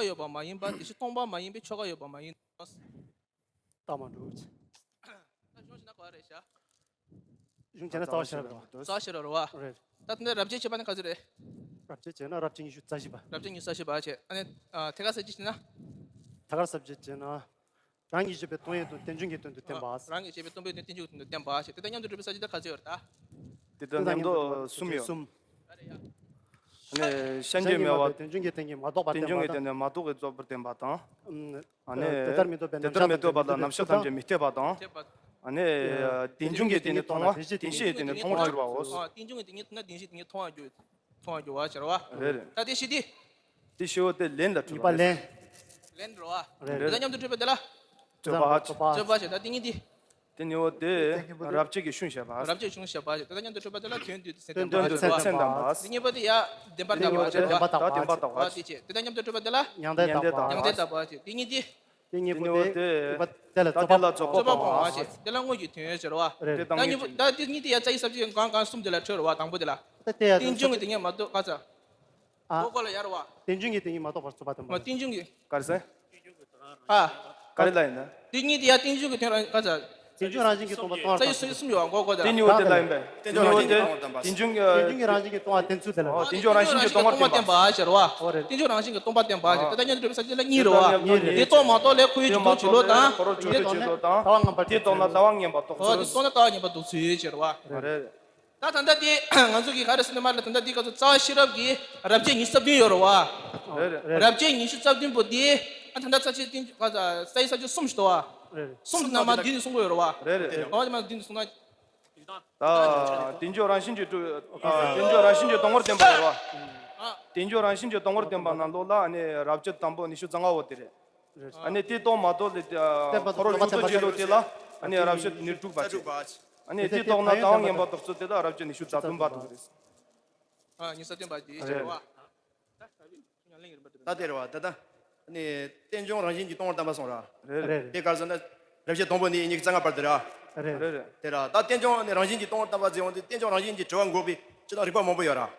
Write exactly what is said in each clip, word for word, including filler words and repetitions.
ཡོད་པ་མ་ཡིན་པ། དེ་བཞིན་སྟོང་པ་མ་ཡིན་པའི་ཆོས་འགའ་ཡོད་པ་མ་ཡིན་ནོ། རྟགས་མ་གྲུབ། ད་གཞུང་ཞིག་ན་གོ་རེད་ཤག་གཞུང་བྱས་ན་རྩ་བ་ཤེས་རབ་རེད་བ། རྩ་བ་ཤེས་རབ་རེད་བ། རེད། ད་དེ་འདྲ་རབ་བྱེད་བྱས་པ་ནི་ག་ཚོད་རེད། རབ་བྱེད་བྱས་ན་རབ་བྱེད་ཉི་ཤུ་རྩ་བཞི་པ། རབ་བྱེད་ཉི་ཤུ་རྩ་བཞི་པ་བྱས། ཨ་ནི་ཐད་ཀར་གསལ་བྱེད་བྱས་ན། ཐད་ཀར་གསལ་བྱེད་བྱས་ན། རང་གིས་བརྗོད་པའི་སྟོང་ཉིད་དང་རྟེན་འབྱུང་གི་དོན་དུ་བསྟན་པ། རང་གིས་བརྗོད་པའི་སྟོང་པའི་དོན་རྟེན་འབྱུང་གི་དོན་དུ་བསྟན་པ་ཞེས། དེ་དང་མཉམ་དུ་གྲུབ་པའི་ས་བཅད་དེ་ག་ཚོད་ཡོད་རེད་ད། དེ་དང་མཉམ་དུ་གསུམ་ཡོད། གསུམ། ཨ་ནི་ཤན་འབྱེད་མེད་པ། རྟེན་འབྱུང་གི་རྟེན་གྱིས་མ་རྟོགས་པར་བསྟན་པ་དང་། རྟེན་འབྱུང་གི་རྟེན་ནི་མ་རྟོགས་པའི་རྫོགས་པར་བསྟན་པ་དང་། ཨ་ནི་དེ་ལྟར་མི་རྟོགས་པའི་རྣམ་གཞག་དང་བདེན་བཞི་མཐོང་བ་མི་འཐད་པ་དང་། ཨ་ནི་རྟེན་འབྱུང་གི་རྟེན་ནི་མཐོང་བ། བདེན་བཞིའི་རྟེན་ནི་མཐོང་བར་འགྱུར་བའོ། ཨ། རྟེན་འབྱུང་གི་རྟེན་ཉིད་མཐོང་ན་བདེན་བཞིའི་རྟེན་ཉིད་མཐོང་བར་འགྱུར། མཐོང་བར་འགྱུར་བ་ཟེར་བ། རེད་རེད། ད་དེ་བཞི་དེ། དེ་བཞི་བོ་དེ་ལན་ལ་གྲུབ་པ་རེད། ལན། ལན་རེད་བ། རེད། དེ་དང་མཉམ་དུ་གྲུབ་པ་དེ་ལ། རྩོད་པ། རྩོད་པ་བྱས། ད་དེ་གཉིས་དེ། དེ་གཉིས་བོ་དེ་རབ་བྱེད་ཀྱི་གཞུང་བཤད་པ། རབ་བྱེད་གཞུང་བཤད་པ་བྱས། དེ་དང་མཉམ་དུ་གྲུབ་པ་དེ་ལ་དོན་བསྡུས་ཏེ་མཚན་ལྡན་པ་དོན་བསྡུས་ཏེ་མཚན་ལྡན་པ། དེ་གཉིས་པོ་དེ་ཡ་བདེན་པར་གདམས་པ་བྱས་རེད་བ། བདེན་པར་གདམས་པ། ད་དེ་བྱས། དེ་དང་མཉམ་དུ་གྲུབ་པ་དེ་ལ། མྱང་འདས་གདམས་པ། མྱང་འདས་གདམས་པ་བྱས། དེ་གཉིས་དེ། དེ་གཉིས་པོ་དེ། དེ་ལ་རྩོད་པ་སྤོང་བ། རྩོད་པ་སྤོང་བ་བྱས། དེ་ལ་དངོས་ཀྱི་དོན་ཟེར་བ། རེད། ད་གཉིས་པོ་ད་དེ་གཉིས་དེ་ཡ་རྩ་བའི་ས་བཅད་གང་གང་གསུམ་དེ་ལ་འཕྲོད་རེད་བ། དང་པོ་དེ་ལ། ད་དེ་ཡ་རྟེན་འབྱུང་གི་དེ་ཉིད་མ་རྟོགས་ག་ཚ། ཨ། གོ་གོ་ལ་ཡར་བ། རྟེན་འབྱུང་གི་དེ་ཉིད་མ་རྟོགས་པར་རྩོད་པ་དང་པོ། རྟེན་འབྱུང་གི། ག་རེ་ཟེར། ཨ། ག་རེ་ལ་ཡིན་ན། དེ་གཉིས་དེ་ཡ་རྟེན་འབྱུང་གི་དོན་རང་ག་ཚ། རྟེན་འབྱུང་རང་བཞིན་གྱིས་སྟོང་པ་སྟོང་པར། རྩ་བའི་ས་བཅད་གསུམ་ཡོད་བ། གོ་གོ་ད། དེ་གཉིས་པོ་དེ་ལ་ཡིན་པས། དེ་གཉིས་པོ་དེ། རྟེན་འབྱུང་གི། རྟེན་འབྱུང་གི་རང་བཞིན་གྱིས་སྟོང་པ་བསྟན་ཚུལ་དེ་ལ། ཨོ། རྟེན་འབྱུང་རང་བཞིན་གྱིས་སྟོང་པ་བསྟན་པ་ཞེས། དེ་དང་མཉམ་དུ་གྲུབ་པ་དེ་ལ། རྟེན་འབྱུང་རང་བཞིན་གྱིས་སྟོང་པ་བསྟན་པ་ཞེས། དེ་དང་མཉམ་དུ་གྲུབ་པའི་ས་བཅད་དེ་ལ་གཉིས་རེད་བ། གཉིས་རེད། དེ་རྟོགས་མ་རྟོགས་ལས་འཁོར་བའི་འཇིག་ལྟ་བྱེད་ལུགས་དང་། འཁོར་བའི་འཇིག་ལྟ་བྱེད་ལུགས་དང་། དེ་རྟོགས་ན་ལྟ་བ་ངན་པར་རྟོགས་ཚུལ་ཞེས་པ། རེད། ད་ད་ལྟ་དེ་ང་ཚོ་གིས་ག་རེ་ཟེར་ན། ད་དེ་ང་ཚོ་གིས་ག་རེ་ཟེར་ན་མ་ལ། ད་ལྟ་དེ་ག་ཚོད་རྩ་བ་ཤེས་རབ་ཀྱི་རབ་བྱེད་ཉི་ཤུ་རྩ་བདུན་ཡོད་རེད་བ། རེད་རེད། རབ་བྱེད་ཉི་ཤུ་རྩ་བདུན་པོ་དེ། ཨ། ད་ལྟ་རྩ་བཤད་དེ་ག་ཚོད་རྩ་བའི་ས་བཅད་གསུམ་ཞིག་འདུག་བ། རེད། གསུམ་ནང་མ་བདུན་དེ་གསུང་གི་ཡོད་རེད་བ། རེད་རེད། ག་བ་དེ་མ་བདུན་དེ་གསུང་ན། ད་རྟེན་འབྱུང་རང་བཞིན་གྱིས་གྲུབ། རྟེན་འབྱུང་རང་བཞིན་གྱིས་སྟོང་པར་བསྟན་པ་རེད་བ། ཨ། རྟེན་འབྱུང་རང་བཞིན་གྱིས་སྟོང་པར་བསྟན་པ་ནང་ལོགས་ལ་ནི་རབ་བྱེད་དང་པོ་ཉི་ཤུ་རྩ་ལྔ་བོ་དེ་རེད། རེད། ཨ་ནི་དེ་རྟོགས་མ་རྟོགས་ལས། བསྟན་པ་དང་འཁོར་བའི་འཇིག་ལྟ་བྱེད་ལུགས་དེ་ལ། ཨ་ནི་རབ་བྱེད་ཉེར་དྲུག་པ་བྱས། ཨ་ནི་དེ་རྟོགས་ན་ལྟ་བ་ངན་པར་རྟོགས་ཚུལ་དེ་ལ་རབ་བྱེད་ཉི་ཤུ་རྩ་བདུན་པ་དེ་རེད། ཨ། ཉི་ཤུ་རྩ་བདུན་པ་དེ་བྱས་རེད་བ། ད་དེ་རེད་བ། ད་ལྟ་ནི་རྟེན་འབྱུང་རང་བཞིན་གྱིས་སྟོང་པར་བསྟན་པ་སོང་ར། རེད་རེད། དེ་ག་རེ་ཟེར་ན། རབ་བྱེད་དང་པོ་ནས་ཉི་ཤུ་རྩ་ལྔ་བར་དུ་ར། རེད་རེད། དེ་ར། ད་རྟེན་འབྱུང་ནི་རང་བཞིན་གྱིས་སྟོང་པར་བསྟན་པ་ཟེར་ཡོང་དུས། རྟེན་འབྱུང་རང་བཞིན་གྱིས་གྲུབ་པ་འགོག་པའི་སྤྱིར་བཏང་རིགས་པ་མང་པོ་ཡོད་ར། རེད་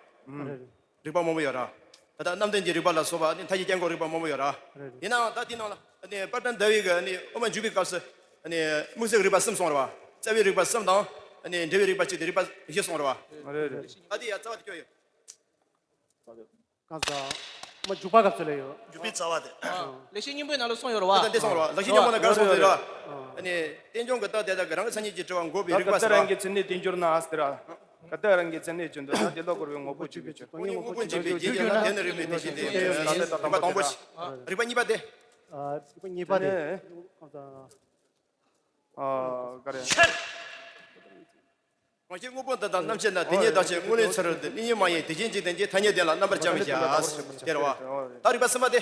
རེད། རིགས་པ་མང་པོ་ཡོད་ར། ད་ལྟ་རྣམ་ལྡན་གྱི་རིགས་པ་ལ་སོགས་པ་ནི་མཐའ་བཞི་སྐྱེ་འགོག་རིགས་པ་མང་པོ་ཡོད་ར། རེད་རེད། ཡིན་ནའང་ད་དེའི་ནང་ལ་ནི་དཔལ་ལྡན་ཟླ་བའི་གི་ནི་དབུ་མ་འཇུག་པའི་སྐབས་སུ་ནི་དམིགས་བསལ་གྱི་རིགས་པ་གསུམ་གསུངས་ར་བ། རྩ་བའི་རིགས་པ་གསུམ་དང་། ནི་འབྲེལ་བའི་རིགས་པ་གཅིག་དེ་རིགས་པ་བཞི་གསུངས་ར་བ། རེད་རེད། ད་དེ་ཡ་རྩ་བ་དེ་སྐྱོ་ཡོད། གང་ཟག་མ་འཇུག་པ་སྐབས་སུ་ལ་ཡོད། འཇུག་པའི་རྩ་བ་དེ། ལེགས་བཤད་སྙིང་པོའི་ནང་ལ་གསུངས་ཡོད་རེད་བ། ད་འདི་གསུངས་རེད་བ། ལེགས་བཤད་སྙིང་པོ་ན་ག་རེ་གསུངས་ཡོད་རེད་བ། ཨ་ནི་རྟེན་འབྱུང་གི་རྟགས་དེ་དག་གི་རང་གི་མཚན་ཉིད་ཀྱིས་གྲུབ་པ་འགོག་པའི་རིགས་པ་ཟེར་བ། ག་དེ་རང་གི་མཚན་ཉིད་དེ་འགྱུར་ན་ཟེར་བ། ག་དེ་རང་གི་མཚན་ཉིད་ཀྱིས་འདོད་ན་དེ་ལ་འཁོར་བའི་དངོས་པོ་འཇིག་པའི་ཕྱིར། དངོས་པོ་འཇིག་པའི་རྒྱུ་འགྱུར་ན་དེ་ནི་རིགས་པའི་རྟེན་གཞི་དེ་ཡིན། ད་ལྟ་དང་པོ་ཞིག་རིགས་པ་གཉིས་པ་དེ། རིགས་པ་གཉིས་པ་དེ། ག་རེ། གང་ཞིག་དངོས་པོ་འདི་དག་རྣམ་ཤེས་ན། དེ་ཉིད་བདག་ཆོས་དངོས་གནས་ཚུལ་རབ་སྟེ། གནས་ཡུལ་མ་ཡིན་དེ་བཞིན་འཇིག་རྟེན་གྱི། ཐ་སྙད་དེ་ལ་རྣམ་པར་བྱ་བའི་ཕྱིར། དེ་རེད་བ། ད་རིགས་པ་གསུམ་པ་དེ།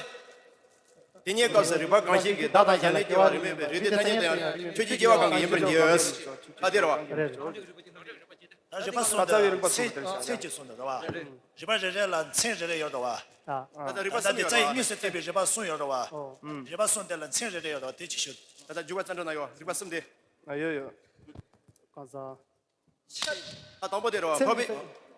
དེ་ཉིད་སྐབས་སུ་རིགས་པ་གང་ཞིག་གིས། བདག་དང་གཞན་ལས་སྐྱེ་བ་རིགས་མེད་པའི། རིགས་དེ་ཐ་སྙད་དེ་ཡང་ཆོས་ཅན་སྐྱེ་བ་གང་གིས་ཡིན་པར་འགྱུར། ད་དེ་རེད་བ། རིགས་པ་གསུམ་དེ་ཚེ་གཅིག་གསུངས་འདུག་བ། རིགས་པ་རེ་རེ་ལ་མཚན་རེ་རེ་ཡོད་འདུག་བ། ད་ལྟ་རིགས་པ་གསུམ་ཡོད་རེད་བ། ད་ལྟ་དེ་རྩ་བའི་དངོས་སུ་ཐེག་པའི་རིགས་པ་གསུམ་ཡོད་རེད་བ། རིགས་པ་གསུམ་དེ་ལ་མཚན་རེ་རེ་ཡོད་འདུག་བ། དེ་ཅིག་ཞུ། ད་ལྟ་འཇུག་པ་རྩ་འགྲེལ་ན་ཡོད། རིགས་པ་གསུམ་དེ། ཨ། ཡོད་ཡོད། གང་ཟག་ད་དང་པོ་དེ་རེད་བ། འཕགས་པའི་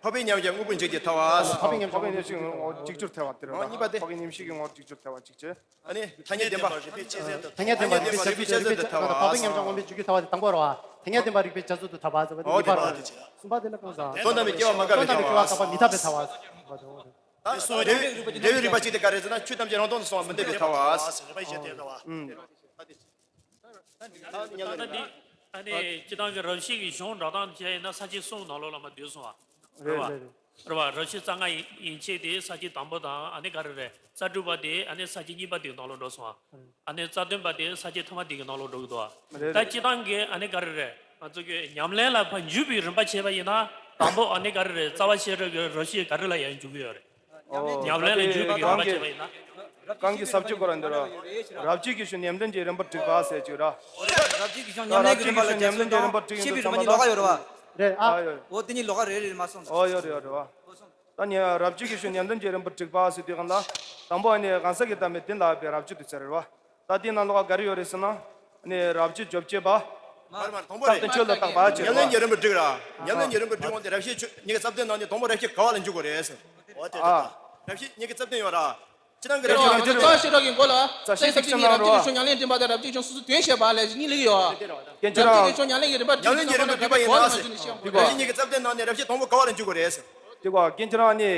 འཕགས་པའི་མཉམ་གཞག་དངོས་པོ་འཇིག་རྒྱུར་ཐལ་བ། འཕགས་པའི་མཉམ་གཞག་དངོས་པོ་འཇིག་རྒྱུར་ཐལ་བ་དེ་རེད་བ། གཉིས་པ་དེ། འཕགས་པའི་མཉམ་གཞག་གི་ངོ་བོར་འཇིག་རྒྱུར་ཐལ་བ་གཅིག་བྱས། ཨ་ནི་ཐ་སྙད་བདེན་པ། ཐ་སྙད་བདེན་པ་རིགས་པས་དཔྱད་བཟོད་དུ་ཐལ་བ། འཕགས་པའི་མཉམ་གཞག་དངོས་པོ་འཇིག་རྒྱུར་ཐལ་བ་དེ་དང་པོ་རེད་བ། ཐ་སྙད་བདེན་པ་རིགས་པས་དཔྱད་བཟོད་དུ་ཐལ་བ་ཟེར་བ་དེ། ཨོ་གཉིས་པ་དེ་རེད་བ། གསུམ་པ་དེ་ལ་གང་ཟག་དོན་དམ་པའི་སྐྱེ་བ་མི་འགག་པའི་ཐལ་བ། མི་འཐད་པའི་ཐལ་བ། ད་འབྲེལ་བའི་རིགས་པ་གཅིག་དེ་ག་རེ་ཟེར་ན། ཆོས་ཐམས་ཅད་རང་སྟོང་དུ་སོང་བ་མི་འཐད་པའི་ཐལ་བ། རིགས་པ་བཞི་དེ་རེད་བ། ད་ལྟ་འདི། ཨ་ནི་སྤྱིར་བཏང་གི་རབ་བྱེད་ཀྱི་གཞུང་འགྲོ་སྟངས་བྱས་ཡིན་ན་ས་བཅད་གསུམ་ནང་ལོགས་ལ་མར་བསྡུས་སོང་བ། རེད་བ། རེད་རེད། རེད་བ། རབ་བྱེད་རྩ་ལྔ་ཡིན་ཡིན་ཆེད་དེ་ས་བཅད་དང་པོ་དང་། ཨ་ནི་ག་རེ་རེད། རྩ་དྲུག་པ་དེ་ཨ་ནི་ས་བཅད་གཉིས་པ་དེའི་ནང་ལོགས་འགྲོ་སོང་བ། ཨ་ནི་རྩ་བདུན་པ་དེ་ས་བཅད་ཐ་མ་དེ་གི་ནང་ལོགས་འགྲོ་གི་འདུག་བ། རེད་ད་རེད། སྤྱིར་བཏང་གི་ཨ་ནི་ག་རེ་རེད། ང་ཚོ་གི་ཉམས་ལེན་ལ་ཕར་འཇུག་པའི་རིམ་པ་བྱས་པ་ཡིན་ན། དང་པོ་ཨ་ནི་ག་རེ་རེད། རྩ་བ་ཤེས་རབ་ཀྱི་རབ་བྱེད་ག་རེ་ལ་ཡང་འཇུག་གི་ཡོད་རེད། ཨོ། ཉམས་ལེན་ལ་འཇུག་པའི་རིམ་པ་བྱས་པ་ཡིན་ན། གང་གི་ས་བཅད་སྐོར་ལ་འདི་ར། རབ་བྱེད་ཀྱི་གཞུང་ཉམས་ལེན་གྱི་རིམ་པར་བསྒྲིགས་པ་ཟེར་གྱི་ར། རབ་བྱེད་ཀྱི་གཞུང་ཉམས་ལེན་གྱི་རིམ་པ་ལ་རྒྱབ་སྐྱོར་དང་ཤེས་པའི་རིམ་པ་གཉིས་ལོགས་ཀ་ཡོད་རེད་བ། རེད་ཨ། ཨ་ཡོད། འོ་དེ་གཉིས་ལོགས་ཀ་རེད་རེད་མ་སོང་། ཨོ་ཡོད་རེད་ཡོད་རེད་བ། ད་ནི་རབ་བྱེད་ཀྱི་གཞུང་ཉམས་ལེན་གྱི་རིམ་པར་བསྒྲིགས་པ་ཟེར་དུས་གང་ལ། དང་པོ་ཨ་ནི་གང་ཟག་གི་བདག་མེད་བདེན་ལ་དབབ་པའི་རབ་བྱེད་དུ་ཟེར་རེད་བ། ད་དེའི་ནང་ལོགས་ཀ་ག་རེ་ཡོད་རེད་ཟེར་ན། ནི་རབ་བྱེད་བཅོ་བརྒྱད་པ། མར་མར་དང་པོ་རེད། རྟགས་དང་ཆོས་ལ་བརྟག་པ་ཟེར་བ། ཉམས་ལེན་གྱི་རིམ་པར་བསྒྲིགས་ར། ཉམས་ལེན་གྱི་རིམ་པར་བསྒྲིགས་འོང་དེ་རབ་བྱེད་ཆོས་ཉིས་ཀ་རྩ་བདུན་ནང་ནས་དང་པོ་རབ་བྱེད་ག་བ་ལ་འཇུག་དགོས་རེད་ཟེར། འོ་དེ་ཨ། རེད་ད། རབ་བྱེད་ཉིས་ཀ་རྩ་བདུན་ཡོད་ར། ཁྱེད་རང་གི་རེ་བ། རྩ་ཞེ་དྲག་གི་མགོ་ལ། རྩ་ཞེ་གཅིག་ཟེར་ན་རེ་བ། རབ་བྱེད་ཀྱི་ཤོག་ཉམས་ལེན་འདྲེན་པ་དང་རབ་བྱེད་ཀྱི་ཤོག་སོ་སོ་དོན་བཤད་པ་ལས་གཉིས་ལེགས་ཡོད། རྒན་ཁྱེད་རང་། རབ་བྱེད་ཀྱི་ཤོག་ཉམས་ལེན་གྱི་རིམ་པ་ཉམས་ལེན་འདྲེན་པ་བརྒྱུད་པ་ཡིན་ན་ཟེར། རབ་བྱེད་ཀྱི་ཤོག་ཉམས་ལེན་གྱི་རིམ་པ་བརྒྱུད་པ་ཡིན་ན་ཟེར། རབ་བྱེད་ཀྱི་རྩ་བརྒྱུད་ནང་ནས་རབ་བྱེད་དང་པོ་ག་བ་ལ་འཇུག་དགོས་རེད་ཟེར། དེ་ག་རྒན་ཁྱེད་རང་ནི།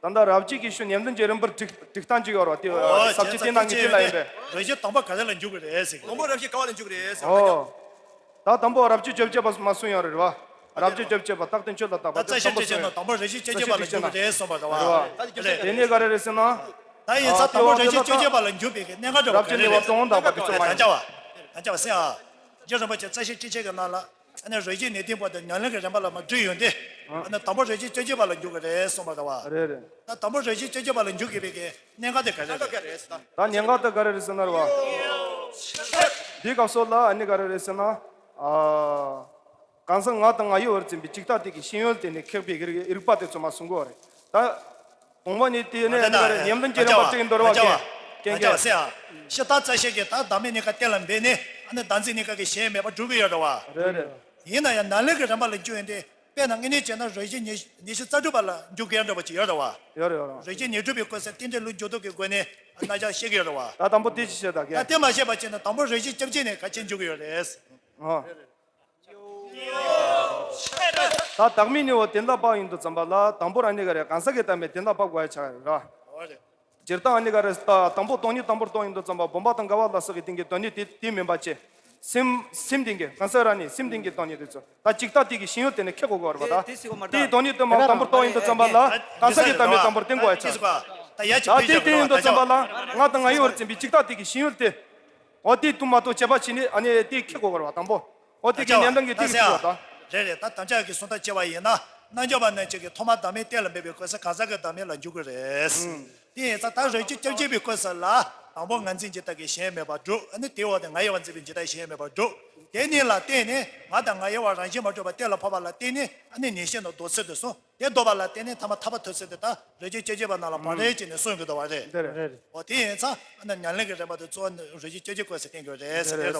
ད་ལྟ་རབ་བྱེད་ཀྱི་ཤོག་ཉམས་ལེན་གྱི་རིམ་པར་སྒྲིག་སྒྲིག་སྟངས་ཅིག་ཡོད་རེད་བ། དེ་ཟབ་ཅིག་དེ་ནང་གི་དེ་ལ་ཡིན་པས། རབ་བྱེད་དང་པོ་ག་རེ་ལ་འཇུག་དགོས་རེད་ཟེར། དང་པོ་རབ་བྱེད་ག་བ་ལ་འཇུག་དགོས་རེད་ཟེར། ཨོ། ད་དང་པོ་རབ་བྱེད་བཅོ་བརྒྱད་པ་མ་གསུངས་ཡོད་རེད་བ། རབ་བྱེད་བཅོ་བརྒྱད་པ་རྟག་བརྟན་ཆོས་ལ་བརྟག་པ་ད་རྩ་ཤེ་དང་པོ་གསུངས་ཡོད། དང་པོ་རབ་བྱེད་བཅོ་བརྒྱད་པ་ལ་འཇུག་དགོས་རེད་གསུངས་པ་རེད་བ། རེད་བ། དེ་ནས་ག་རེ་རེད་ཟེར་ན། ད་ཡིན་ཙང་དང་པོ་རབ་བྱེད་བཅོ་བརྒྱད་པ་ལ་འཇུག་པའི་གི་གནད་འགག་འདྲ་བ་ག་རེ་རེད། རབ་བྱེད་ནི་བ་སྟོང་དང་པ་དེ་ཚོ་མ་ཡིན། ད་ལྟ་བ། ད་ལྟ་བ་སེ་ཨ། རྗེ་རིན་པོ་ཆེ་རྩ་ཤེ་ཁྲི་ཆེ་གི་ནང་ལ། ཨ་ནི་རོལ་རྒྱུན་ནད་ལྡན་པོ་དེ་ཉམས་ལེན་གྱི་རིམ་པ་ལ་མ་བསྒྲིགས་ཡོང་དུས། ཨ་ནི་དང་པོ་རབ་བྱེད་བཅོ་བརྒྱད་པ་ལ་འཇུག་གི་རེད་གསུངས་པ་རེད་བ། རེད་རེད། ད་དང་པོ་རབ་བྱེད་བཅོ་བརྒྱད་པ་ལ་འཇུག་དགོས་པའི་གི་གནད་འགག་དེ་ག་རེ་རེད། ད་གནད་འགག་དེ་ག་རེ་རེད་ཟེར་ན་རེད་བ། འདིའི་སྐབས་སུ་ལ་ཨ་ནི་ག་རེ་རེད་ཟེར་ན། ཨ། གང་ཟག་ང་དང་ང་ཡི་བར་འཛིན་པའི་གཅིག་དང་དེ་གི་ཤེས་ཡོན་དེ་ནི་ཁེགས་པའི་གི་རིགས་པ་དེ་ཚོ་མ་གསུང་གི་རེད། ད། གོང་མ་ནི་དེ་ནས་ཨ་ནི་ག་རེ་ཉམས་ལེན་གྱི་རིམ་པ་དེ་ཡིན་དོ་རེད་བ། རྐྱང་རྐྱང་རྐྱང་རྐྱང་ཟེར་ཨ། ཤེས་རྟགས་རྩ་ཤེ་གི་ད་བདག་མེད་གཉིས་ཀ་གཏན་ལ་འབེབས་ནས་ཨ་ནི་བདག་འཛིན་གཉིས་ཀ་གི་ཞེན་མེད་པ་སྒྲུབ་ཀྱི་ཡོད་རེད་བ། རེད་རེད། ཡིན་ན་ཡང་ནཱ་ལེནྡྲ་གི་རིམ་པ་ལ་འཇུག་ཡོང་དུས། དཔེར་ན་དངོས་གནས་བྱས་ན་རོལ་རྒྱུན་ཉི་ཉི་ཤུ་རྩ་དྲུག་པ་ལ་འཇུག་གི་ཡ་འདྲ་པོ་ཅིག་ཡོད་རེད་བ། ཡོད་རེད་ཡོད་རེད། རོལ་རྒྱུན་ཉི་དྲུག་པའི་སྐོར་ཟེར་རྟེན་འབྲེལ་ལུགས་འཇུག་ལྡོག་གི་སྒོ་ནས་ཨ་རྣམ་གཞག་བཤད་ཀྱི་ཡོད་རེད་བ། ད་དང་པོ་དེ་ཅི་བཤད་ད་ད་གས། དེ་མ་བཤད་པ་བྱས་ན་དང་པོ་རོལ་རྒྱུན་བཅོ་བརྒྱད་ནས་ག་ཅི་འཇུག་གི་ཡོད་རེད། ཨ། ད་བདག་མེད་གཉིས་པོ་གཏན་ལ་དབབ་ཡིན་དུས་ཙམ་པ་ལ་དང་པོ་རང་ནི་ག་རེ་གང་ཟག་གི་བདག་མེད་གཏན་ལ་དབབ་དགོས་ཡ་ཆགས་ཡོད་རེད། འོ་རེད། སྤྱིར་བཏང་ནི་ག་རེ་ད་དང་པོ་སྟོང་ཉིད་དང་པོར་རྟོགས་ཡིན་དུས་ཙམ་པ་བུམ་པ་དང་ག་བ་ལ་སོགས་ཀྱི་སྟེང་གི་དོན་ནི་དེ་དེ་མིན་པ་བྱས། སེམས་སེམས་སྟེང་གི་གང་ཟག་རང་ནི་སེམས་སྟེང་གི་སྟོང་ཉིད་དེ་ཚོ་ད་གཅིག་ལྟ་དེ་གི་ཤེས་ཡོན་དེ་ནི་ཁེགས་དགོས་ཀྱི་ཡོད་རེད་པ། ད་དེའི་སྟོང་ཉིད་དུ་མ་དང་པོར་རྟོགས་ཡིན་དུས་ཙམ་པ་ལ་གང་ཟག་གི་བདག་མེད་དང་པོར་བསྟན་དགོས་ཡ་ཆགས། ད་དེ་བསྟན་ཡིན་དུས་ཙམ་པ་ལ་ང་དང་ང་ཡི་བར་འཛིན་པའི་གཅིག་ལྟ་དེ་གི་ཤེས་ཡོན་དེ། འོ་དེ་དུ་མ་གཏོགས་བྱས་པ་ཕྱིན་ནས་ཨ་ནི་དེ་ཁེགས་དགོས་ཀྱི་རེད་བ་དང་པོ། འོ་དེ་གི་ཉེན་ལྡན་གྱི་དེ་ཁེགས་པ་དང་། རེད་རེད། ད་དམ་བཅའ་གི་གསུང་སྟངས་བྱས་པ་ཡིན་ན་རྣལ་འབྱོར་པ་རྣམས་ཀྱིས་ཐོག་མར་བདག་མེད་གཏན་ལ་འབེབས་པའི་སྐབས་སུ་གང་ཟག་གི་བདག་མེད་ལ་འཇུག་གི་རེད། དེ་ཡིན་ཙང་ད་རོལ་རྒྱུན་བཅོ་བརྒྱད་པའི་སྐབས་སུ་ལ་དང་པོ་ངར་འཛིན་འཇིག་ལྟ་གི་ཞེན་མེད་པར་སྒྲུབ། ཨ་ནི་དེའི་འོག་ཏུ་ང་ཡི་བར་འཛིན་པའི་འཇིག་ལྟ་ཞེན་མེད་པར་སྒྲུབ། དེ་གཉིས་ལ་བརྟེན་ནས་ང་དང་ང་ཡི་བར་རང་བཞིན་མ་གྲུབ་པ་གཏན་ལ་ཕབ་པ་ལ་བརྟེན་ནས་ཨ་ནི་ནི་ཞེན་དང་ལྡོག་ཚུལ་དུ་གསུངས། དེ་ལྡོག་པ་ལ་བརྟེན་ནས་ཐ་མ་ཐར་པ་ཐོབ་ཚུལ་དེ་དག་རོལ་རྒྱུན་བཅོ་བརྒྱད་པ་ནང་ལ་བག་རེད་ཅེས་ནས་གསུངས་ཡོད་འདུག་པ་རེད། འདི་རེད། འོ་དེ་ཡིན་ཙང་ཨ་ནི་ཉམས་ལེན་གྱི་རིམ་པ་དེ་གཙོ་བོ་རོལ་རྒྱུན་བཅོ་བརྒྱད་སྐོར་ཟེར་བསྟན་དགོས་རེད་ཟེར་དེ་རེད་བ།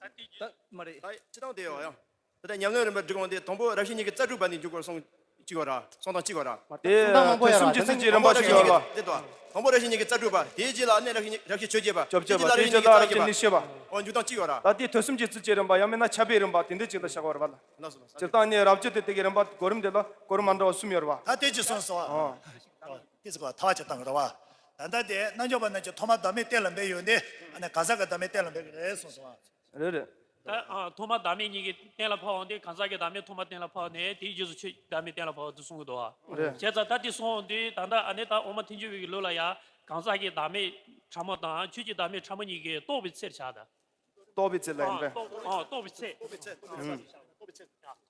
ད་མ་རེད། ད་སྤྱིར་བཏང་དེ་ཡོད་ཡང་། ད་ལྟ་ཉམས་ལེན་རིམ་པ་སྒྲིག་འོང་དེ་དང་པོ་རབ་བྱེད་གཉིས་ཀྱི་རྩ་དྲུག་པ་ནས་འཇུག་དགོས་གསུངས་གཅིག་ཡོད་ར་གསུངས་སྟངས་གཅིག་ཡོད་ར། དེ་དུས་གསུམ་གྱི་རྩིས་ཀྱི་རིམ་པ་ཞིག་ཡོད་ར། དེ་དང་པོ་རབ་བྱེད་གཉིས་ཀྱི་རྩ་དྲུག་པ་དེའི་རྗེས་ལ་ཨ་ནི་རབ་བྱེད་རབ་བྱེད་བཅོ་བརྒྱད་པ། བཅོ་བརྒྱད་པ་དེའི་རྗེས་ལ་རབ་བྱེད་ཉི་ཤུ་པ། འོ་འཇུག་སྟངས་གཅིག་ཡོད་ར། ད་དེ་དུས་གསུམ་གྱི་རྩིས་ཀྱི་རིམ་པ་ཡང་མིན་ན་ཁྱབ་པའི་རིམ་པ་དེ་འདྲའི་ཅིག་ལ་བཞག་པ་རེད་པ་ལ། སྤྱིར་བཏང་ནི་རབ་བྱེད་དེ་དེ་གི་རིམ་པ་གོ་རིམ་དེ་ལ་གོ་རིམ་མ་འདྲ་བ་གསུམ་ཡོད་རེད་པ། ད་དེ་ཅི་གསུངས་སོང་། ཨོ། དེ་ཚོ་ག་ཐག་བཅད་བཏང་གི་རེད་པ། ད་ལྟ་དེ་རྣལ་འབྱོར་པ་རྣམས་ཀྱིས་ཐོག་མར་བདག་མེད་གཏན་ལ་འབེབས་ཡོང་དུས་ཨ་ནི་གང་ཟག་གི་བདག་མེད་གཏན་ལ་འབེབས་ཀྱི་རེད་གསུངས་སོང་། རེད་རེད། ད་ཨ་ཐོག་མར་བདག་མེད་གཉིས་ཀྱི་གཏན་ལ་ཕབ་འོང་དུས་གང་ཟག་གི་བདག་མེད་ཐོག་མར་གཏན་ལ་ཕབ་ནས་དེའི་རྗེས་སུ་ཆོས་ཀྱི་བདག་མེད་གཏན་ལ་ཕབ་འདུག་གསུང་གི་འདུག་པ། རེད། བྱས་ཙང་ད་དེ་སོང་འོང་དུས་ད་ལྟ་ཨ་ནི་ད་དབུ་མ་ཐལ་འགྱུར་བའི་གི་ལུགས་ལ་ཡང་གང་ཟག་གི་བདག་མེད་ཕྲ་མོ་དང་ཆོས་ཀྱི་བདག་མེད་ཕྲ་མོ་གཉིས་ཀྱིས་རྟོགས་པའི་ཚེ་རེད་བཞག་ད། རྟོགས་པའི་ཚེ་ལ་ཡིན་པས། ཨ་རྟོགས་པའི་ཚེ། རྟོགས་པའི་ཚེ། ཨུམ།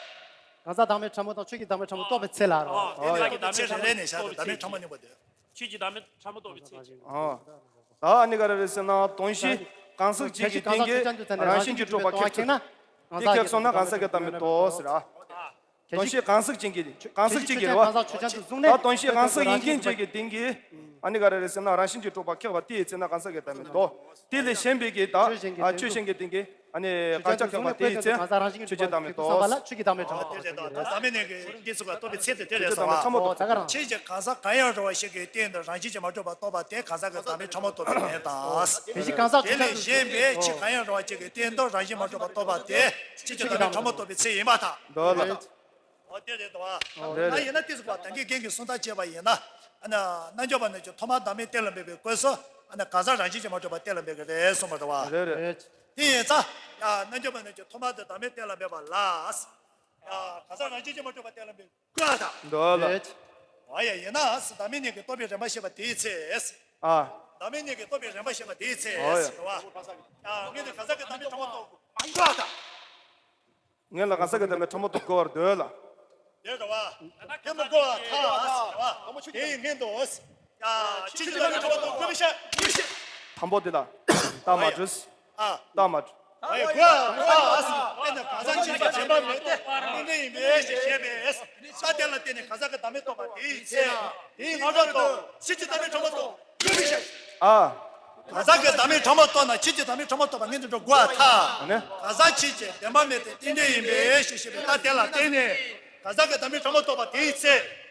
གང་ཟག་བདག་མེད་ཕྲ་མོ་དང་ཆོས་ཀྱི་བདག་མེད་ཕྲ་མོ་རྟོགས་པའི་ཚེ་ལ་རོ། ཨ་ཨ་ཡ། གང་ཟག་གི་བདག་མེད་ཕྲ་མོ་རྟོགས་པའི་ཚེ། ཆོས་ཀྱི་བདག་མེད་ཕྲ་མོ་རྟོགས་པའི་ཚེ། ཨ། ད་ཨ་ནི་ག་རེ་རེད་ཟེར་ན་དོན་ཤེས་གང་ཟག་གཅིག་གི་སྟེང་གི་རང་བཞིན་གྱིས་གྲུབ་པ་ཁེགས་ཀྱི། དེ་ཁེགས་སོང་ན་གང་ཟག་གི་བདག་མེད་རྟོགས་ཟེར་ཨ། དོན་ཤེས་གང་ཟག་ཅན་གྱི་གང་ཟག་གཅིག་གི་རེད་བ། ད་དོན་ཤེས་གང་ཟག་ཡིན་མཁན་ཅིག་གི་སྟེང་གི་ཨ་ནི་ག་རེ་རེད་ཟེར་ན་རང་བཞིན་གྱིས་གྲུབ་པ་ཁེགས་པ་དེའི་ཚེ་ན་གང་ཟག་གི་བདག་མེད་རྟོགས། དེ་ལས་གཞན་པའི་གི་ད་ཆོས་གཞན་གྱི་སྟེང་གི་ཨ་ནི་བཀག་ཆ་ཁེགས་པ་དེའི་ཚེ་ཆོས་ཀྱི་བདག་མེད་རྟོགས། ཆོས་ཀྱི་བདག་མེད་རྟོགས། དེ་རེད་ད། ད་བདག་མེད་གཉིས་ཀྱི་རྟོགས་པའི་ཚེ་དེ་དེ་རེད་ཟེར་བ། ཆོས་ཀྱི་གང་ཟག་གང་ཡང་རུང་བ་ཞིག་གི་སྟེང་དུ་རང་བཞིན་གྱིས་མ་གྲུབ་པ་རྟོགས་པ་དེ་གང་ཟག་གི་བདག་མེད་ཕྲ་མོ་རྟོགས་པའི་ལན་དང་། དེ་བཞིན་གང་ཟག་དེ་ལས་གཞན་པའི་ཆོས་གང་ཡང་རུང་བ་ཅིག་གི་སྟེང་དུ་རང་བཞིན་མ་གྲུབ་པ་རྟོགས་པ་དེ་ཆོས་ཀྱི་བདག་མེད་ཕྲ་མོ་རྟོགས་པའི་ཚེ་ཡིན་པར་ཐལ། འདོད་ལ། འོ་དེ་རེད་དོ། ཨ་རེད་ད་རེད། ཡིན་ན་དེ་ཚོ་ག་ད་གིན་རྒན་གྱིས་གསུང་ཐག་བཅད་པ་ཡིན་ན། ཨ་ནི་རྣལ་འབྱོར་པ་རྣམས་ཀྱིས་ཐོག་མར་བདག་མེད་གཏན་ལ་འབེབས་པའི་སྐབས་སུ་ཨ་ནི་གང་ཟག་རང་བཞིན་གྱིས་མ་གྲུབ་པ་གཏན་ལ་འབེབས་ཀྱི་རེད་གསུངས་པ་རེད་བ། རེད་རེད། དེ་ཡིན་ཙང་ཡང་རྣལ་འབྱོར་པ་རྣམས་ཀྱིས་ཐོག་མར་དུ་བདག་མེད་གཏན་ལ་འབེབས་པ་ལ། ཡང་གང་ཟག་རང་བཞིན་གྱིས་མ་གྲུབ་པ་གཏན་ལ་འབེབས་དགོས་པ་དང་། འདོད་ལ། རེད། འོ་ཡ་ཡིན་ན་བདག་མེད་གཉིས་ཀྱི་རྟོག་པའི་རིམ་པ་བཤད་པ་དེའི་ཚེ། ཨ། བདག་མེད་གཉིས་ཀྱི་རྟོག་པའི་རིམ་པ་བཤད་པ་དེའི་ཚེ། འོ་ཡ། རེད་བ། ཡང་སྔོན་དུ་གང་ཟག་གི་བདག་མེད་ཕྲ་མོ་རྟོགས་དགོས་པ་དང་། སྔོན་ལ་གང་ཟག་གི་བདག་མེད་ཕྲ་མོ་རྟོགས་དགོས་པར་འདོད་ལ། དེ་རེད་བ། དེ་མི་དགོས་པར་ཐལ། དེ་ཡི་སྔོན་དུ། ཡ། ཆོས་ཀྱི་བདག་མེད་ཕྲ་མོ་རྟོགས་དགོས་པའི་ཕྱིར། དང་པོ་དེ་ལ། རྟགས་མ་གྲུབ། ཨ། རྟགས་མ་གྲུབ། ཨ་ཡ་དགོས་པར་ཐལ། དེ་ནི་གང་ཟག་གཅིག་གི་བདེན་པ་མེད་དེ་རྟེན་འབྲེལ་ཡིན་པས་ཞེས་བཤད་པས། ས་དེ་ལ་བརྟེན་ནས་གང་ཟག་གི་བདག་མེད་རྟོགས་པ་དེའི་ཚེ། དེའི་སྔ་རོལ་དུ་ཆོས་ཀྱི་བདག་མེད་ཕྲ་མོ་རྟོགས། ཨ། གང་ཟག་གི་བདག་མེད་ཕྲ་མོ་རྟོགས་ན་ཆོས་ཀྱི་བདག་མེད་ཕྲ་མོ་རྟོགས་པ་སྔོན་དུ་འགྲོ་དགོས་པར་ཐལ། ཨ་ནི། གང་ཟག་གཅིག་གི་བདེན་པ་མེད་དེ་རྟེན་འབྲེལ་ཡིན་པས་ཞེས་བཤད་པའི་རྟགས་དེ་ལ་བརྟེན་ནས་གང་ཟག་གི་བདག་མེད་ཕྲ་མོ་རྟོགས་པ་དེའི་ཚེ།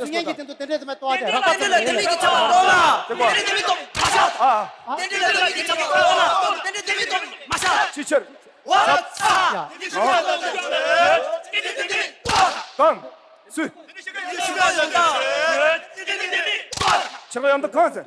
ཚུལ་ངན་གྱི་སྟེང་དུ་དེ་འདྲའི་ཚོད་མེད་ལྟོ་བ་དེ་རགས་པ་ཙམ་རེད། ལྡན་མིན་གྱི་ཆ་བ་ལྟོ་ལ། ལྡན་མིན་ལྡན་མིན་ལྟོ་མ་ཤ། ཨ། ལྡན་མིན་ལྡན་མིན་གྱི་ཆ་བ་ལྟོ་ལ། ལྡན་མིན་ལྡན་མིན་ལྟོ་མ་ཤ། ཅི་ཕྱིར། ཝ་ཚ། ཡ། གང་། སུས། ཕྱི་ཁ་ཡང་དག་གང་ཟེར།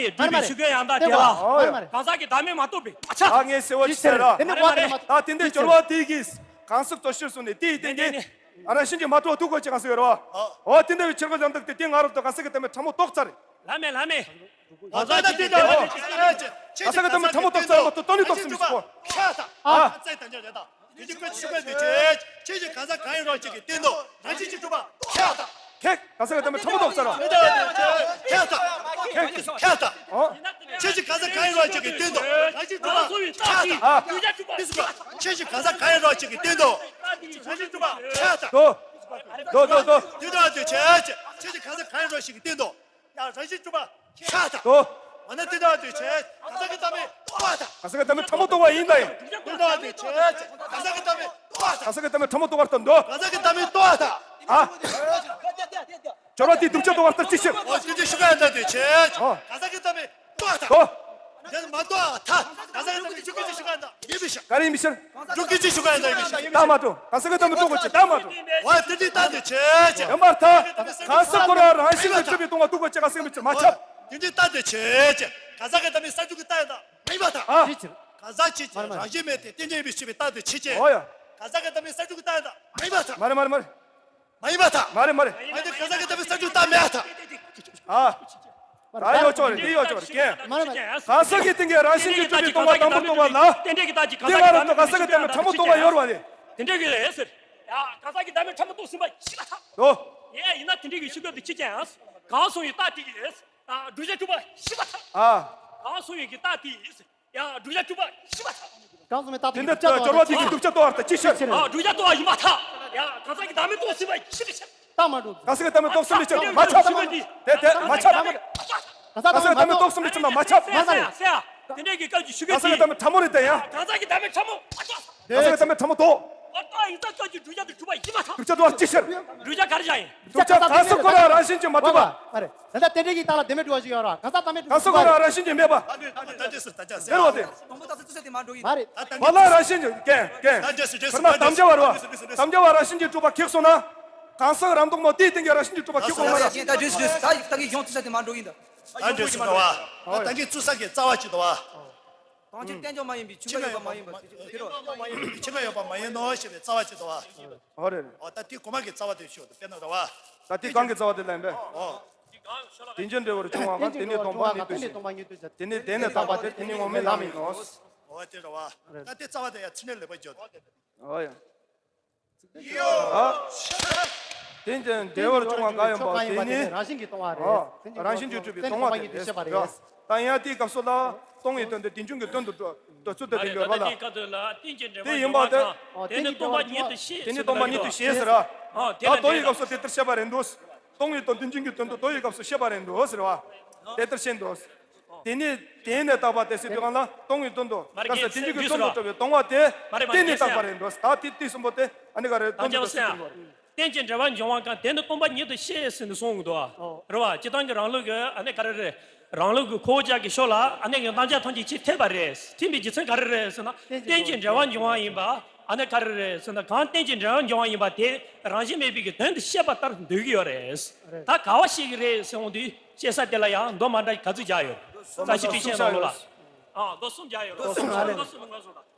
ནས་སྒྲུབ་པའི་ཆོས་གོས་ཡང་དག་དེ་ལ། ཨོ་ཡ། གང་ཟག་གི་བདག་མེད་མ་རྟོགས་པའི་ཨ་ཆ། ད་ངས་ཟེར་བ་ཅི་ཟེར་ར། དེ་ནི་མ་རེད་མ་རེད། ད་དེ་འདྲའི་སྦྱོར་བ་དེ་གིས་གང་ཟག་རྟོགས་ཕྱིར་སོང་ནས་དེ་ཡི་སྟེང་གི་རང་བཞིན་གྱིས་མ་གྲུབ་པ་ཐུག་དགོས་ཅེས་གང་ཟག་ཡོད་ར་བ། ཨོ་དེ་འདྲ་བའི་ཕྱིར་གོས་ལམ་དུ་དེ་དེ་ང་རང་ཚོ་གང་ཟག་གི་བདག་མེད་ཕྲ་མོ་རྟོགས་ཚར་རེད། ལྷ་མེད་ལྷ་མེད། གང་ཟག་གི་བདག་མེད་ཕྲ་མོ་རྟོགས་ཚར་མ་གཏོགས་སྟོང་ཉིད་རྟོགས་ཟིན་པ་ཞིག་གོ། ཁྱད་དང་། ཨ། གང་ཟག་གི་བདག་མེད་ཕྲ་མོ་རྟོགས་ཚར་མ་གཏོགས་སྟོང་ཉིད་རྟོགས་ཟིན་པ་ཞིག་གོ། ཁྱད་དང་། ཨ། གང་ཟག་དང་ཉམས་ཡོད་དང་། དེ་ཅི་ཀུན་ཆུ་ཀུན་དུ་བྱེད། ཆོས་ཅན་གང་ཟག་གང་ཡིན་རང་བཞིན་གྱིས་བསྟན་ཏོ། རང་བཞིན་གྱིས་གྲུབ་པ་ཁྱད་དང་། ཁྱད། གང་ཟག་གི་བདག་མེད་ཕྲ་མོ་རྟོགས་ཚར་བ། ཁྱད་དང་། ཁྱད་དང་། ཨོ། ཆོས་ཅན་གང་ཟག་གང་ཡིན་རང་བཞིན་གྱིས་བསྟན་ཏོ། རང་བཞིན་གྲུབ་པ་ཁྱད་དང་། ཨ། ཆོས་ཅན་གང་ཟག་གང་ཡིན་རང་བཞིན་གྱིས་བསྟན་ཏོ། རང་བཞིན་གྲུབ་པ་ཁྱད་དང་། དོ། དོ་དོ་དོ། དེ་དང་དུ་བྱེད། ཆོས་ཅན་གང་ཟག་གང་ཡིན་རང་བཞིན་གྱིས་བསྟན་ཏོ། ཡང་རང་བཞིན་གྲུབ་པ་ཁྱད་དང་། དོ། འོ་ན་དེ་དང་དུ་བྱེད། གང་ཟག་གི་བདག་མེད་རྟོགས་པ་དང་། གང་ཟག་གི་བདག་མེད་ཕྲ་མོ་རྟོགས་པ་ཡིན་དང་ཡང་། དེ་དང་དུ་བྱེད། གང་ཟག་གི་བདག་མེད་རྟོགས་པ་དང་། གང་ཟག་གི་བདག་མེད་ཕྲ་མོ་རྟོགས་པ་ལྟར་འདོད། གང་ཟག་གི་བདག་མེད་རྟོགས་པ་དང་། ཨ། སྦྱོར་བ་དེའི་བསྒྲུབ་བྱ་རྟོགས་པ་ལྟར་ཅི་ཕྱིར། འོ་དེ་འདྲ་ཞུ་ག་ཡང་དང་དུ་བྱེད། ཨོ། གང་ཟག་གི་བདག་མེད་རྟོགས་པ་དང་། དོ། དེ་མ་རྟོགས་ཐ། གང་ཟག་གི་བདག་མེད་ཞུ་གི་ཅི་ཞུ་ག་ཡང་དང་ཡིན་པའི་ཕྱིར། ག་རེ་ཡིན་པའི་ཕྱིར། སྒྲུབ་ཀྱི་ཅི་ཞུ་ག་ཡང་དང་ཡིན་པའི་ཕྱིར། རྟགས་མ་གྲུབ། གང་ཟག་གི་བདག་མེད་རྟོགས་དགོས་ཀྱི་རྟགས་མ་གྲུབ། འོ་དེ་འདྲའི་རྟགས་དུ་བྱེད་ཅེས། ཡང་མ་ཐ། གང་ཟག་ཁོ་རང་རང་བཞིན་གྱིས་གྲུབ་པའི་སྟོང་པ་རྟོགས་དགོས་ཅེས་གང་ཟག་མི་ཕྱིར་མ་ཁྱབ། དེ་འདྲའི་རྟགས་དུ་བྱེད་ཅེས། གང་ཟག་གི་བདག་མེད་གསར་འཇུག་གི་རྟགས་ཡང་དག་མ་ཡིན་པར་ཐལ། ཨ། ཅི་ཕྱིར། གང་ཟག་ཅིག་ཅེས་རང་བཞིན་མེད་དེ་རྟེན་ཅན་ཡིན་པའི་ཕྱིར་བའི་རྟགས་དུ་བྱེད་ཅེས། འོ་ཡ། གང་ཟག་གི་བདག་མེད་གསར་འཇུག་གི་རྟགས་ཡང་དག་མ་ཡིན་པར་ཐལ། མ་རེད་མ་རེད་མ་རེད། མ་ཡིན་པར་ཐལ། མ་རེད་མ་རེད། མ་ཡིན་ཏེ་གང་ཟག་གི་བདག་མེད་གསར་འཇུག་རྟགས་མེད་པར་ཐལ། ཨ། ད་ཡོད་ཆོག་རེད། འདི་ཡོད་ཆོག་རེད། ཀན། མ་རེད་མ་རེད། གང་ཟག་གི་སྟེང་གི་རང་བཞིན་གྱིས་གྲུབ་པའི་སྟོང་པ་དང་པོར་རྟོགས་པ་ལ། རྟེན་འབྲེལ་གྱི་རྟགས་ཀྱིས་གང་ཟག་གི་བདག་མེད་ཕྲ་མོ་རྟོགས་པ་ཡོད་རེད་པ་རེད། དེ་འདྲ་གི་ལས་ཟེར། ཡ། གང་ཟག་གི་བདག་མེད་ཕྲ་མོ་རྟོགས་ཟིན་པ་ཞིག་ལ་ཐལ། ཨོ། ཡ། ཡིན་ན་དེ་འདྲ་གི་ཤུགས་རྒྱབ་ཏུ་ཅི་ཀྱང་། གང་གསུངས་ཡོད་རྟགས་དེ་གིས། ཨ། བསྒྲུབ་བྱ་གྲུབ་པ་ཞིག་ལ་ཐལ། ཨ། གང་གསུངས་ཡོད་ཀྱི་རྟགས་དེ་ཡིས། ཡ། བསྒྲུབ་བྱ་གྲུབ་པ་ཞིག་ལ་ཐལ། གང་གསུངས་པའི་རྟགས་དེ་དེ་འདི་གྲུབ་བྱ་ལྟ་བ་དེ་གི་བསྒྲུབ་བྱ་ལྟ་བ་ལྟར་ཅི་ཕྱིར། ཨ། བསྒྲུབ་བྱ་ལྟ་བ་ཡིན་པར་ཐལ། ཡ། གང་ཟག་གི་བདག་མེད་རྟོགས་ཟིན་པ་ཞིག་ལ་ཐལ། རྟགས་མ་གྲུབ། གང་ཟག་གི་བདག་མེད་རྟོགས་ཟིན་པའི་ཕྱིར་མ་ཁྱབ། དེ་དེ་མ་ཁྱབ། གང་ཟག་གི་བདག་མེད་རྟོགས་ཟིན་པའི་ཕྱིར་མ་ཁྱབ། གང་ཟག་གི་བདག་མེད་རྟོགས་ཟིན་པའི་ཕྱིར་མ་ཁྱབ། མ་ཟེར་ཡ། དེ་འདྲའི་གི་སྐབས་ཀྱི་ཤུགས་རྒྱབ་ཀྱི། གང་ཟག་གི་བདག་མེད་ཕྲ་མོ་རེད་དེ་ཡ། གང་ཟག་གི་བདག་མེད་ཕྲ་མོ་མ་ཁྱབ། གང་ཟག་གི་བདག་མེད་ཕྲ་མོ་དོ། འོ་ད་ཡིན་ཙང་སྐབས་ཀྱི་བསྒྲུབ་བྱ་དེ་གྲུབ་པ་ཡིན་མ་ཐལ། བསྒྲུབ་བྱ་དོ་བ་ཅི་ཕྱིར། བསྒྲུབ་བྱ་ག་རེ་ཡིན། བསྒྲུབ་བྱ་གང་ཟག་ཁོ་རང་རང་བཞིན་གྱིས་མ་གྲུབ་པ། མ་རེད། ད་ལྟ་དེ་འདྲའི་གི་རྟགས་ལ་བདེན་མེད་སྒྲུབ་པ་ཞིག་ཡོད་ར། གང་ཟག་བདག་མེད་གང་ཟག་ཁོ་རང་རང་བཞིན་གྱིས་མེད་པ། ད་ལྟ་ཅི་ཟེར་ད་ལྟ་ཟེར། དེ་རོ་དེ། དང་པོ་ད་ཚིག་ཚིག་ཟེར་དེ་མ་འགྲོ་ཡིན། མ་རེད། ད་ད་མ་ལ་རང་བཞིན་གྱིས་ཀན་ཀན། ད་འདྲ་ཟེར་འདྲ་ཟེར། དཔེར་ན་དམ་བཅའ་བ་ར། དམ་བཅའ་བ་རང་བཞིན་གྱིས་གྲུབ་པ་ཁེགས་སོང་ན། གང་ཟག་རང་སྟོང་མ་དེའི་སྟེང་གི་རང་བཞིན་གྱིས་གྲུབ་པ་ཁེགས་དགོས་མ་རེད། ད་འདྲ་ཟེར་འདྲ་ཟེར། ད་ད་གི་ཡོང་ཚིག་ཟེར་དེ་མ་འགྲོ་ཡིན་ད། ད་འདྲ་ཟེར་འདྲ་བ། ད་ད་གི་ཚུལ་བཞག་གི་རྩ་བ་གཅིག་འདུག་བ། གང་ཕྱིར་རྟེན་འབྱུང་མ་ཡིན་པའི་ཆོས་ཀྱི་ཡོད་པ་མ་ཡིན་པ་དེ་རོ། ཆོས་ཀྱི་ཡོད་པ་མ་ཡིན་ནོ་ཞེས་པའི་རྩ་བ་གཅིག་འདུག་བ། ཨོ་རེད་རེད། ཨོ་ད་དེ་གོང་མ་གི་རྩ་བ་དེ་ཤོད་དུ་དཔེར་ན་ར་བ། ད་དེ་གང་གི་རྩ་བ་དེ་ལ་ཡིན་པས། ཨོ། རྟེན་ཅིང་འབྲེལ་བར་འབྱུང་བ་གང་། དེ་ནི་སྟོང་པ་ཉིད་དུ་ཤེས། དེ་ནི་དེ་ནི་རྟག་པ་སྟེ། དེ་ནི་དབང་མེད་ལམ་ཡིན་ནོ། ཨོ་དེ་ར་བ། ད་དེ་རྩ་བ་དེ་ཡ་ཚིག་ནི་ལེགས་པར་བརྗོད། ཨོ་ཡ། ཨ། རྟེན་ཅིང་འབྲེལ་བར་འབྱུང་བ་གང་ཡིན་པ་དེ་ནི། རང་བཞིན་གྱིས་སྟོང་པ་རེད། ཨོ། རང་བཞིན་གྱིས་གྲུབ་པའི་སྟོང་པ་དེ་རེད། ད་ཡང་དེའི་སྐབས་སུ་ལ་སྟོང་ཡི་དོན་དེ་རྟེན་འབྱུང་གི་དོན་དུ་འགྲོ་དུས་ཚོད་དེ་ཡོད་པ་ལ། དེ་ཡིན་པ་དེ། དེ་ནི་སྟོང་པ་ཉིད་དུ་ཤེས། དེ་ནི་སྟོང་པ་ཉིད་དུ་ཤེས་ཟེར་ར། ད་དོ་ཡི་སྐབས་སུ་དེ་ལྟར་བཤད་པ་རེད་འདུག་སྟོང་ཡི་དོན་རྟེན་འབྱུང་གི་དོན་དུ་དོ་ཡི་སྐབས་སུ་བཤད་པ་རེད་འདུག་ཟེར་བ། དེ་ལྟར་བཤད་འདུག་དེ་ནི་དེ་ནི་རྟག་པ་སྟེ་ཟེར་དུས་གང་ལ་སྟོང་ཡི་དོན་དུ། མ་རེད། ག་ས་རྟེན་འབྱུང་གི་དོན་དུ་གྲུབ་པའི་སྟོང་པ་དེ། མ་རེད་མ་རེད། དེ་ནི་རྟག་པ་རེད་འདུག་ད་དེ་དུས་གསུམ་པོ་དེ་ཨ་ནི་ག་རེ་དོན་དུ་གྲུབ་པའི་སྟོང་པ་རེད། རྟེན་ཅིང་འབྲེལ་བར་འབྱུང་བ་གང་། དེ་ནི་སྟོང་པ་ཉིད་དུ་ཤེས་ཟེར་ནས་གསུངས་འདུག་བ། རེད་བ། སྤྱིར་བཏང་གི་རང་ལུགས་ཀྱི་ཨ་ནི་ག་རེ་རེད། རང་ལུགས་ཀྱི་ཁོ་བོ་ཅག་གི་ཕྱོགས་ལ་ཨ་ནི་གི་རྣམ་གཞག་ཐམས་ཅད་ཅིག་ཐེབས་པ་རེད། ཐིམ་པའི་རྒྱུ་མཚན་ག་རེ་རེད་ཟེར་ན། རྟེན་ཅིང་འབྲེལ་བར་འབྱུང་བ་ཡིན་པ། ཨ་ནི་ག་རེ་རེད་ཟེར་ན། གང་རྟེན་ཅིང་འབྲེལ་བར་འབྱུང་བ་ཡིན་པ་དེ་རང་བཞིན་མེད་པའི་གི་དོན་དུ་བཤད་པ་ལྟར་འདོད་ཀྱི་ཡོད་རེད། ད་ག་བ་ཤེས་ཀྱི་རེད་ཟེར་འོང་དུས་བཤད་ས་དེ་ལ་ཡང་མདོ་མ་འདྲ་ག་ཚོད་རྒྱག་ཡོད། རྩ་ཤེ་ཊཱིཀ་ཆེན་ནང་ལོགས་ལ། ཨ། མདོ་གསུམ་རྒྱག་ཡོད་རེད། མདོ་གསུམ་རེད། མདོ་གསུམ་ལ་ངོ་སོ་ད།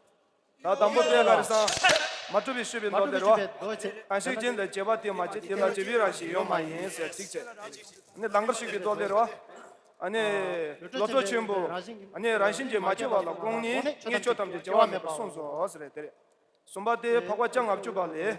ད་དང་པོ་དེ་ག་རེ་སང་། མ་གྲུབ་པའི་ཞུས་པའི་མདོ་དེ་རེད་བ། གང་ཞིག་རྐྱེན་ལས་སྐྱེས་པ་དེ་མ་སྐྱེས། དེ་ལ་སྐྱེས་པའི་རང་བཞིན་ཡོད་མ་ཡིན་ཟེར་གཅིག་བྱས། ཨ་ནི་ལང་ཀར་ཞུས་པའི་མདོ་དེ་རེད་བ། ཨ་ནི་བློ་གྲོས་ཆེན་པོ། ཨ་ནི་རང་བཞིན་གྱིས་མ་སྐྱེས་པ་ལ་དགོངས་ནས་ངས་ཆོས་ཐམས་ཅད་སྐྱེ་བ་མེད་པར་གསུངས་སོ་ཟེར་རེད་དེ་རེད། གསུམ་པ་དེ་འཕགས་པ་བྱ་ལྔ་བཅུ་པ་ལས།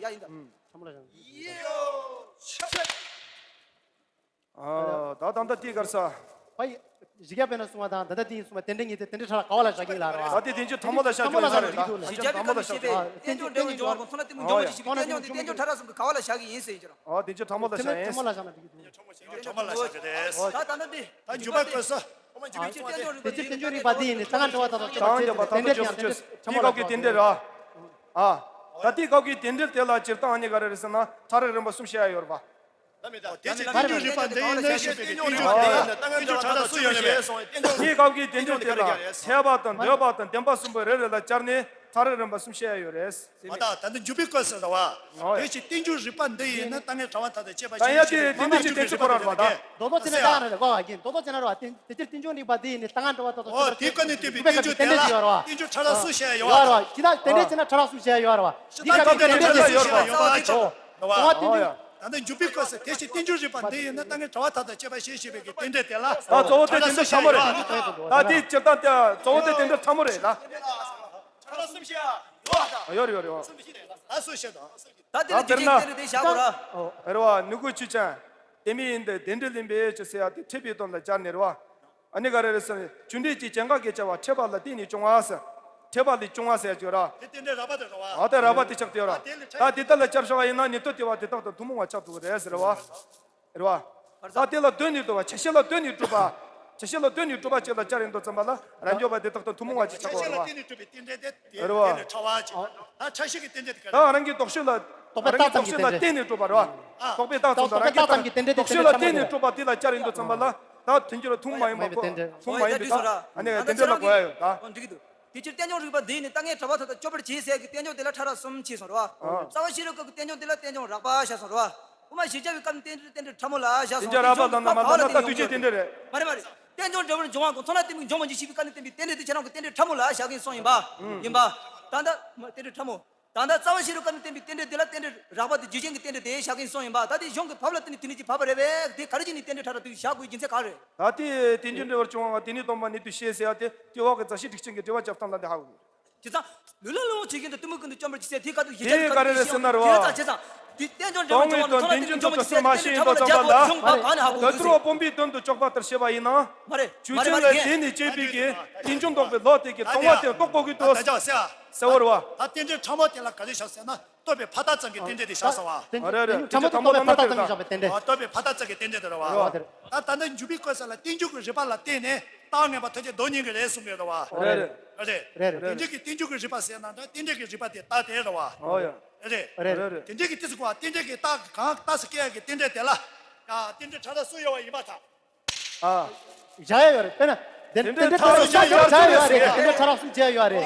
ཡ་ཡིན་ད། ཨ། ད་ད་ལྟ་དེའི་སྐབས་སུ། ཕ་ཡི། རིགས་པ་སྤེལ་ན་གསུངས་པ་དང་ད་ལྟ་དེ་ཡིན་གསུངས་པ་དེ་འདྲ་གཉིས་དེ་དེ་འདྲའི་ཕྲ་རགས་ག་བ་ལ་བཞག་གི་ཡིན་ལ་རེད་བ། ད་དེ་བསྟན་བཅོས་ཕྲ་མོ་ལ་བཞག་ཆོག་ཡིན་ས་རེད་ད། བསྟན་བཅོས་ཕྲ་མོ་ལ་བཞག་ཆོག་ཨ། བསྟན་བཅོས་བསྟན་བཅོས་འབྱུང་བ་གོང་ཚོ་ལ་གཏི་མུག་འཇོམས་པ་ཞིག་བསྟན་བཅོས་འདི་བསྟན་བཅོས་ཕྲ་རགས་གསུམ་གྱི་ག་བ་ལ་བཞག་གི་ཡིན་ཟེར་གྱི་རེད། ཨ། བསྟན་བཅོས་ཕྲ་མོ་ལ་བཞག་ཡིན། ཕྲ་མོ་ལ་བཞག་ན་འགྲིག་གི་འདུག་བསྟན་བཅོས་ཕྲ་མོ་ལ་བཞག་ཆོག་རེད། ད་ད་ལྟ་འདི། ད་འཇུག་པ་བཀོད་ས། བསྟན་བཅོས་རིག་པ་འདི་ཡིན་ནི་ད་སྔ་འགྲོ་བ་ད་ལྟ་ཆོག་པ་ཆོག་དེ་འདྲའི་དེ་ཡང་དེ་འདྲའི་ཕྲ་མོ་ལ་བཞག་ཆོག་དེའི་སྐབས་ཀྱི་དེ་འདྲའི་ར། ཨ། ད་དེའི་སྐབས་ཀྱི་དེ་འདྲའི་དེ་ལ་སྤྱིར་བཏང་ཨ་ནི་ག་རེ་རེད་ཟེར་ན་ཕྲ་རགས་རིམ་པ་གསུམ་བཤད་ཡ་ཡོད་རེད་པ། དེ་ཕྱིར་བསྟན་བཅོས་རིག་པ་འདི་ཡིན་ནི་ཞེས་པའི་གི་བསྟན་བཅོས་འདི་ཡིན་ནི་ད་སྔ་འགྲོ་བ་ད་ལྟ་སུ་ཡོད་རེད། གཉིས་སྐབས་ཀྱི་དེ་འདྲའི་དེ་ལ་འཐད་པ་དང་འདོད་པ་དང་བདེན་པ་གསུམ་པོ་རེ་རེ་ལ་བཅར་ནས་ཕྲ་རགས་རིམ་པ་གསུམ་བཤད་ཡ་ཡོད་རེད། མ་ད་ད་འདི་འཇུག་པའི་སྐབས་སུ་རེད་བ། ཨོ་ཡ། དེ་ཕྱིར་བསྟན་བཅོས་རིག་པ་འདི་ཡིན་ན་ད་ངས་གྲྭ་པ་ཐ་དད་དཔྱད་པ་ད་ཡ་དེ་དེ་འདྲའི་དེ་འདྲའི་ཕྱིར་ཁོ་ར་རེད་བ་ད། རྡོག་རྡོག་བྱས་ན་ད་རེད་གོ་བ་གིན་རྡོག་རྡོག་བྱས་ན་རེད་བ། དེ་དེ་ཕྱིར་བསྟན་བཅོས་རིག་པ་འདི་ཡིན་ནི་ད་སྔ་འགྲོ་བ་ད་ད། ཨོ་དེ་ཀ་ནས་བསྟན་པའི་བསྟན་བཅོས་དེ་ལ་བསྟན་བཅོས་ཕྲ་རགས་སུ་བཤད་ཡོད་རེད་བ། ཅི་ད་དེ་འདྲའི་བྱས་ན་ཕྲ་རགས་སུ་བཤད་ཡོད་རེད་བ། ད་དེ་ཀ་ནས་བསྟན་བཅོས་བཤད་ཡོད་རེད་བ། ད་ལྟ་འཇུག་པའི་སྐབས་སུ་དེ་ཕྱིར་བསྟན་བཅོས་རིག་པ་འདི་ཡིན་ན་ད་ངས་གྲྭ་པ་ཐ་དད་དཔྱད་པ་ཞེས་བཤད་པའི་གི་རྟེན་འབྲེལ་དེ་ལ་ད་གཙོ་བོ་དེ་རྟེན་འབྲེལ་ཕྲ་མོ་རེད། ད་དེ་སྤྱིར་བཏང་དེ་གཙོ་བོ་དེ་རྟེན་འབྲེལ་ཕྲ་མོ་རེད་ལ། ཡོད་རེད་ཡོད་རེད། ད་དེ་ལ་རྒྱུ་རྐྱེན་རྟེན་འབྲེལ་དེ་བཞག་དགོས་ར། རེད་བ། ནུ་གུ་ཆུ་ཅན། དེ་མིན་ཡིན་ཏེ་དེ་འབྲེལ་ལེན་པའི་ཆུ་ཟེར་ཡ་དེ་འཕྲད་པའི་དོན་ལ་སྦྱར་ནས་རེད་བ། ཨ་ནི་ག་རེ་རེད་ཟེར་ན་རྒྱུ་འབྲས་ཀྱི་སྐྱེ་འགག་གི་བྱ་བ་འཕྲད་པ་ལ་བརྟེན་ནས་བྱུང་བ་ཟེར། འཕྲད་པ་ལས་བྱུང་བ་ཟེར་གྱི་ར། དེ་རྟེན་འབྲེལ་རགས་པ་དེ་རེད་བ། ཨ་དེ་རགས་པ་དེ་ཆགས་དེ་ར། ད་དེ་ལྟ་ལ་སྐྱབས་བཞག་པ་ཡིན་ན་ཉན་ཐོས་དེ་བ་དེ་དག་དང་ཐུན་མོང་བ་ཆགས་ཐུབ་ཀྱི་རེད་ཟེར་བ། རེད་བ། ད་དེ་ལ་ལྟོས་ནས་འདུག་བ་ཆ་ཤས་ལ་ལྟོས་ནས་གྲུབ་པ། ཆ་ཤས་ལ་ལྟོས་ནས་གྲུབ་པ་ཅིག་ལ་སྐྱབས་ཡིན་དུ་བརྩམས་པ་ལ་རབ་འབྱོར་པ་དེ་དག་དང་ཐུན་མོང་བ་ཅིག་ཆགས་ཀྱི་རེད་བ། ཆ་ཤས་ལ་ལྟོས་ནས་གྲུབ་པའི་རྟེན་འབྲེལ་དེ་རྟེན་འབྲེལ་ཕྲ་བ་ཅིག་ད་ཆ་ཤས་ཀྱི་རྟེན་འབྲེལ་དེ་ག་རེད། ད་རང་གི་ལྡོག་ཕྱོགས་ལ། རྟོག་པས་རང་གི་ལྡོག་ཕྱོགས་ལ་བརྟེན་ནས་གྲུབ་པ་རེད་བ། རྟོག་པས་རྟགས་ཙམ་གྱི་རྟེན་འབྲེལ་དེ་ལ་སྐྱབས་ཡིན་དུ་བརྩམས་པ་རང་གི་ལྡོག་ཕྱོགས་ལ་བརྟེན་ནས་གྲུབ་པ་དེ་ལ་སྐྱབས་ཡིན་དུ་བརྩམས་པ་ལ་ད་དོན་གྱི་ལ་ཐུན་མོང་མ་ཡིན་པ་ཐུན་མོང་མ་ཡིན་པའི་ད་ཨ་ནི་རྟེན་འབྲེལ་ལ་གོ་ཡ་ཡོད་ད། འགྲིག་གི་འདུག་དེ་ཕྱིར་བསྟན་བཅོས་རིག་པ་འདི་ནི་ད་ངས་གྲྭ་པ་ཐ་དད་སྐྱོབ་པར་བྱེད་ཟེར་གྱི་བསྟན་བཅོས་དེ་ལ་ཕྲ་རགས་གསུམ་ཕྱེས་སོང་རེད་བ། རྩ་བ་ཤེས་རབ་སྐབས་ཀྱི་བསྟན་བཅོས་དེ་ལ་བསྟན་བཅོས་རགས་པ་བཞག་སོང་རེད་བ། དབུ་མ་ཞེས་བྱ་བའི་སྐབས་ནི་རྟེན་འབྲེལ་རྟེན་འབྲེལ་ཕྲ་མོ་ལ་བཞག་སོང་། བསྟན་བཅོས་རགས་པ་ལ་ན་མ་ན་ད་ད་དུས་ཆེན་དེ་འདྲ་རེད། མ་རེད་མ་རེད། བསྟན་བཅོས་འབྲས་བུར་འབྱུང་བ་གོ་མཚོན་ན་གཏི་མུག་འཇོམས་པར་འགྱུར་ཞེས་པའི་སྐབས་ནི་བསྟན་པའི་རྟེན་འབྲེལ་དེ་ཁྱེད་རང་གི་རྟེན་འབྲེལ་ཕྲ་མོ་ལ་བཞག་གིན་སོང་ཡིན་པ། ཡིན་པ། ད་ལྟ་རྟེན་འབྲེལ་ཕྲ་མོ། ད་ལྟ་རྩ་བ་ཤེས་རབ་སྐབས་ནས་བསྟན་པའི་རྟེན་འབྲེལ་དེ་ལ་རྟེན་འབྲེལ་རགས་པ་དེ་རྒྱུ་རྐྱེན་གྱི་རྟེན་འབྲེལ་དེ་བཞག་གིན་སོང་ཡིན་པ། ད་དེ་གཞུང་གི་བབ་ལ་བརྟེན་ནས་དེ་ནི་ཅིག་བབ་པ་རེད་པས། དེ་ག་རེ་བྱས་ནས་རྟེན་འབྲེལ་ཕྲ་རགས་དེ་བཞག་དགོས་རྒྱུ་མཚན་ག་རེ་རེད། ད་དེ་རྟེན་འབྱུང་འབྲས་བུར་འབྱུང་བ་དེ་ནི་སྟོང་པ་ཉིད་དུ་ཤེས་ཟེར་ཡ་དེ་དེ་འོག་གི་མཛའ་བཤེས་སྒྲིག་ཆེན་གྱི་འགྲེལ་པ་རྒྱབ་སྟངས་ལ་འདི་ཧ་གོ་དགོས། བྱས་ཙང་། ལུས་ལ་སློང་བྱེད་ཀྱི་འདུག་གཏི་མུག་ཀུན་ཏུ་བཅོམ་པར་གྱིས་ཟེར་དེའི་ཁ་ཐུག་གཞི་རྒྱ་གི་ག་རེ་རེད་ཟེར་ན་རེད་བ། བྱས་ཙང་བྱས་ཙང་། དེ་རྟེན་འབྱུང་འབྲས་བུར་འབྱུང་བ་ནི་མཐོང་ལ་གཏི་མུག་འཇོམས་པར་གྱིས་ཟེར་རྟེན་འབྲེལ་ཕྲ་མོ་ལ་རྒྱག་དགོས་གཞུང་བབ་གང་ནས་ཧ་གོ་དགོས་ཟེར། ད་ཐུར་བ་སྤོམ་པའི་དོན་དུ་འཇོག་པ་ལྟར་བཤད་པ་ཡིན་ན། མ་རེད། ཆོས་ཅན་ལ་དེ་ནི་བཅས་པའི་གི་རྟེན་འབྱུང་ལྡོག་པའི་ལོ་དེ་གི་ལྟུང་བ་དེ་རྟོགས་དགོས་ཀྱི་འདུག་ཟེར་བ་རེད་བ། ད་རྟེན་འབྲེལ་ཕྲ་མོ་དེ་ལ་ག་རེ་བཞག་ཟེར་ན་རྟོག་པའི་ཕ་རྟགས་ཙམ་གྱི་རྟེན་འབྲེལ་དེ་བཞག་ཟེར་བ། རེད་རེད། རྟེན་འབྲེལ་ཕྲ་མོ་ལ་ན་དེ་རེད་ད། རྟོག་པའི་ཕ་རྟགས་ཙམ་གྱི་རྟེན་འབྲེལ་དེ་རེད་བ། ད་ད་ལྟ་འཇུག་པའི་སྐབས་སུ་ལ་རྟེན་འབྱུང་གི་རིགས་པ་ལ་བརྟེན་ནས་རྟགས་ངེས་པ་ཐམས་ཅད་ལྡོག་ཉན་གྱི་རེད་གསུང་གི་རེད་བ། རེད་རེད། རེད་རེད། རྟེན་འབྱུང་གི་རྟེན་འབྱུང་གི་རིགས་པ་ཟེར་ན་ད་རྟེན་འབྲེལ་གྱི་རིགས་པ་དེ་རྟགས་དེ་རེད་བ། རེད་རེད། རྟེན་འབྲེལ་གྱི་རྟེན་ཚིག་གོ་བ་རྟེན་འབྲེལ་གྱི་རྟགས་གང་རྟགས་སུ་སྐྱེ་ཡ་གི་རྟེན་འབྲེལ་དེ་ལ། རྟེན་འབྲེལ་ཕྲ་རགས་སུ་ཡོད་པ་ཡིན་པར་ཐལ། ཨ། བཞག་ཡ་ཡོད་རེད། དཔེར་ན། དེ་རྟེན་འབྲེལ་ཕྲ་རགས་སུ་བཞག་ཡ་ཡོད་རེད། དེ་རྟེན་འབྲེལ་ཕྲ་རགས་སུ་བཞག་ཡ་ཡོད་རེད།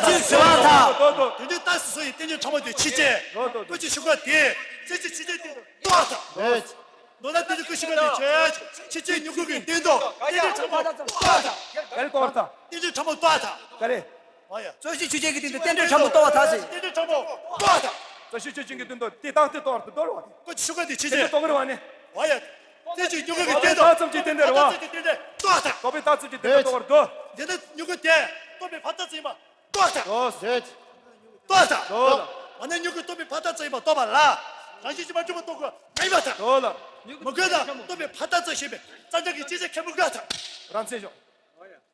ཐག་ཆོད་ཟེར་བ་དང་། དོ་དོ། དེ་དུས་ཏཱ་སི་སོ་ཡི་རྟེན་འབྲེལ་ཕྲ་མོ་དེ་ཕྱི་བཅད། དོ་དོ། ཀུན་གྱི་ཤུགས་དགོས་དེ་རྩེ་གཅིག་ཕྱི་བཅད་སྟེང་དུ་གཏོར་བ་དང་། རེད། མདོར་ན་དེ་ནི་ཀུན་ཤེས་པ་ནི་ཆོས་ཕྱི་བཅད་མྱུ་གུ་གི་སྟེང་དུ་རྟེན་འབྲེལ་ཕྲ་མོ་གཏོར་བ་དང་། ག་རེ་གཏོར་བ་དང་། རྟེན་འབྲེལ་ཕྲ་མོ་གཏོར་བ་དང་། ག་རེ། ཨོ་ཡ། རྩོད་གཞི་ཆོས་ཅན་གྱི་སྟེང་དུ་རྟེན་འབྲེལ་ཕྲ་མོ་གཏོར་བ་དང་ཟེར། རྟེན་འབྲེལ་ཕྲ་མོ་གཏོར་བ་དང་། རྩོད་གཞི་ཆོས་ཅན་གྱི་སྟེང་དུ་དེ་དང་དེ་གཏོར་བ་དང་གཏོར་བ། ཀུན་གྱི་ཤུགས་དགོས་དེ་ཕྱི་བཅད། དེ་གཏོར་བ་ནི། ཨོ་ཡ། རྩེ་གཅིག་མྱུ་གུ་གི་སྟེང་དུ་རྟགས་ཙམ་གྱི་རྟེན་འབྲེལ་རེད་བ། རྟགས་ཙམ་གྱི་རྟེན་འབྲེལ་གཏོར་བ་དང་། འགོག་པའི་རྟགས་ཙམ་གྱི་རྟེན་འབྲེལ་གཏོར་བར་འདོད། འདི་ནི་མྱུ་གུ་དེ་སྟོང་པའི་འཕར་རྟགས་ཙམ་ཡིན་པ། རྟོགས་དང་། རྟོགས། རེད། རྟོགས་དང་། རྟོགས་དང་། འོ་ན་མྱུ་གུ་སྟོང་པའི་འཕར་རྟགས་ཙམ་ཡིན་པ་རྟོགས་པ་ལ། རང་བཞིན་གྱིས་མ་གྲུབ་པ་རྟོགས་དགོས་མ་ཡིན་པ་དང་། རྟོགས་ལ། མི་དགོས་ན་སྟོང་པའི་འཕར་རྟགས་ཙམ་ཞེས་པའི་རྩ་འདྲ་གི་སྤྱི་ཆ་ཁས་མི་དགོས་དང་། རང་མཚན་ཞོག་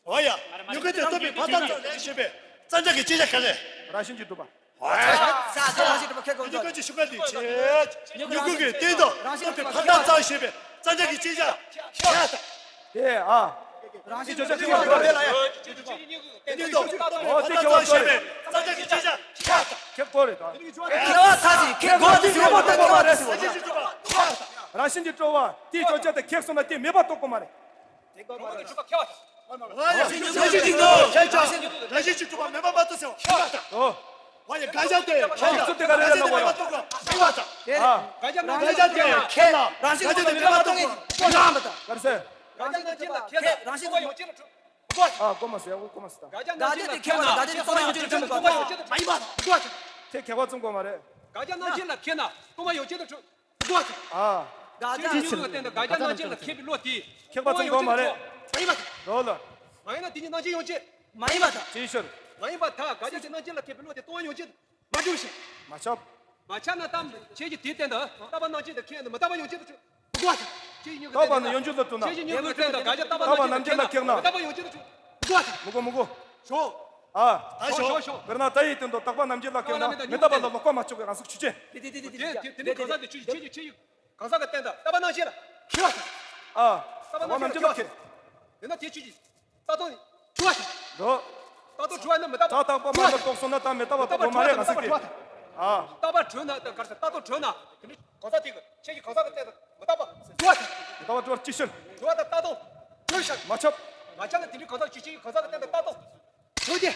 འོ་ཡ། མྱུ་གུ་དེ་སྟོང་པའི་འཕར་རྟགས་ཙམ་ཞེས་པའི་རྩ་འདྲ་གི་སྤྱི་ཆ་ག་རེ། རང་བཞིན་གྱིས་གྲུབ་པ། ས་ས་རང་བཞིན་གྲུབ་པ་ཁས་དེ་ནི་ཀུན་གྱི་ཤུགས་དགོས་དེ་ཕྱི་བཅད། མྱུ་གུ་གི་སྟེང་དུ་སྟོང་པའི་འཕར་རྟགས་ཙམ་ཞེས་པའི་རྩ་འདྲ་གི་སྤྱི་ཆ་ཁས་དང་། དེ་ཨ། རང་བཞིན་གྱིས་གྲུབ་པ་རེད་ལ་ཡ། དེ་ནི་ཀུན་གྱི་ཤུགས་དགོས་དེ་ཕར་རྟགས་ཙམ་ཞེས་པའི་རྩ་འདྲ་གི་སྤྱི་ཆ་ཁས་དང་། ཁས་དགོས་རེད་ད། ཁས་དགོས་དེ་ཟེར་བ་དེ་ཁས་དགོས་མ་རེད་ཟེར་བ། རང་བཞིན་གྱིས་གྲུབ་པ་ཁས་དང་། རང་བཞིན་གྱིས་གྲུབ་པ་དེའི་བརྗོད་བྱ་དེ་ཁེགས་སོང་ན་དེ་མེད་པ་རྟོགས་དགོས་མ་རེད། རང་བཞིན་གྱིས་གྲུབ་པ་མེད་པ་མ་གཏོགས་ཟེར་བ། ཨོ། ཡ་དགག་བྱ་དེ་ཁེགས་ན་རང་བཞིན་གྱིས་མེད་པ་རྟོགས་དགོས་མ་རེད་བ་དང་། ཨ། རང་བཞིན་གྱིས་མེད་པ་རྟོགས་དགོས་མ་རེད་བ་དང་། དགག་བྱ་དེ་ཁེགས་ན་རང་བཞིན་གྱིས་མེད་པ་རྟོགས་དགོས་མ་རེད་བ་དང་། ག་རེ་ཟེར། དགག་བྱ་དེ་ཁེགས་ན་རང་བཞིན་གྱིས་མེད་པ་རྟོགས་དགོས་མ་རེད། ཨ། གོ་མ་ཟེར་ཡ། གོ་མ་ཟེར་ད། དགག་བྱ་དེ་ཁེགས་ན་དགག་བྱ་དེ་སྟོང་པ་ཡོངས་གཅོད་དུ་གྲུབ་མ་རེད་བ་དང་། མ་ཡིན་པ་དང་། དགག་བྱ་དེ་ཁེགས་པ་བཙུན་དགོས་མ་རེད། དགག་བྱ་རྣམ་བཅད་ལ་ཁེགས་ན་སྟོང་པ་ཡོངས་གཅོད་དུ་གྲུབ། ཨ། དགག་བྱ་མྱུ་གུ་གི་སྟེང་དུ་དགག་བྱ་རྣམ་བཅད་ལ་ཁེགས་པའི་བློ་དེ་ཁེགས་པ་བཙུན་དགོས་མ་རེད། མ་ཡིན་པ་དང་། རོ་ལ། མ་ཡིན་ན་དེ་ཉིད་རྣམ་བཅད་ཡོངས་གཅོད། མ་ཡིན་པ་དང་། ཅིའི་ཕྱིར། མ་ཡིན་པ་དང་། དགག་བྱ་དེ་རྣམ་བཅད་ལ་ཁེགས་པའི་བློ་དེ་སྟོང་པ་ཡོངས་གཅོད་མ་གྲུབ་ཞིང་། མ་ཁྱབ། མ་ཁྱབ་ན་དམ་ཁྱེད་ཀྱིས་དེའི་སྟེང་དུ་རྟག་པ་རྣམ་བཅད་དུ་ཁེགས་ནས་མི་རྟག་པ་ཡོངས་གཅོད་དུ་གྲུབ། མི་དགོས་ཏེ། ཁྱེད་ཀྱི་མྱུ་གུ་རྟག་པ་ནི་ཡོངས་གཅོད་ལ་ལྟོས་ན། ཁྱེད་ཀྱི་མྱུ་གུ་སྟེང་དུ་དགག་བྱ་རྟག་པ་རྣམ་བཅད་ལ་ཁེགས་ན་མི་རྟག་པ་ཡོངས་གཅོད་དུ་གྲུབ། མི་དགོས་ཏེ། མི་དགོས་མི་དགོས། ཞོག་ཨ། ད་ཞོག་ཞོག་ཞོག་དཔེར་ན་ད་ཡི་དོན་དུ་རྟག་པ་རྣམ་འབྱེད་ལ་ཁེལ་ན་མི་རྟག་པ་ལ་ལོག་པ་མ་ཆོག་གི་རང་སུ་ཆུ་ཆེ། དེ་དེ་དེ་དེ་དེ་དེ་དེ་དེ་གང་ཟག་དེ་ཆུ་ཆུ་ཆུ་ཆུ་གང་ཟག་གི་སྟེང་དུ་རྟག་པ་རྣམ་འབྱེད་ལ་ཁེལ་བ་དང་། ཨ། རྟག་པ་རྣམ་འབྱེད་ལ་ཁེལ། དེ་ན་དེ་ཆུ་ཆུ། རྟག་སྟོང་གྲུབ་པ་དང་། འགྲོ། རྟག་སྟོང་གྲུབ་པ་ན་མི་རྟག་པ། རྟག་རྟག་པ་མ་ནོར་རྟོགས་སོང་ན་རྟག་མི་རྟག་པ་དང་དགོས་མ་རེད་གང་ཟག་གི། ཨ། རྟག་པ་གྲུབ་ན་དང་གར་ས་རྟག་སྟོང་གྲུབ་ན་དེ་ནི་གང་ཟག་དེ་གི་ཆེ་གི་གང་ཟག་གི་སྟེང་དུ་མི་རྟག་པ་གྲུབ་པ་དང་། མི་རྟག་པ་གྲུབ་པ་ཅི་ཕྱིར། གྲུབ་པ་དང་རྟག་སྟོང་གྲུབ་ཤག་མ་ཁྱབ། མ་ཁྱབ་ན་དེ་ནི་གང་ཟག་ཆེ་ཆེ་གི་གང་ཟག་གི་སྟེང་དུ་རྟག་སྟོང་གྲུབ་སྟེ།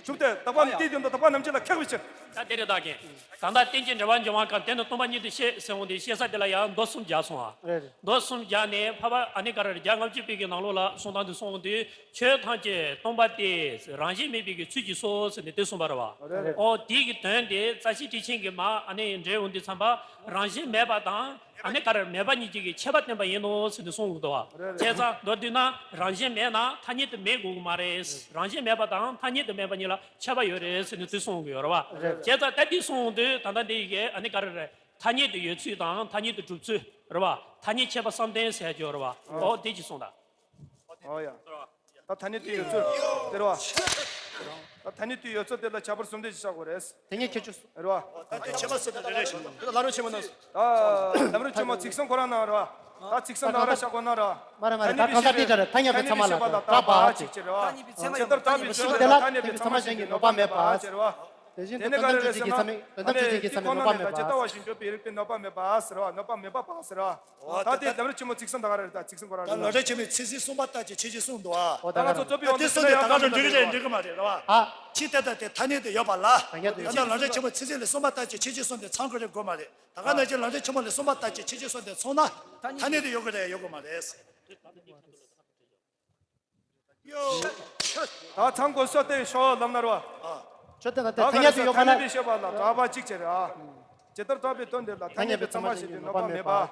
གྲུབ་སྟེ་རྟག་པ་ནི་དེའི་དོན་དུ་རྟག་པ་རྣམ་འབྱེད་ལ་ཁེགས་པའི་ཕྱིར། ད་དེ་རེད་ད་གན། ད་ལྟ་རྟེན་ཅིང་འབྲེལ་བར་འབྱུང་བ་གང་དེ་ནི་སྟོང་པ་ཉིད་དུ་ཤེས་ཟེར་འོང་དུས་ཤེས་ས་དེ་ལ་ཡང་མདོ་གསུམ་སྦྱར་སོང་ཨ། རེད་རེད། མདོ་གསུམ་སྦྱར་ནས་འཕགས་པ་ཨ་ནི་ག་རེ་རེད་བརྒྱ་ལྔ་བཅུ་པའི་གི་ནང་ལོགས་ལ་གསུང་སྟངས་དེ་གསུངས་འོང་དུས་ཆོས་ཐམས་ཅད་སྟོང་པ་སྟེ་རང་བཞིན་མེད་པའི་གི་ཚུལ་གྱིས་སོ་ཟེར་ནས་དེ་གསུངས་པ་རེད་བ། རེད་རེད། ཨོ་དེའི་གི་དོན་དེ་རྩ་ཤེ་ཊཱིཀ་ཆེན་གྱི་མ་ཨ་ནི་འགྲེལ་འོང་དུས་ཙམ་པ་རང་བཞིན་མེད་པ་དང་ཨ་ནི་ག་རེ་མེད་པ་གཉིས་ཀྱི་གི་ཁྱད་པར་བསྟན་པ་ཡིན་ནོ་ཟེར་ནས་གསུངས་འདུག་བ། རེད་རེད། བྱས་ཙང་མདོར་བསྡུས་ན་རང་བཞིན་མེད་ན་ཐ་སྙད་དུ་མེད་དགོས་ཀྱི་མ་རེད། རང་བཞིན་མེད་པ་དང་ཐ་སྙད་དུ་མེད་པ་གཉིས་ལ་ཁྱད་པར་ཡོད་རེད་ཟེར་ནས་དེ་གསུངས་ཀྱི་ཡོད་རེད་བ། རེད། བྱས་ཙང་ད་དེ་གསུངས་དུས་ད་ལྟ་འདི་ཡི་གེ་ཨ་ནི་ག་རེ་རེད། ཐ་སྙད་དུ་ཡོད་ཚུལ་དང་ཐ་སྙད་དུ་གྲུབ་ཚུལ་རེད་བ། ཐ་སྙད་ཁྱད་པར་བསམ་གཏན་ཟེར་ཡ་ཅིག་ཡོད་རེད་བ། ཨོ་དེ་ཅིག་གསུངས་དང་། ཨོ་ཡ། ད་ཐ་སྙད་དུ་ཡོད་ཚུལ་དེ་རེད་བ། ད་ཐ་སྙད་དུ་ཡོད་ཚུལ་དེ་ལ་ཁྱད་པར་གསུམ་ལྡན་ཞིག་བཞག་དགོས་རེད། དེ་ཉིད་ཁྱད་ཆོས་སུ། རེད་བ། ད་དེ་ཁྱད་པར་སུ་དང་རེ་རེ་ཞིག་དང་། དེ་ལ་ལམ་རིམ་ཆེན་མོ་ནང་། ད་ལམ་རིམ་ཆེན་མོ་ཚིག་གསུམ་ཁོ་རང་ནང་རེད་བ། ད་ཚིག་གསུམ་ནང་ར་བཞག་དགོས་ན་ར། མ་རེད་མ་རེད། ད་གང་ཟག་དེ་འདྲ་རེད། ཐ་སྙད་པའི་ཚད་མ་ལ་གྲགས་པ་ཅིག་ཅེས་རེད་བ། ཇི་ལྟར་གྲགས་པའི་ཚད་མ་དེ་ལ་ཐ་སྙད་པའི་ཚད་མ་གཞན་གྱི་གནོད་པ་མེད་པ་ཅེས་རེད་བ། དེ་བཞིན་དུ་དོན་དམ་དྲུག་ཅན་གྱི་ཚད་མའི་དོན་དམ་དྲུག་ཅན་གྱི་ཚད་མའི་གནོད་པ་མེད་པ། ཇི་ལྟ་བ་བཞིན་བརྗོད་པའི་རིགས་པའི་གནོད་པ་མེད་པ་ཟེར་བ། གནོད་པ་མེད་པ་པ་ཟེར་བ། ད་དེ་ལམ་རིམ་ཆེན་མོ་ཚིག་གསུམ་ད་ག་རེ་རེད། ད་ཚིག་གསུམ་ཁོ་རང་རེད། ལམ་རིམ་ཆེན་མོའི་ཚིག་གསུམ་གསུངས་པ་ལྟར་གྱི་ཁྱད་ཆོས་གསུངས་འདུག་ཨ། ད་ང་ཚོ་རྩོད་པའི་འོག་ཏུ་སོང་ནས་ད་ག་རང་འགྲིག་གི་རེད་འགྲིག་གི་མ་རེད་རེད་བ། ཨ། ཅི་ལྟར་ད་དེ་ཐ་སྙད་དུ་ཡོད་པ་ལ། ད་ལམ་རིམ་ཆེན་མོའི་ཚིག་གསུམ་ལས་གསུངས་པ་ལྟར་གྱི་ཁྱད་ཆོས་གསུངས་ཏེ་ཚང་གི་རེད་དགོས་མ་རེད། ད་ག་ནང་བཞིན་ལམ་རིམ་ཆེན་མོ་ལས་གསུངས་པ་ལྟར་གྱི་ཁྱད་ཆོས་གསུངས་ཏེ་ཚང་ན་ཐ་སྙད་དུ་ཡོད་གི་རེད་ཡོད་གི་མ་རེད། ད་ཚང་དགོས་སོ་དེ་ཤོ་ལམ་ན་རོ། ཆོས་དེ་ལ་དེ་ཐ་སྙད་དུ་ཡོད་པ་ལ། ཐ་སྙད་པའི་ཤེས་པ་ལ་གྲགས་པ་གཅིག་ཅེས་རེད། ཇི་ལྟར་གྲགས་པའི་དོན་དེ་ལ་ཐ་སྙད་པའི་ཚད་མ་ཞིག་གི་གནོད་པ་མེད་པ།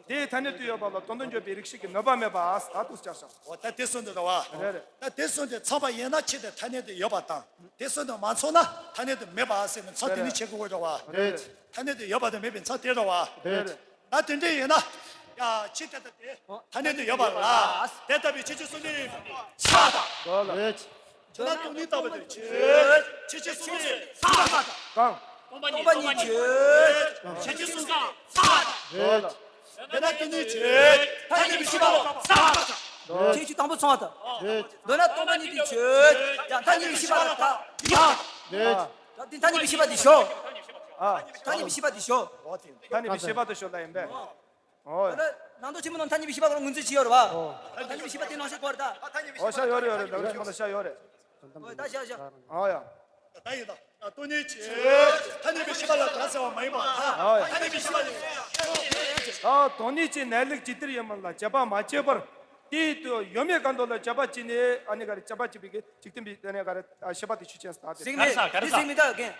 དེའི་ཐ་སྙད་དུ་ཡོད་པ་ལ་དོན་དུ་འཇོག་པའི་རིགས་ཤིག་གི་གནོད་པ་མེད་པ་ད་དུ་བསྐྱར་བཞག་འོ་ད་དེ་གསུངས་འདུག་ར་བ། རེད་རེད། ད་དེ་གསུངས་ཏེ་ཚང་པ་ཡིན་ན་ཆེད་དུ་ཐ་སྙད་དུ་ཡོད་པ་དང་དེ་གསུངས་ཏེ་མ་ཚང་ན་ཐ་སྙད་དུ་མེད་པ་ཟེར་ནས་ཚང་དེ་ནི་བྱེད་དགོས་ར་བ། རེད། ཐ་སྙད་དུ་ཡོད་པ་དང་མེད་པའི་ཚང་དེ་ར་བ། རེད། ད་དེ་འདྲ་ཡིན་ན། ཡ་ཕྱི་དེ་ལྟ་སྟེ། ཐ་སྙད་དུ་ཡོད་པ་ལ། དེ་ལྟ་བུའི་ཁྱད་ཆོས་གསུམ་ནི། ཆགས་དང་། རེད། ཁྱོད་ན་སྟོང་ཉིད་ལྟ་བུ་དེ་ཆོས། ཁྱད་ཆོས་གསུམ་ནི། ཆགས་དང་། གང་། སྟོང་པ་ཉིད་སྟོང་པ་ཉིད་ཆོས། ཁྱད་ཆོས་གསུམ་ཀ་ཆགས་དང་། རེད། དེ་ན་དེ་ནི་ཆོས། ཐ་སྙད་པའི་ཤེས་པ་ལ་ཆགས་དང་། རེད། ཁྱད་ཆོས་དང་པོ་ཚང་བ་དང་། རེད། འདོད་ན་སྟོང་པ་ཉིད་དེ་ཆོས། ཡང་ཐ་སྙད་པའི་ཤེས་པ་ལ་ཆགས་དང་། རེད། ད་དེ་ཐ་སྙད་པའི་ཤེས་པ་དེ་ཞོག་ཨ། ཐ་སྙད་པའི་ཤེས་པ་དེ་ཞོག་ཨོ་དེ། ཐ་སྙད་པའི་ཤེས་པ་དེ་ཞོག་ལ་ཡིན་པས། ཨོ། ད་ནང་དོན་ཆེན་མོ་ནང་ཐ་སྙད་པའི་ཤེས་པ་ལ་ངོས་འཛིན་བྱས་ཡོད་རེད་བ། ཨོ། ཐ་སྙད་པའི་ཤེས་པ་དེ་ནང་བཞིན་གོ་རེད་ད། ཨོ་ཤ་ཡོད་རེད་ཡོད་རེད། ལམ་ཆེན་མོ་ལ་ཤ་ཡོད་རེད། ཨོ་ད་ཤ་ཤ། ཨོ་ཡ། ད་ཡིན་ད། སྟོང་ཉིད་ཀྱི། ཐ་སྙད་པའི་ཤེས་པ་ལ་གྲགས་ཟེར་བ་མ་ཡིན་པ། ཨོ་ཡ། ཐ་སྙད་པའི་ཤེས་པ་ལ། ད་སྟོང་ཉིད་ཀྱི་གནས་ལུགས་ཇི་ལྟར་ཡོད་མིན་ལ་དཔྱད་པ་མ་བྱས་པར། དེའི་དུ་ཡོད་མེད་གང་དུ་ལ་དཔྱད་པ་བྱས་ནས་ཨ་ནི་ག་རེ་དཔྱད་པ་བྱས་པའི་གི་ཅིག་བསྟན་པའི་དེ་ནས་ག་རེ་ཤེས་པ་དེ་ཆོས་ཅན་ཟེར་ཏེ། གཟིགས་མེད་ག་རེ་ཟེར་དེ་ག་རེ་གཟིགས་མེད་ད་རྒན།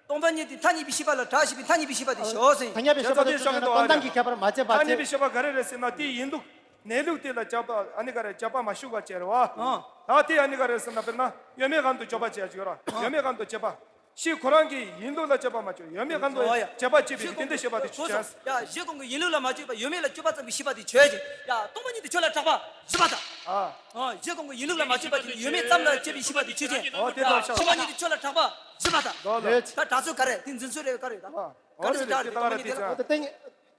སྟོང་པ་ཉིད་དེ་ཐ་སྙད་པའི་ཤེས་པ་ལ་གྲགས་ཞེས་པའི་ཐ་སྙད་པའི་ཤེས་པ་དེ་ཞོག་ཟེར། ཐ་སྙད་པའི་ཤེས་པ་དེ་ཞོག་ན་དོན་དམ་གྱི་ཁྱད་པར་མ་བྱས་པ་ཐ་སྙད་པའི་ཤེས་པ་ག་རེ་རེད་ཟེར་ན་དེའི་ཡིན་ལུགས་གནས་ལུགས་དེ་ལ་དཔྱད་པ་ཨ་ནི་ག་རེ་དཔྱད་པ་མ་ཞུགས་པ་བྱས་རེད་བ། ད་དེ་ཨ་ནི་ག་རེ་ཟེར་ན་དཔེར་ན་ཡོད་མེད་གང་དུ་དཔྱད་པ་བྱས་ཡོད་ར་ཡོད་མེད་གང་དུ་དཔྱད་པ། ཕྱིས་ཁོ་རང་གི་ཡིན་ལུགས་ལ་དཔྱད་པ་མ་བྱས་ཡོད་མེད་གང་དུ་དཔྱད་པ་བྱས་པའི་རྟེན་འབྲེལ་ཤེས་པ་དེ་ཆོས་ཅན། ཡ་གཞི་གོང་གི་ཡིན་ལུགས་ལ་མ་དཔྱད་པ་ཡོད་མེད་ལ་དཔྱད་པ་ཙམ་གྱི་ཤེས་པ་དེ་ཆོས་ཅན། ཡ་སྟོང་པ་ཉིད་དེ་ཆོས་ལ་གྲགས་པ་བཞི་པ་དང་། ཨ། གཞི་གོང་གི་ཡིན་ལུགས་ལ་མ་དཔྱད་པ་དེ་ཡོད་མེད་ཙམ་ལ་དཔྱད་པའི་ཤེས་པ་དེ་ཆོས་ཅན། ཨོ་དེ་ལ་ཤོག་སྟོང་པ་ཉིད་དེ་ཆོས་ལ་གྲགས་པ་བཞི་པ་དང་། ལོ་ལོ། ད་གྲགས་ཚུལ་ག་རེ་དེ་འཛིན་ཚུལ་རེད་ག་རེ་ད། ག་རེ་ཟེར་གྲགས་རེད་དེ་སྟོང་པ་ཉིད་དེ་ལ།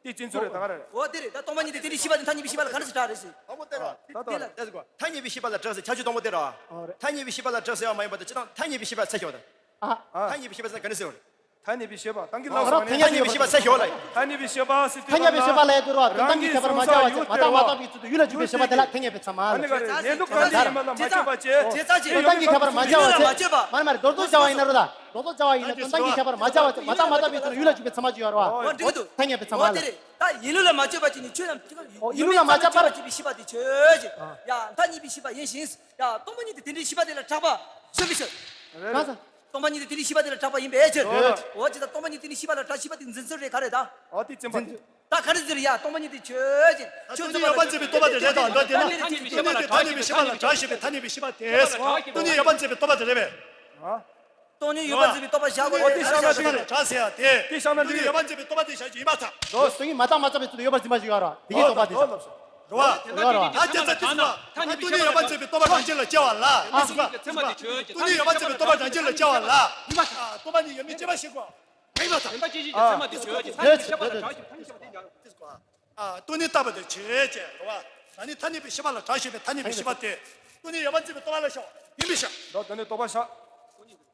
དེ་འཛིན་ཚུལ་རེད་ད་ག་རེ་རེད། འོ་དེ་རེད་ད་སྟོང་པ་ཉིད་དེ་དེ་འདྲའི་ཤེས་པ་དེ་ཐ་སྙད་པའི་ཤེས་པ་ལ་ག་རེ་ཟེར་གྲགས་རེད་ཟེར། ཨ་མོ་དེ་ར། ད་ལྟ་དེ་ལ་རེད། ཐ་སྙད་པའི་ཤེས་པ་ལ་གྲགས་ཟེར་ཁྱད་ཆོས་དང་པོ་དེ་ར། ཨོ་རེད། ཐ་སྙད་པའི་ཤེས་པ་ལ་གྲགས་ཟེར་ཡང་མ་ཡིན་པ་དང་སྤྱིར་བཏང་ཐ་སྙད་པའི་ཤེས་པ་ཚད་ཞོག་དང་། ཨ། ཨ། ཐ་སྙད་པའི་ཤེས་པ་ཟེར་ག་ནས་ཟེར་བ་རེད། ཐ་སྙད་པའི་ཤེས་པ་ད་གིན་ལབ་སོང་ནས་ཐ་སྙད་པའི་ཤེས་པ་ཚད་ཞོག་ལ་ཡིན། ཐ་སྙད་པའི་ཤེས་པ་ཟེར་དུས་ཐ་སྙད་པའི་ཤེས་པ་ལ་ཡ་དུ་ར་དོན་དམ་གྱི་ཁྱད་པར་མ་བྱ་བ་ཚད་མ་བཏང་མ་བཏང་པའི་ཚུལ་དུ་ཡུལ་ལ་འཇུག་པའི་ཤེས་པ་དེ་ལ་ཐ་སྙད་པའི་ཚད་མ་ལ། ཨ་ནི་ག་རེ་གནས་ལུགས་གང་དེ་ཡིན་མིན་ལ་མ་དཔྱད་པ་བྱས། དོན་དམ་གྱི་ཁྱད་པར་མ་བྱ་བ་ཚད་མ་རེད་མ་རེད་མ་རེད་མདོར་བསྡུས་བྱ་བ་ཡིན་ན་རུ་ད་མདོར་བསྡུས་བྱ་བ་ཡིན་ན་དོན་དམ་གྱི་ཁྱད་པར་མ་བྱ་བ་ཚད་མ་བཏང་མ་བཏང་པའི་ཚུལ་དུ་ཡུལ་ལ་འཇུག་པའི་ཚད་མ་ཅིག་ཡོད་རེད་བ། འོ་འགྲིག་གི་འདུག་ཐ་སྙད་པའི་ཚད་མ་ལ། འོ་དེ་རེད། ད་ཡིན་ལུགས་ལ་མ་དཔྱད་པ་ཅིག་ནི་ཆོས་ཡང་ཡིན་ལུགས་ལ་མ་དཔྱད་པར་ཡིན་པའི་ཤེས་པ་དེ་ཆོས་ཅན། ཡ་ཐ་སྙད་པའི་ཤེས་པ་ཡིན་ཞིང་། ཡ་སྟོང་པ་ཉིད་དེ་དེ་འདྲའི་ཤེས་པ་དེ་ལ་གྲགས་པ་ཡིན་པའི་ཕྱིར། རེད། སྟོང་པ་ཉིད་དེ་དེ་འདྲའི་ཤེས་པ་དེ་ལ་གྲགས་པ་ཡིན་པའི་ཕྱིར། རེད། འོ་ཅི་ད་སྟོང་པ་ཉིད་དེ་འདྲའི་ཤེས་པ་ལ་གྲགས་ཤེས་པ་དེ་འཛིན་ཚུལ་རེད་ག་རེ་ད། འོ་དེ་བཙན་པ་དེ། ད་ག་རེ་ཟེར་ཡ་སྟོང་པ་ཉིད་དེ་ཆོས་ཅན། ཆོས་ད་ཅན་ཡོད་པ་འཛིན་པའི་རྟོག་པ་དེ་རེད་དང་འདོད་དེ་ན། སྟོང་ཉིད་ཡོད་པ་འཛིན་པའི་རྟོག་པ་དེ་རེད་པས། སྟོང་ཉིད་ཡོད་པ་འཛིན་པའི་རྟོག་པ་དེ་རེད་པས། སྟོང་ཉིད་ཡོད་པ་འཛིན་པའི་རྟོག་པ་དེ་རེད་པས། གྲགས་ཟེར་ཡ་དེ། སྟོང་ཉིད་ཡོད་པ་འཛིན་པའི་རྟོག་པ་བཞག་དགོས་རེད་ཟེར་ན་དེ་རེད། སྟོང་ཉིད་ཡོད་པ་འཛིན་པའི་རྟོག་པ་དེ་བཞག་རྒྱུ་ཡིན་པར་ཐལ། སྟོང་ཉིད་མ་བཏང་མ་བཏང་བའི་ཚུལ་དུ་ཡོད་པར་འཛིན་པ་ཞིག་ཡོད་རེད་བ། དེ་གི་རྟོག་པ་དེ་བཞག་རེད་བ། ཡོད་རེད་བ། ད་དེ་ཚ་དེ་ཚོ་ད་སྟོང་ཉིད་ཡོད་པར་འཛིན་པའི་རྟོག་པ་རང་བཞིན་ལ་སྐྱེ་བ་ལ། ཨ། དེ་ཚོ་ཚད་མ་དེ་ཆོས་ཅན། སྟོང་ཉིད་ཡོད་པར་འཛིན་པའི་རྟོག་པ་རང་བཞིན་ལ་སྐྱེ་བ་ལ། ཨ། རྟོག་པ་ཉིད་ཡོད་མེད་དཔྱད་པ་ཞིག་གོ། མ་ཡིན་པ་དང་། དོན་དམ་དཔྱད་བཞིན་གྱི་ཚད་མ་དེ་ཆོས་ཅན། ཐ་སྙད་པའི་ཤེས་པ་ལ་གྲགས་ཤིང་ཐ་སྙད་པའི་ཤེས་པ་དེ་ཡང་། དེ་ཚོ་གོ། ཨ། སྟོང་ཉིད་བཏགས་པ་དེ་ཆོས་ཅན། རེད་བ། ད་ནི་ཐ་སྙད་པའི་ཤེས་པ་ལ་གྲགས་ཤིང་པའི་ཐ་སྙད་པའི་ཤེས་པ་དེ། སྟོང་ཉིད་ཡོད་པར་འཛིན་པའི་རྟོག་པ་ལ་བཞག་ཡིན་པས་བཞག། ད་ནི་རྟོག་པ་བཞག།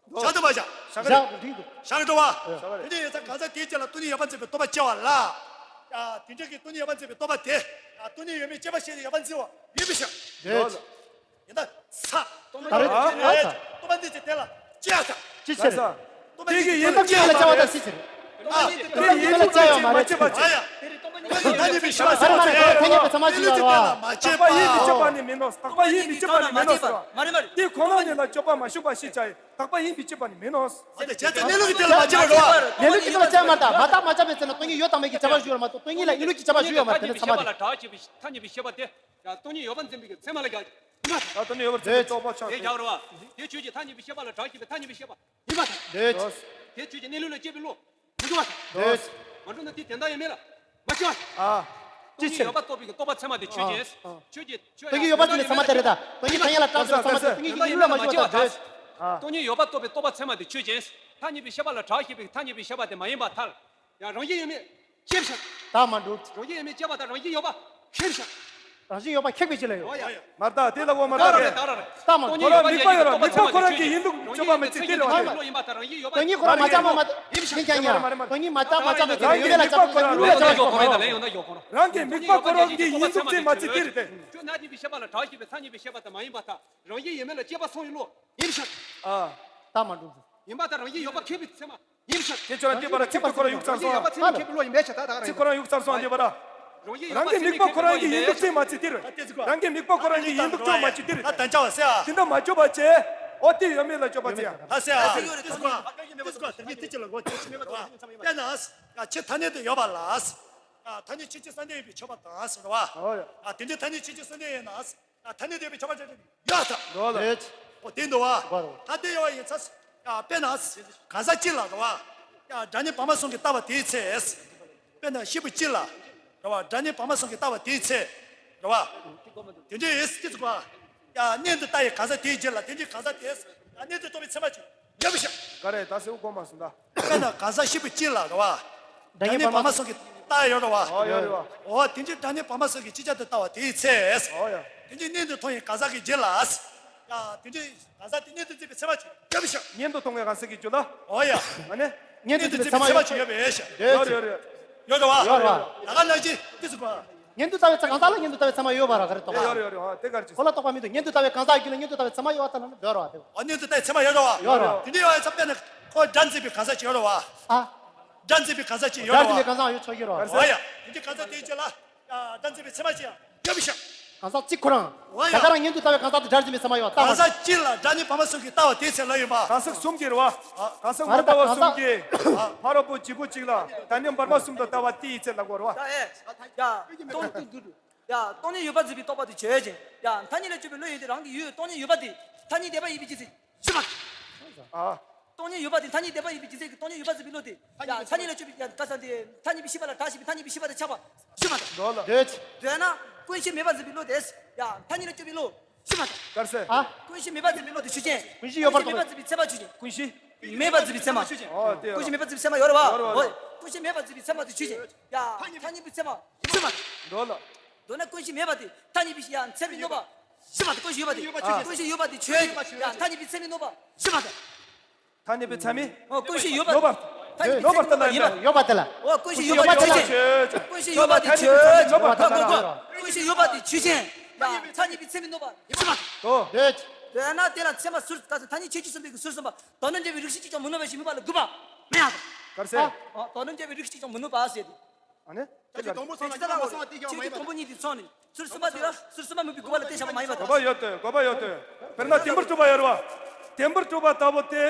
བཞག་ཏུ་མ་བཞག། བཞག་རེད། བཞག་འགྲོ་བ། བཞག་རེད། དེ་ནས་ཡོད་ཚད་གང་ཟག་དེའི་རྗེས་ལ་སྟོང་ཉིད་ཡོད་པར་འཛིན་པའི་རྟོག་པ་སྐྱེ་བ་ལ། ཡ། དེ་འདྲ་གི་སྟོང་ཉིད་ཡོད་པར་འཛིན་པའི་རྟོག་པ་དེ། ཡ། སྟོང་ཉིད་ཡོད་མེད་དཔྱད་པ་བྱས་ནས་ཡོད་པར་འཛིན་པ་ཡིན་པས་བཞག། རེད། ཡིན་ད་ས། ད་རེད། ཨ་ཙ། རྟོག་པ་འདི་ཚེ་དེ་ལ་སྐྱེ་ས། ཅི་ཕྱིར། རྟོག་པ་འདི་ཚེ་དེ་ལ་སྐྱེ་ས། དེ་གི་ཡིན་ལུགས་སྐྱེ་ས་ལ་སྐྱེ་བ་དང་སྲིད་ཕྱིར། དེ་ཡིན་ལུགས་སྐྱེ་ཡོད་མ་རེད། ཨ་ཡ། ཐ་སྙད་པའི་ཤེས་པ་ཟེར་བ་དེ་ཐ་སྙད་པའི་ཚད་མ་ཞིག་ཡོད་རེད་བ། རྟག་པ་ཡིན་པའི་སྤྱོད་པ་ནི་མིན་ནོ། རྟག་པ་ཡིན་པའི་སྤྱོད་པ་ནི་མིན་ནོ་ཟེར་བ། དེ་ཁོ་ན་ཉིད་ལ་སྤྱོད་པ་མ་ཞུགས་པ་ཞེས་བྱ་ཡི། རྟག་པ་ཡིན་པའི་སྤྱོད་པ་ནི་མིན་ནོ། ཨ་དེ་བྱས་ཙང་གནས་ལུགས་ཀྱི་དེ་ལ་མ་སྐྱེ་བ་རེད་བ། གནས་ལུགས་ཀྱི་དེ་ལ་སྐྱེ་མ་རེད། མ་བརྟགས་མ་དཔྱད་པའི་ཚེ་ན་སྟོང་ཉིད་ཡོད་དང་མེད་ཀྱི་ཁྱད་པར་ཞིག་ཡོད་རེད་མ་གཏོགས། སྟོང་ཉིད་ལ་ཡིན་ལུགས་ཀྱི་ཁྱད་པར་ཞིག་ཡོད་མ་རེད། དེ་ནི་ཚད་མ་རེད། ཐ་སྙད་པའི་ཤེས་པ་ལ་གྲགས་ཤིང་པའི་ཐ་སྙད་པའི་ཤེས་པ་དེ། ཡང་སྟོང་ཉིད་ཡོད་པར་འཛིན་པའི་ཚད་མ་ལ་གྲགས་ཤིང་པའི་ཚད་མ་ཡིན་པ་དང་། ད་སྟོང་ཉིད་ཡོད་པར་འཛིན་པའི་རྟོག་པ་ཆགས་དེ་ཏེ། རྒྱག་རེད་བ། དེ་ཆོས་ཅན། ཐ་སྙད་པའི་ཤེས་པ་ལ་གྲགས་ཤིང་པའི་ཐ་སྙད་པའི་ཤེས་པ་ཡིན་པ་དང་། རེད། དེ་ཆོས་ཅན། གནས་ལུགས་ལ་སྐྱེས་པའི་བློ་མི་འགྱུར་བ་དང་། རེད། མ་འགྲོ་ན་དེ་དོན་དམ་ཡོད་མེད་ལ་མ་སྐྱེ་བ། ཨ། སྟོང་ཉིད་ཡོད་པ་རྟོགས་པའི་རྟོག་པ་ཚད་མ་དེ་ཆོས་ཅན། ཨ། ཆོས་ཅན། ཆོས་སྟོང་ཉིད་ཡོད་པ་དེ་ནི་ཚད་མ་དེ་རེད་ད། སྟོང་ཉིད་ཐ་སྙད་ལ་གྲགས་པའི་ཚད་མ་དེ་སྟོང་ཉིད་ཀྱི་ཡིན་ལུགས་ལ་མ་སྐྱེ་བ་དང་། རེད། ཨ། སྟོང་ཉིད་ཡོད་པ་རྟོགས་པའི་རྟོག་པ་ཚད་མ་དེ་ཆོས་ཅན། ཐ་སྙད་པའི་ཤེས་པ་ལ་གྲགས་ཤིང་པའི་ཐ་སྙད་པའི་ཤེས་པ་དེ་མ་ཡིན་པར་ཐལ། ཡང་རང་བཞིན་ཡོད་མེད་ཤེས་བཞག། ད་མ་འགྲུབ། རང་བཞིན་ཡོད་མེད་སྐྱེ་བ་དང་རང་བཞིན་ཡོད་པ་ཤེས་བཞག། རང་བཞིན་ཡོད་པ་ཁེགས་པའི་ཕྱིར་ལ་ཡོད། ཡོད་ཡ། མ་རེད་ད། དེ་ལ་འོ་མ་ད་རེད། ད་རེད། ད་མ་འགྲུབ། ཁོ་རང་དམིགས་པ་ཡོད་ར། དམིགས་པ་ཁོ་རང་གི་ཡིན་ལུགས་སྤྱོད་པ་མི་བྱེད་དེ་རེད་བ། སྟོང་ཉིད་ཁོ་རང་མ་ཆགས་མ་མ་ཡིན་ཤག། ཡིན་ཀྱང་ཡ། སྟོང་ཉིད་མ་ཆགས་མ་ཆགས་མེད་ཀྱི་རང་གི་དམིགས་པ་ཁོ་རང་ཡིན་ལུགས་ལ་ཆགས་པའི་ཡོད་ཁོ་རང་། རང་གི་དམིགས་པ་ཁོ་རང་གི་ཡིན་ལུགས་བྱེད་མ་བྱེད་དེ་རེད་དེ། ཆོས་ཐ་སྙད་པའི་ཤེས་པ་ལ་གྲགས་ཤིང་པའི་ཐ་སྙད་པའི་ཤེས་པ་དེ་མ་ཡིན་པར་ཐལ། རང་བཞིན་ཡོད་མེད་ལ་སྐྱེས་པ་སོང་བའི་བློ་ཡིན་ཤག། ཨ། ད་མ་འགྲུབ། ཡིན་པ་དང་རང་བཞིན་ཡོད་པ་ཁེགས་པའི་ཚད་མ་ཡིན་ཤག། དེ་ཚོ་ལ་བལྟས་པ་ལ་ཚིག་ཏུ་ཁོ་རང་ཡུག་ཙམ་སོང་། རང་བཞིན་ཡོད་པ་ཚད་མས་ཁེགས་པའི་བློ་ཡིན་པས་ཤག། ད་ད་རང་ཚིག་ཁོ་རང་ཡུག་ཙམ་སོང་། འདི་པ་ར། རང་བཞིན་ཡོད་པ་ཚད་མས་ཁེགས་པའི་བློ་ཡིན་པས། རང་གི་དམིགས་པ་ཁོ་རང་གི་ཡིན་ལུགས་སྤྱོད་མ་བྱེད་དེ་རེད། རང་གི་དམིགས་པ་ཁོ་རང་གི་ཡིན་ལུགས་སྤྱོད་མ་བྱེད་དེ་རེད། ད་དན་ཅང་བ་སེ་ཨ། དེ་འདྲ་མ་བྱོས་པ་བྱས། འོ་དེ་ཡོད་མེད་ལ་བྱོས་པ་བྱས་ཡ། ད་སེ་ཨ། ད་སེ་ཡོད་རེད། དེ་ཚོ་ག་དེ་ཚོ་ག་དེ་ཚོ་ག་དེ་ཚོ་ག་དཔེར་ན། ཡ་ཆོས་ཐ་སྙད་དུ་ཡོད་པ་ལ། ཡ་ཐ་སྙད་ཆོས་ཅན་བསལ་འདེབས་ཡིན་པས་ཆོག་པ་དང་ཟེར་བ། ཨོ་ཡ། ཡ་དེ་འདྲའི་ཐ་སྙད་ཆོས་ཅན་བསལ་འདེབས་ཡིན་ན། ཐ་སྙད་ཡོད་པའི་ཁྱད་པར་ཅན་ཡོད་དམ། ཡོད་ལ། རེད། འོ་དེ་འདུག་བ། ཡོད་རེད། ད་དེ་ཡོད་པ་ཡིན་ཙང་། ཡ་དཔེར་ན། གང་ཟག་གཅིག་ལ་རེད་བ། ཡ་སྒྲ་སྙན་བར་མ་གསུམ་གྱིས་བཏགས་པ་དེའི་ཚེ། དཔེར་ན་ཤེས་པ་གཅིག་ལ། རེད་བ། སྒྲ་སྙན་བར་མ་གསུམ་གྱིས་བཏགས་པ་དེའི་ཚེ། རེད་བ། དེ་འདྲའི་ཡིན་ཙང་ག་ཡ་གནས་འདི་ལྟ་ཡི་གང་ཟག་དེའི་རྗེས་ལ་དེ་འདྲའི་གང་ཟག་དེས་ཡ་གནས་འདི་རྟོགས་པའི་ཚད་མ་ཅིག་ཡོད་པའི་ཕྱིར། ག་རེ་ད་སེའུ་གོ་མ་སོང་ད། དཔེར་ན་གང་ཟག་ཤེས་པ་གཅིག་ལ་རེད་བ། སྒྲ་སྙན་བར་མ་གསུམ་གྱིས་བཏགས་ཡོད་རེད་བ། ཨོ་ཡོད་རེད་བ། འོ་དེ་འདྲའི་སྒྲ་སྙན་བར་མ་གསུམ་གྱིས་ཅིག་ཅར་དུ་བཏགས་པ་དེའི་ཚེ། ཨོ་ཡ། དེ་འདྲའི་གནས་འདི་མཐོང་བའི་གང་ཟག་གི་རྗེས་ལ། ཡ་དེ་འདྲའི་གང་ཟག་དེ་གནས་འདི་འཛིན་པའི་ཚད་མ་ཅིག་ཡོད་པའི་ཕྱིར། གནས་འདི་མཐོང་བའི་གང་ཟག་གི་རྒྱུད་ལ། ཨོ་ཡ། ཨ་ནི། གནས་འདི་འཛིན་པའི་ཚད་མ་ཅིག་ཡོད་པའི་ཕྱིར། ཡོད་ཡོད་ཡོད། ཡོད་རེད་བ། ཡོད་རེད་བ། ད་ག་ནང་བཞིན་དེ་ཚོ་ག་གནས་འདི་ལྟ་བའི་ཚེ་གང་ཟག་ལ་གནས་འདི་ལྟ་བའི་ཚད་མ་ཡོད་པ་ར། ག་རེ་རྟོགས་པ། ཡོད་རེད་ཡོད་རེད། ཨ་དེ་ག་རེ་བྱེད། ཁོ་ལ་རྟོགས་པ་མི་འདུག། གནས་འདི་ལྟ་བའི་གང་ཟག་རྒྱུད་ལ་གནས་འདི་ལྟ་བའི་ཚད་མ་ཡོད་པ་ལྟ་ན་འདོད་ར་བ་དེ། ཨ་གནས་འདི་ལྟ་བའི་ཚད་མ་ཡོད་ར་བ། ཡོད་ར་བ། དེ་འདྲའི་ཡོད་ཡ་ཚ་དཔེར་ན་ཁོ་སྒྲ་འཛིན་པའི་གང་ཟག་ཅིག་ཡོད་ར་བ། ཨ། སྒྲ་འཛིན་པའི་གང་ཟག་ཅིག་ཡོད་ར་བ། སྒྲ་འཛིན་པའི་གང་ཟག་ཡོད་ཆོག་གི་ར་བ། ཨོ་ཡ། དེ་འདྲའི་གང་ཟག་དེའི་རྗེས་ལ་ཡ་སྒྲ་འཛིན་པའི་ཚད་མ་ཅིག་ཡང་ཡོད་པའི་ཕྱིར། གང་ཟག་གཅིག་ཁོ་རང་། ཨོ་ཡ། ད་ག་རང་གནས་འདི་ལྟ་བའི་གང་ཟག་དེ་སྒྲ་འཛིན་པའི་ཚད་མ་ཡོད་པ་ལྟ་བ། གང་ཟག་གཅིག་ལ་སྒྲ་སྙན་བར་མ་གསུམ་གྱིས་བཏགས་པ་དེའི་ཚེ་ལ་ཡོད་པ། གང་ཟག་གསུམ་གྱིས་རེད་བ། གང་ཟག་མ་ལྟ་བ་གསུམ་གྱིས་ཕ་རོལ་པོ་ཇི་སྐད་ཅིག་ལ་སྒྲ་སྙན་བར་མ་གསུམ་དུ་བཏགས་པ་དེའི་ཚེ་ལ་གོ་རེད་བ། ཡ་ཨེ། ཡ་སྟོང་ཉིད་དུ་འདུག། ཡ་སྟོང་ཉིད་ཡོད་པར་འཛིན་པའི་རྟོག་པ་དེ་ཆོས་ཅན། ཡ་ཐ་སྙད་ལ་དཔྱོད་པའི་བློ་ཡོད་དེ་རང་གི་ཡུལ་སྟོང་ཉིད་ཡོད་པ་དེ་ཐ་སྙད་བདེན་པ་ཡིན་པའི་རྒྱུ་མཚན་ཞུས་པ་དང་། ཨ། སྟོང་ཉིད་ཡོད་པ་དེ་ཐ་སྙད་བདེན་པ་ཡིན་པའི་རྒྱུ་མཚན་གྱིས་སྟོང་ཉིད་ཡོད་པར་འཛིན་པའི་བློ་དེ། ཡ་ཐ་སྙད་ལ་དཔྱོད་པའི་ཡ་ག་ས་དེ་ཐ་སྙད་པའི་ཤེས་པ་ལ་གྲགས་ཤིང་པའི་ཐ་སྙད་པའི་ཤེས་པ་དེ་ཆགས་པ་ཞུས་པ་དང་། འདོད་ལ། འདོད། འདོད་ན་ཀུན་ཤེས་མེད་པར་འཛིན་པའི་བློ་དེ། ཡ་ཐ་སྙད་ལ་དཔྱོད་པའི་བློ་ཞུས་པ་དང་། ག་རེ་ཟེར། ཨ། ཀུན་ཤེས་མེད་པར་འཛིན་པའི་བློ་དེ་ཆོས་ཅན། ཀུན་ཤེས་ཡོད་པར་རྟོགས་པའི། ཀུན་ཤེས་མེད་པར་འཛིན་པའི་ཚད་མ་ཆོས་ཅན། ཀུན་ཤེས་མེད་པར་འཛིན་པའི་ཚད་མ། ཨོ་དེ། ཀུན་ཤེས་མེད་པར་འཛིན་པའི་ཚད་མ་ཡོད་རེད་བ། ཡོད་རེད་བ། ཧོ། ཀུན་ཤེས་མེད་པར་འཛིན་པའི་ཚད་མ་དེ་ཆོས་ཅན། ཡ་ཐ་སྙད་པའི་ཚད་མ་ཞུས་པ་དང་། འདོད་ལ། མདོར་ན་ཀུན་ཤེས་མེད་པ་དེ་ཐ་སྙད་པའི་ཡང་ཚད་མས་གནོད་པ་ཞི་བ་དང་། ཀུན་ཤེས་ཡོད་པ་དེ། ཨ། ཀུན་ཤེས་ཡོད་པ་དེ་ཆོས་ཡིན། ཡང་ཐ་སྙད་པའི་ཚད་མས་གནོད་པ་ཞི་བ་དང་། ཐ་སྙད་པའི་ཚད་མས། ཨོ་ཀུན་ཤེས་ཡོད་པ། གནོད་པ། ཐ་སྙད་པའི་ཚད་མས་གནོད་པ་དེ་ལ་ཡིན་པ། ཡོད་པ་དེ་ལ། ཨོ་ཀུན་ཤེས་ཡོད་པ་དེ་ཆོས་ཅན། ཀུན་ཤེས་ཡོད་པ་དེ་ཆོས་ཅན། གནོད་པ་དེ་ལ་ཡོད་རེད། ཀུན་ཤེས་ཡོད་པ་དེ་ཆོས་ཅན། ཡང་ཐ་སྙད་པའི་ཚད་མས་གནོད་པ་ཞི་བ་དང་། ཨོ། འདོད་ན་དེ་ལ་ཚད་མ་ཟུར་ཐ་སྙད་ཆོས་ཅན་གསུམ་པའི་གི་ཟུར་གསུམ་པ་དོན་དམ་དཔྱད་པའི་རིགས་ཤེས་གཅིག་ཀྱང་མི་གནོད་པ་ཞེས་དམིགས་པ་ལ་དགོས་པ་མེད་ཡང་དང་། ག་རེ་ཟེར། ཨ། དོན་དམ་དཔྱད་པའི་རིགས་ཤེས་གཅིག་ཀྱང་མི་གནོད་པ་ཟེར་ཏེ། ཨ་ནི། ད་ཅི་དང་པོ་ཚང་ལ་ཆོས་ཅན་དང་མ་ཚང་བ་དེ་ཀྱང་མ་ཡིན་པ་དང་། ཆོས་ཅན་དང་པོ་གཉིས་དེ་ཚང་ནས་ཚུར་གསུམ་པ་དེ་ལ་ཚུར་གསུམ་པ་མིན་པའི་དགོས་པ་ལ་གཏན་བཞག་པ་མ་ཡིན་པ་དང་། དགོས་པ་ཡོད་དེ། དགོས་པ་ཡོད་དེ། དཔེར་ན་བདེན་པར་གྲུབ་པ་ཡོད་རེད་བ། བདེན་པར་གྲུབ་པ་ལྟ་བུ་དེ་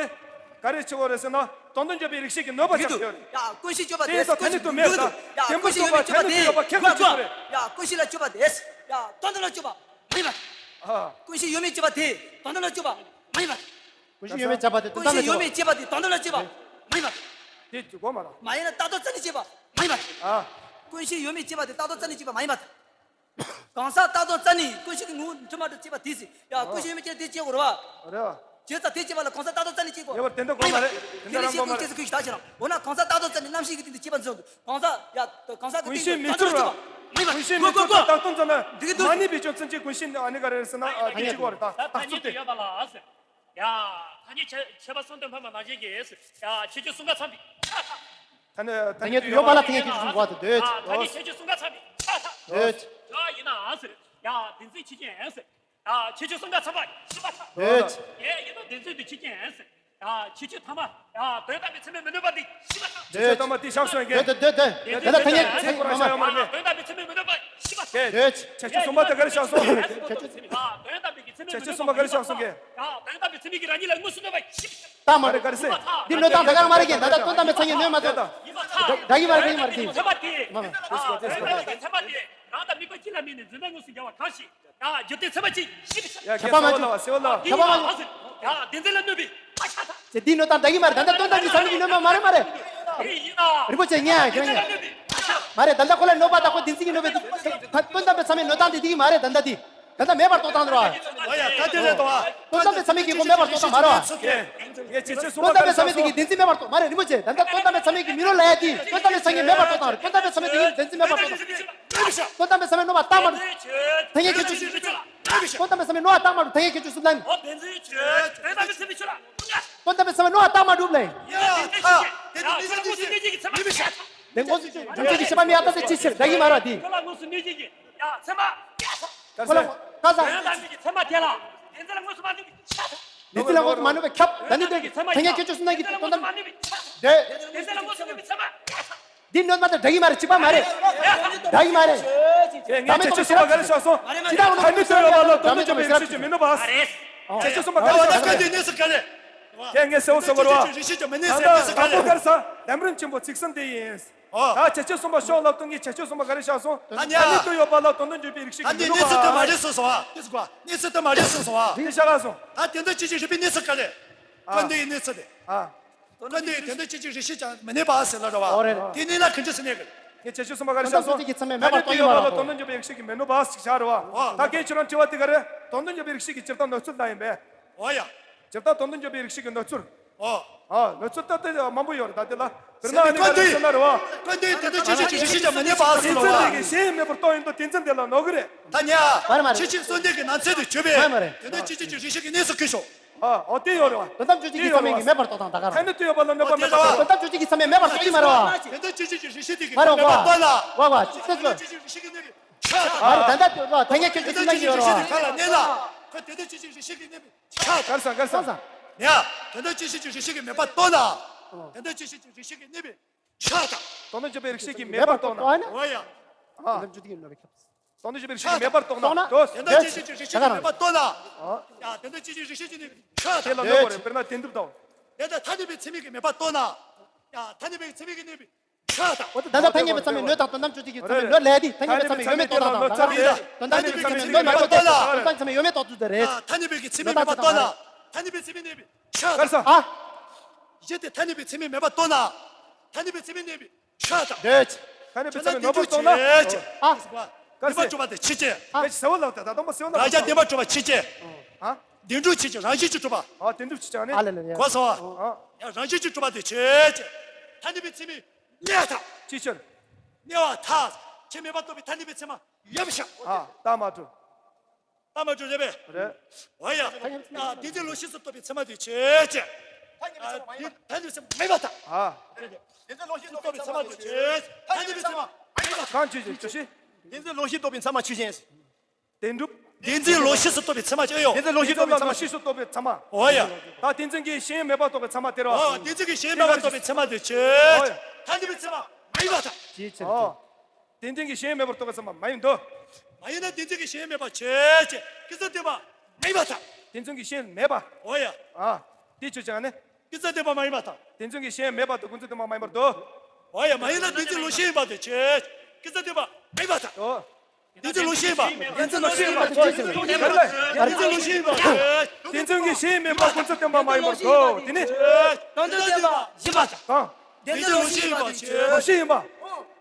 ག་རེ་ཆེ་བོ་རེད་ཟེར་ན་དོན་དམ་དཔྱད་པའི་རིགས་ཤེས་ཀྱི་གནོད་པ་ཆགས་ཡོད་རེད། ཡ་ཀུན་ཤེས་དཔྱོད་པ་དེ་དེ་ཡིན་ཙང་ཐ་སྙད་དུ་མེད་ད། ཡ་བདེན་པར་ཀུན་ཤེས་ཡོད་མེད་དཔྱོད་པ་དེ་ཁྱད་དུ་ཆོད་རེད། ཡ་ཀུན་ཤེས་ལ་དཔྱོད་པ་དེ་ཡ་དོན་དམ་ལ་དཔྱོད་པ་མ་ཡིན་པ། ཨ། ཀུན་ཤེས་ཡོད་མེད་དཔྱོད་པ་དེ་དོན་དམ་ལ་དཔྱོད་པ་མ་ཡིན་པ། ཀུན་ཤེས་ཡོད་མེད་དཔྱད་པ་དེ་དོན་དམ་ལ་དཔྱོད་པ། ཀུན་ཤེས་ཡོད་མེད་དཔྱད་པ་དེ་དོན་དམ་ལ་དཔྱོད་པ་མ་ཡིན་པ། དེ་གོ་མ་ར། མ་ཡིན་ན་རྟག་ཏུ་རྩ་ནས་དཔྱད་པ་མ་ཡིན་པ། ཨ། ཀུན་ཤེས་ཡོད་མེད་དཔྱད་པ་དེ་རྟག་ཏུ་རྩ་ནས་དཔྱད་པ་མ་ཡིན་པ། གང་ཟག་ལྟ་སྟངས་རྩ་ནས་ཀུན་ཤེས་ཀྱི་ངོ་བོ་འཁྲུལ་མ་འགྲོ་བྱེད་པ་དེ་ཟེར། ཡ། ཀུན་ཤེས་ཡོད་མེད་ཅེས་དེ་བྱེད་དགོས་རེད་བ། རེད་བ། བྱས་ཙང་དེ་བྱེད་པ་ལ་གང་ཟག་ལྟ་སྟངས་རྩ་ནས་བྱེད་དགོས། ངེས་པར་དེ་འདྲ་དགོས་མ་རེད། དེ་འདྲ་རང་དགོས་མ་རེད། དེ་ལས་ཤེས་ཀུན་ཤེས་ཀུན་ཤེས་ཀུན་ཤེས་ད་ཞེ་ན། འོ་ན་གང་ཟག་ལྟ་སྟངས་རྩ་ནས་རྣམ་ཤེས་ཀྱི་སྟེང་དུ་བྱེད་པ་འཛིན་དགོས། གང་ཟག་ཡ། གང་ཟག་གི་ཀུན་ཤེས་སྟེང་དུ་མི་ཚུར་བ། ཀུན་ཤེས་མི་ཚུར་བ་ལྟ་སྟངས་རྩ་ནས་མ་ནུས་པའི་རྒྱུ་མཚན་གྱིས་ཀུན་ཤེས་ཨ་ནི་ག་རེ་རེད་ཟེར་ན། ཨ། དེ་བྱེད་དགོས་རེད། ད་ད་ཚུར་དེ། ཡོད་པ་ལ་ཟེར། ཡ། ཐ་སྙད་ཁྱད་ཁྱད་པར་གསུམ་དུ་འཕངས་པ་ནང་བཞིན་གྱི། ཡ། ཁྱད་ཆོས་གསུམ་ཀ་ཚང་བའི་ཆ་ད། ཐ་སྙད་ཡོད་པ་ལ་ཐ་སྙད་ཁྱད་ཆོས་གསུམ་ཀ་ཚང་། འདོད། ཐ་སྙད་ཁྱད་ཆོས་གསུམ་ཀ་ཚང་བའི་ཆ་ད། འདོད། ཡ། ཡིན་ན་ཟེར། ཡ། བདེན་འཛིན་ཆོས་ཅན་ཟེར། ཡ། ཁྱད་ཆོས་གསུམ་ཀ་ཚང་བ་ཞིག་པ་ད། འདོད། ཡ། ཡིན་ན་བདེན་འཛིན་དུ་ཆོས་ཅན་ཟེར། ཡ། ཁྱད་ཆོས་ཐ་མ། ཡ། དོན་དམ་པའི་ཚད་མས་མི་གནོད་པ་འདི་ཞིག་པ་ད། ཁྱད་ཆོས་ཐ་མ་འདི་བཞག་སོང་ངས། འདོད་འདོད་འདོད་འདོད། ད་ལྟ་ཐ་སྙད་ཚིག་ཁོ་རང་བཞག་ཡོད་མ་རེད། དོན་དམ་པའི་ཚད་མས་མི་གནོད་པ་ཞིག་པ་ད། འདོད། ཁྱད་ཆོས་གསུམ་པ་དེ་ག་རེ་བཞག་སོང་། ཁྱད་ཆོས་ཚད་མས། ཡ། དོན་དམ་པའི་གི་ཚད་མས་མི་གནོད་པ་ཞིག་པ་ད། ཁྱད་ཆོས་གསུམ་པ་ག་རེ་བཞག་སོང་ངས། ཡ། དོན་དམ་པའི་ཚད་མས་ཀྱིས་རང་ཉིད་ལ་དངོས་སུ་གནོད་པ་ཞིག་པ་ད། མ་རེད། ག་རེ་ཟེར། འདི་གནོད་སྟངས་ད་ག་རང་མ་རེད་གི། ད་ལྟ་དོན་དམ་པའི་ཚད་མས་གནོད་མ་ཐུབ། ད་གི་མ་རེད། ག་གི་མ་རེད་གི། ཚད་མ་དེ། མ་མ། དོན་དམ་པའི་ཚད་མ་དེ་རང་དང་དམིགས་པ་གཅིག་ལ་དམིགས་ནས་འཛིན་པའི་དངོས་སུ་འགལ་བ་གང་ཞིག་ཡ། རྒྱུ་དེ་ཚད་མ་གཅིག་ཞིག་ཁྱབ་པ་མ་བྱུང་། ཁྱབ་པ་མ་བྱུང་། ཡ། བདེན་འཛིན་ལ་གནོད་པའི་མ་ཆགས་ད། ཅེས་འདི་གནོད་སྟངས་ད་གི་མ་རེད། ད་ལྟ་དོན་དམ་གྱི་ཚད་མས་ཀྱིས་གནོད་མ་མ་རེད། མ་རེད། རིན་པོ་ཆེ་ཉན་ཁྱོད་ཉན། མ་རེད། ད་ལྟ་ཁོ་ལ་གནོད་པ་དང་ཁོ་བདེན་འཛིན་གྱིས་གནོད་པའི་དོན་དམ་པའི་ཚད་མས་གནོད་སྟངས་དེ་འདི་གི་མ་རེད། ད་ལྟ་འདི་ད་ལྟ་མེད་པར་རྟོགས་སྟངས་རེད་བ། ཨོ་ཡ། ད་དེ་རེད་དོ། དོན་དམ་པའི་ཚད་མས་ཀྱིས་ཁོ་མེད་པར་རྟོགས་སྟངས་མ་རེད་བ། ངས་ཁྱེད་ཚོས་གསུངས་པ་དོན་དམ་པའི་ཚད་མས་དེ་གིས་བདེན་འཛིན་མེད་པར་རྟོགས་མ་རེད། རིན་པོ་ཆེ། ད་ལྟ་དོན་དམ་པའི་ཚད་མས་ཀྱིས་མི་རོ་ལ་ཡ་དེ་དོན་དམ་པའི་ཚད་མས་མེད་པར་རྟོགས་སྟངས་རེད། དོན་དམ་པའི་ཚད་མས་ཀྱིས་བདེན་འཛིན་མེད་པར་རྟོགས་སྟངས། དོན་དམ་པའི་ཚད་མས་གནོད་པ་བཏང་མ་འགྲུབ། ཐ་སྙད་ཁྱད་ཆོས། དོན་དམ་པའི་ཚད་མས་གནོད་པ་བཏང་མ་འགྲུབ། ཐ་སྙད་ཁྱད་ཆོས་གསུམ་ལ་ནི། དོན་དམ་པའི་ཚད་མས་གནོད་པ་བཏང་མ་འགྲུབ་ལ་ཡིན། དེ་དངོས་སུ་བྱུང་བྱུང་བྱེད་ཀྱི་ཤེས་པ་མེད་ཡ། ད་དེ་ཅི་ཕྱིར་ད་གི་མ་རེད་དེ། ཁོ་ལ་དངོས་སུ་གནོད་བྱེད་ཀྱི་ཡ་ཚད་མ་ཁྱད་ཆོས། ཁོ་ལ་ཁ་ས། དོན་དམ་པའི་ཚད་མ་དེ་ལ་བདེན་འཛིན་ལ་དངོས་སུ་མ་གནོད་པའི་ཁྱད་ཆོས། བདེན་འཛིན་ལ་དངོས་སུ་མ་གནོད་པའི་ཁྱབ། ད་ནི་དེ་ཐ་སྙད་ཁྱད་ཆོས་གསུམ་ལ་གི་དོན་དམ། དེ། བདེན་འཛིན་ལ་དངོས་སུ་གནོད་པའི་ཚད་མ་ཁྱད་ཆོས། འདི་གནོད་མ་དང་འདྲ་གི་མ་རེད། གཅིག་པ་མ་རེད། འདྲ་གི་མ་རེད། ངས་ཁྱེད་ཚོས་གསུངས་པ་ག་རེ་བཞག་སོང་། ཇི་ལྟར་ཐ་སྙད་དུ་ཡོད་པ་ལ་དོན་དུ་འཇོག་པའི་རིགས་ཤེས་ཀྱི་མི་གནོད་པ། ཁྱེད་ཚོས་གསུངས་པ་ག་རེ་བཞག་སོང་། ད་ལྟ་ཁྱེད་ངས་གསལ་བོ་གསལ་བོར་བ། ད་ལྟ་དང་པོ་ག་རེ་ཟེར། ལམ་རིམ་ཆེན་པོ་ཚིག་གསུམ་དེ་ཡིན། ད་ཁྱེད་ཚོས་གསུངས་པ་ཤོག་ལབ་དུས་ངས་ཁྱེད་ཚོས་གསུངས་པ་ག་རེ་བཞག་སོང་། ད་ཐ་སྙད་དུ་ཡོད་པ་ལ་དོན་དུ་འཇོག་པའི་རིགས་ཤེས་ཀྱི་མི་གནོད་པ། གནས་ཚུལ་དེ་མ་རེད་གསུངས་སོང་བ། དེ་ཟེར་གོ། གནས་ཚུལ་དེ་མ་རེད་གསུངས་སོང་བ། དེ་བཞག་སོང་། ད་དེ་འདྲ་ཅི་ཅི་རིགས་པའི་གནས་ཚུལ་ག་རེ། ཨ། ཀ་འདི་ཡི་གནས་ཚུལ་དེ། ཨ། ཀ་འདི་ཡི་དེ་འདྲ་ཅི་ཅི་རིགས་ཤེས་ཀྱང་མི་གནས་པ་ཟེར་ལ་རེད་བ། ཨོ་རེད། དེ་གནས་ལ་གང་ཅི་ཟེར་ནས་གི། ངས་ཁྱེད་ཚོས་གསུངས་པ་ག་རེ་བཞག་སོང་། དོན་དམ་པའི་ཚད་མས་མེད་པར་རྟོགས་ཀྱི་མ་རེད། དོན་དུ་འཇོག་པའི་རིགས་ཤེས་ཀྱི་མི་གནོད་པ་ཟེར་བཞག་རེད་བ། ཨོ། ད་གིན་ཁྱེད་རང་དྲི་བ་དེ་ག་རེ། དོན་དུ་འཇོག་པའི་རིགས་ཤེས་ཀྱི་སྤྱིར་བཏང་གནོད་ཚུལ་ལ་ཡིན་པས། ཨོ་ཡ། སྤྱིར་བཏང་དོན་དུ་འཇོག་པའི་རིགས་ཤེས་ཀྱི་གནོད་ཚུལ། ཨོ། ཨ། གནོད་ཚུལ་ད་ལྟ་མང་པོ་ཡོད་རེད། ད་དེ་ལ་དཔེར་ན་ཨ་ནི་ག་རེ་ཟེར་ན་རེད་བ། ཀ་འདི་ཡི་དེ་འདྲ་ཅི་ཅི་ཅི་རིགས་ཤེས་ཀྱང་མི་གནས་པ་ཟེར་ལ་བ། བདེན་འཛིན་དེ་གིས་གཞན་ཡང་མེད་པར་རྟོགས་ཡོང་དུས་བདེན་འཛིན་དེ་ལ་གནོད་གི་རེད། ད་ནི་ཨ། མ་རེད་མ་རེད། ཕྱི་ཕྱིར་གསོན་དེ་གི་ནང་ཚན་དུ་གྱུར་པས། མ་རེད་མ་རེད། དེ་འདྲ་ཅི་ཅི་ཅི་རིགས་ཤེས་ཀྱི་གནས་སུ་གྱུར་ཤོག། ཨ། ཨོ་དེ་ཡོད་རེད་བ། དོན་དམ་དཔྱོད་བྱེད་ཀྱི་ཚད་མས་ཀྱིས་མེད་པར་རྟོགས་སྟངས་ད་ག་རང་། ཐ་སྙད་དུ་ཡོད་པ་ལ་གནོད་པ་མེད་པར་རྟོགས། དོན་དམ་དཔྱོད་བྱེད་ཀྱི་ཚད་མས་མེད་པར་རྟོགས་ཀྱི་མ་རེད་བ། དེ་འདྲ་ཅི་ཅི་ཅི་རིགས་ཤེས་དེ་གིས་མ་རེད་མེད་པར་རྟོགས་ལ། བ་བ་ཅི་ཟེར་ཚོད། ཅི་ཅི་ཅི་རིགས་ཤེས་ཀྱི་གནས་པའི་ཆ་ད། མ་རེད། ད་ལྟ་དེ་ལ་ཐ་སྙད་ཁྱད་ཆོས་གསུམ་ལ་ཡོད་རེད་བ། ཁ་ལ་གནས་ལ། ཁ་དེ་འདྲ་ཅི་ཅི་རིགས་ཤེས་ཀྱི་གནས་པའི་ཆ་ད། ག་རེ་ཟེར་ག་རེ་ཟེར། ཡ། དེ་འདྲ་ཅི་ཅི་ཅི་རིགས་ཤེས་ཀྱི་མེད་པར་རྟོགས་ལ། དེ་འདྲ་ཅི་ཅི་ཅི་རིགས་ཤེས་ཀྱི་གནས་པའི་ཆ་ད། དོན་དུ་འཇོག་པའི་རིགས་ཤེས་ཀྱིས་མེད་པར་རྟོགས་ན། འོ་ཡ། ཨ། དོན་དུ་འཇོག་པའི་རིགས་ཤེས་ཀྱིས་མེད་པར་རྟོགས་ན། དོ། དེ་འདྲ་ཅི་ཅི་ཅི་རིགས་ཤེས་ཀྱིས་མེད་པར་རྟོགས་ལ། ཡ། དེ་འདྲ་ཅི་ཅི་རིགས་ཤེས་ཀྱི་གནས་པའི་ཆ་ད། དེ་ལ་གནོད་པ་རེད། དཔེར་ན་དེ་འདུག་དང་། དེ་ལྟར་ཐ་སྙད་པའི་ཚད་མས་ཀྱིས་མེད་པར་རྟོགས་ན། ཡ། ཐ་སྙད་པའི་ཚད་མས་ཀྱིས་གནས་པའི་ཆ་ད། འོ་ད་ལྟ་ཐ་སྙད་པའི་ཚད་མས་གནོད་དང་དོན་དམ་དཔྱོད་བྱེད་ཀྱི་ཚད་མས་གནོད་ལས་དེ་ཐ་སྙད་པའི་ཚད་མས་ཡོད་མེད་རྟོགས་དང་ད་ག་རང་རེད། དོན་དམ་དཔྱོད་བྱེད་ཀྱི་ཚད་མས་གནོད་མ་རྟོགས་དང་དོན་དམ་ཚད་མས་ཡོད་མེད་རྟོགས་ཚུལ་དེ་རེད། ཐ་སྙད་པའི་གི་ཚད་མས་མེད་པར་རྟོགས་ན། ཐ་སྙད་པའི་ཚད་མས་གནས་པའི་ཆ་ད། ག་རེ་ཟེར། ཨ། གཞི་དེ་ཐ་སྙད་པའི་ཚད་མས་མེད་པར་རྟོགས་ན། ཐ་སྙད་པའི་ཚད་མས་གནས་པའི་ཆ་ད། འདོད། ཐ་སྙད་པའི་ཚད་མས་གནོད་པར་རྟོགས་ན། ཨ། ག་རེ་ཟེར། བདེན་པར་གྲུབ་པ་དེ་ཆོས་ཅན། ཨ། ངས་ཟེར་བ་ལབ་དང་ད་དང་པོ་ཟེར་བ་ལབ་དང་། རང་རྐྱ་བདེན་པར་གྲུབ་པ་ཆོས་ཅན། ཨ། བདེན་གྲུབ་ཆོས་ཅན། རང་བཞིན་གྱིས་གྲུབ་པ། ཨ། བདེན་གྲུབ་ཆོས་ཅན་ནི། ཨ་ལ་ལ་ལ། གོ་སོང་ཨ། ཨ། ཡང་རང་བཞིན་གྱིས་གྲུབ་པ་དེ་ཆོས་ཅན། ཐ་སྙད་པའི་ཚད་མས་གནས་པར་ཐལ། ཅི་ཕྱིར། གནས་པར་ཐལ། ཁྱད་མེད་པར་རྟོགས་པའི་ཐ་སྙད་པའི་ཚད་མ་ཡོད་པའི་ཕྱིར། ཨ། རྟགས་མ་གྲུབ། རྟགས་མ་གྲུབ་རེད་པས། རེད། འོ་ཡ། ཨ། བདེན་འཛིན་ལོག་ཤེས་སུ་རྟོགས་པའི་ཚད་མ་དེ་ཆོས་ཅན། ཨ། ཐ་སྙད་པའི་ཚད་མ་མེད་པར་ཐལ། ཨ། བདེན་འཛིན་ལོག་ཤེས་སུ་རྟོགས་པའི་ཚད་མ་དེ་ཆོས་ཅན། ཐ་སྙད་པའི་ཚད་མ་མེད་པར་ཐལ། གང་ཆོས་ཅན། ཆོས་ཅན། བདེན་འཛིན་ལོག་ཤེས་རྟོགས་པའི་ཚད་མ་ཆོས་ཅན། བདེན་གྲུབ། བདེན་འཛིན་ལོག་ཤེས་སུ་རྟོགས་པའི་ཚད་མ་ཅི་ཡོད། བདེན་འཛིན་ལོག་ཤེས་རྟོགས་པའི་ཚད་མ། ལོག་ཤེས་སུ་རྟོགས་པའི་ཚད་མ། འོ་ཡ། ད་བདེན་འཛིན་གྱི་གཞན་མེད་པར་རྟོགས་པའི་ཚད་མ་དེ་རེད་བ། འོ། བདེན་འཛིན་གྱི་གཞན་མེད་པར་རྟོགས་པའི་ཚད་མ་དེ་ཆོས། འོ་ཡ། ཐ་སྙད་པའི་ཚད་མ་མ་ཡིན་པར་ཐལ། ཅིའི་ཕྱིར། འོ། བདེན་འཛིན་གྱི་གཞན་མེད་པར་རྟོགས་པའི་ཚད་མ་མ་ཡིན་ཏོ། མ་ཡིན་ན་བདེན་འཛིན་གྱི་གཞན་མེད་པ་ཆོས་ཅན། ཀུན་རྫོབ་བདེན་པ་མ་ཡིན་པར་ཐལ། བདེན་འཛིན་གྱི་གཞན་མེད་པ། འོ་ཡ། ཨ། དེ་ཆོས་ཅན་ནི། ཀུན་རྫོབ་བདེན་པ་མ་ཡིན་པར་ཐལ། བདེན་འཛིན་གྱི་གཞན་མེད་པ་དང་ཀུན་རྫོབ་བདེན་པ་མ་ཡིན་པར་ཐལ། འོ་ཡ། མ་ཡིན་ན་བདེན་འཛིན་ལོག་ཤེས་ཡིན་པ་དེ་ཆོས། ཀུན་རྫོབ་བདེན་པ་མ་ཡིན་པར་ཐལ། འོ། བདེན་འཛིན་ལོག་ཤེས་ཡིན་པ། བདེན་འཛིན་ལོག་ཤེས་ཡིན་པ་ཆོས་ཅན། བདེན་འཛིན་ལོག་ཤེས་ཡིན་པ་ཆོས། བདེན་འཛིན་གྱི་གཞན་མེད་པ་ཀུན་རྫོབ་བདེན་པ་མ་ཡིན་པར་ཐལ། དེ་ནི། ཀུན་རྫོབ་བདེན་པ་ཡིན་པར་ཐལ། གང་། བདེན་འཛིན་ལོག་ཤེས་ཡིན་པ་ཆོས། ལོག་ཤེས་ཡིན་པ།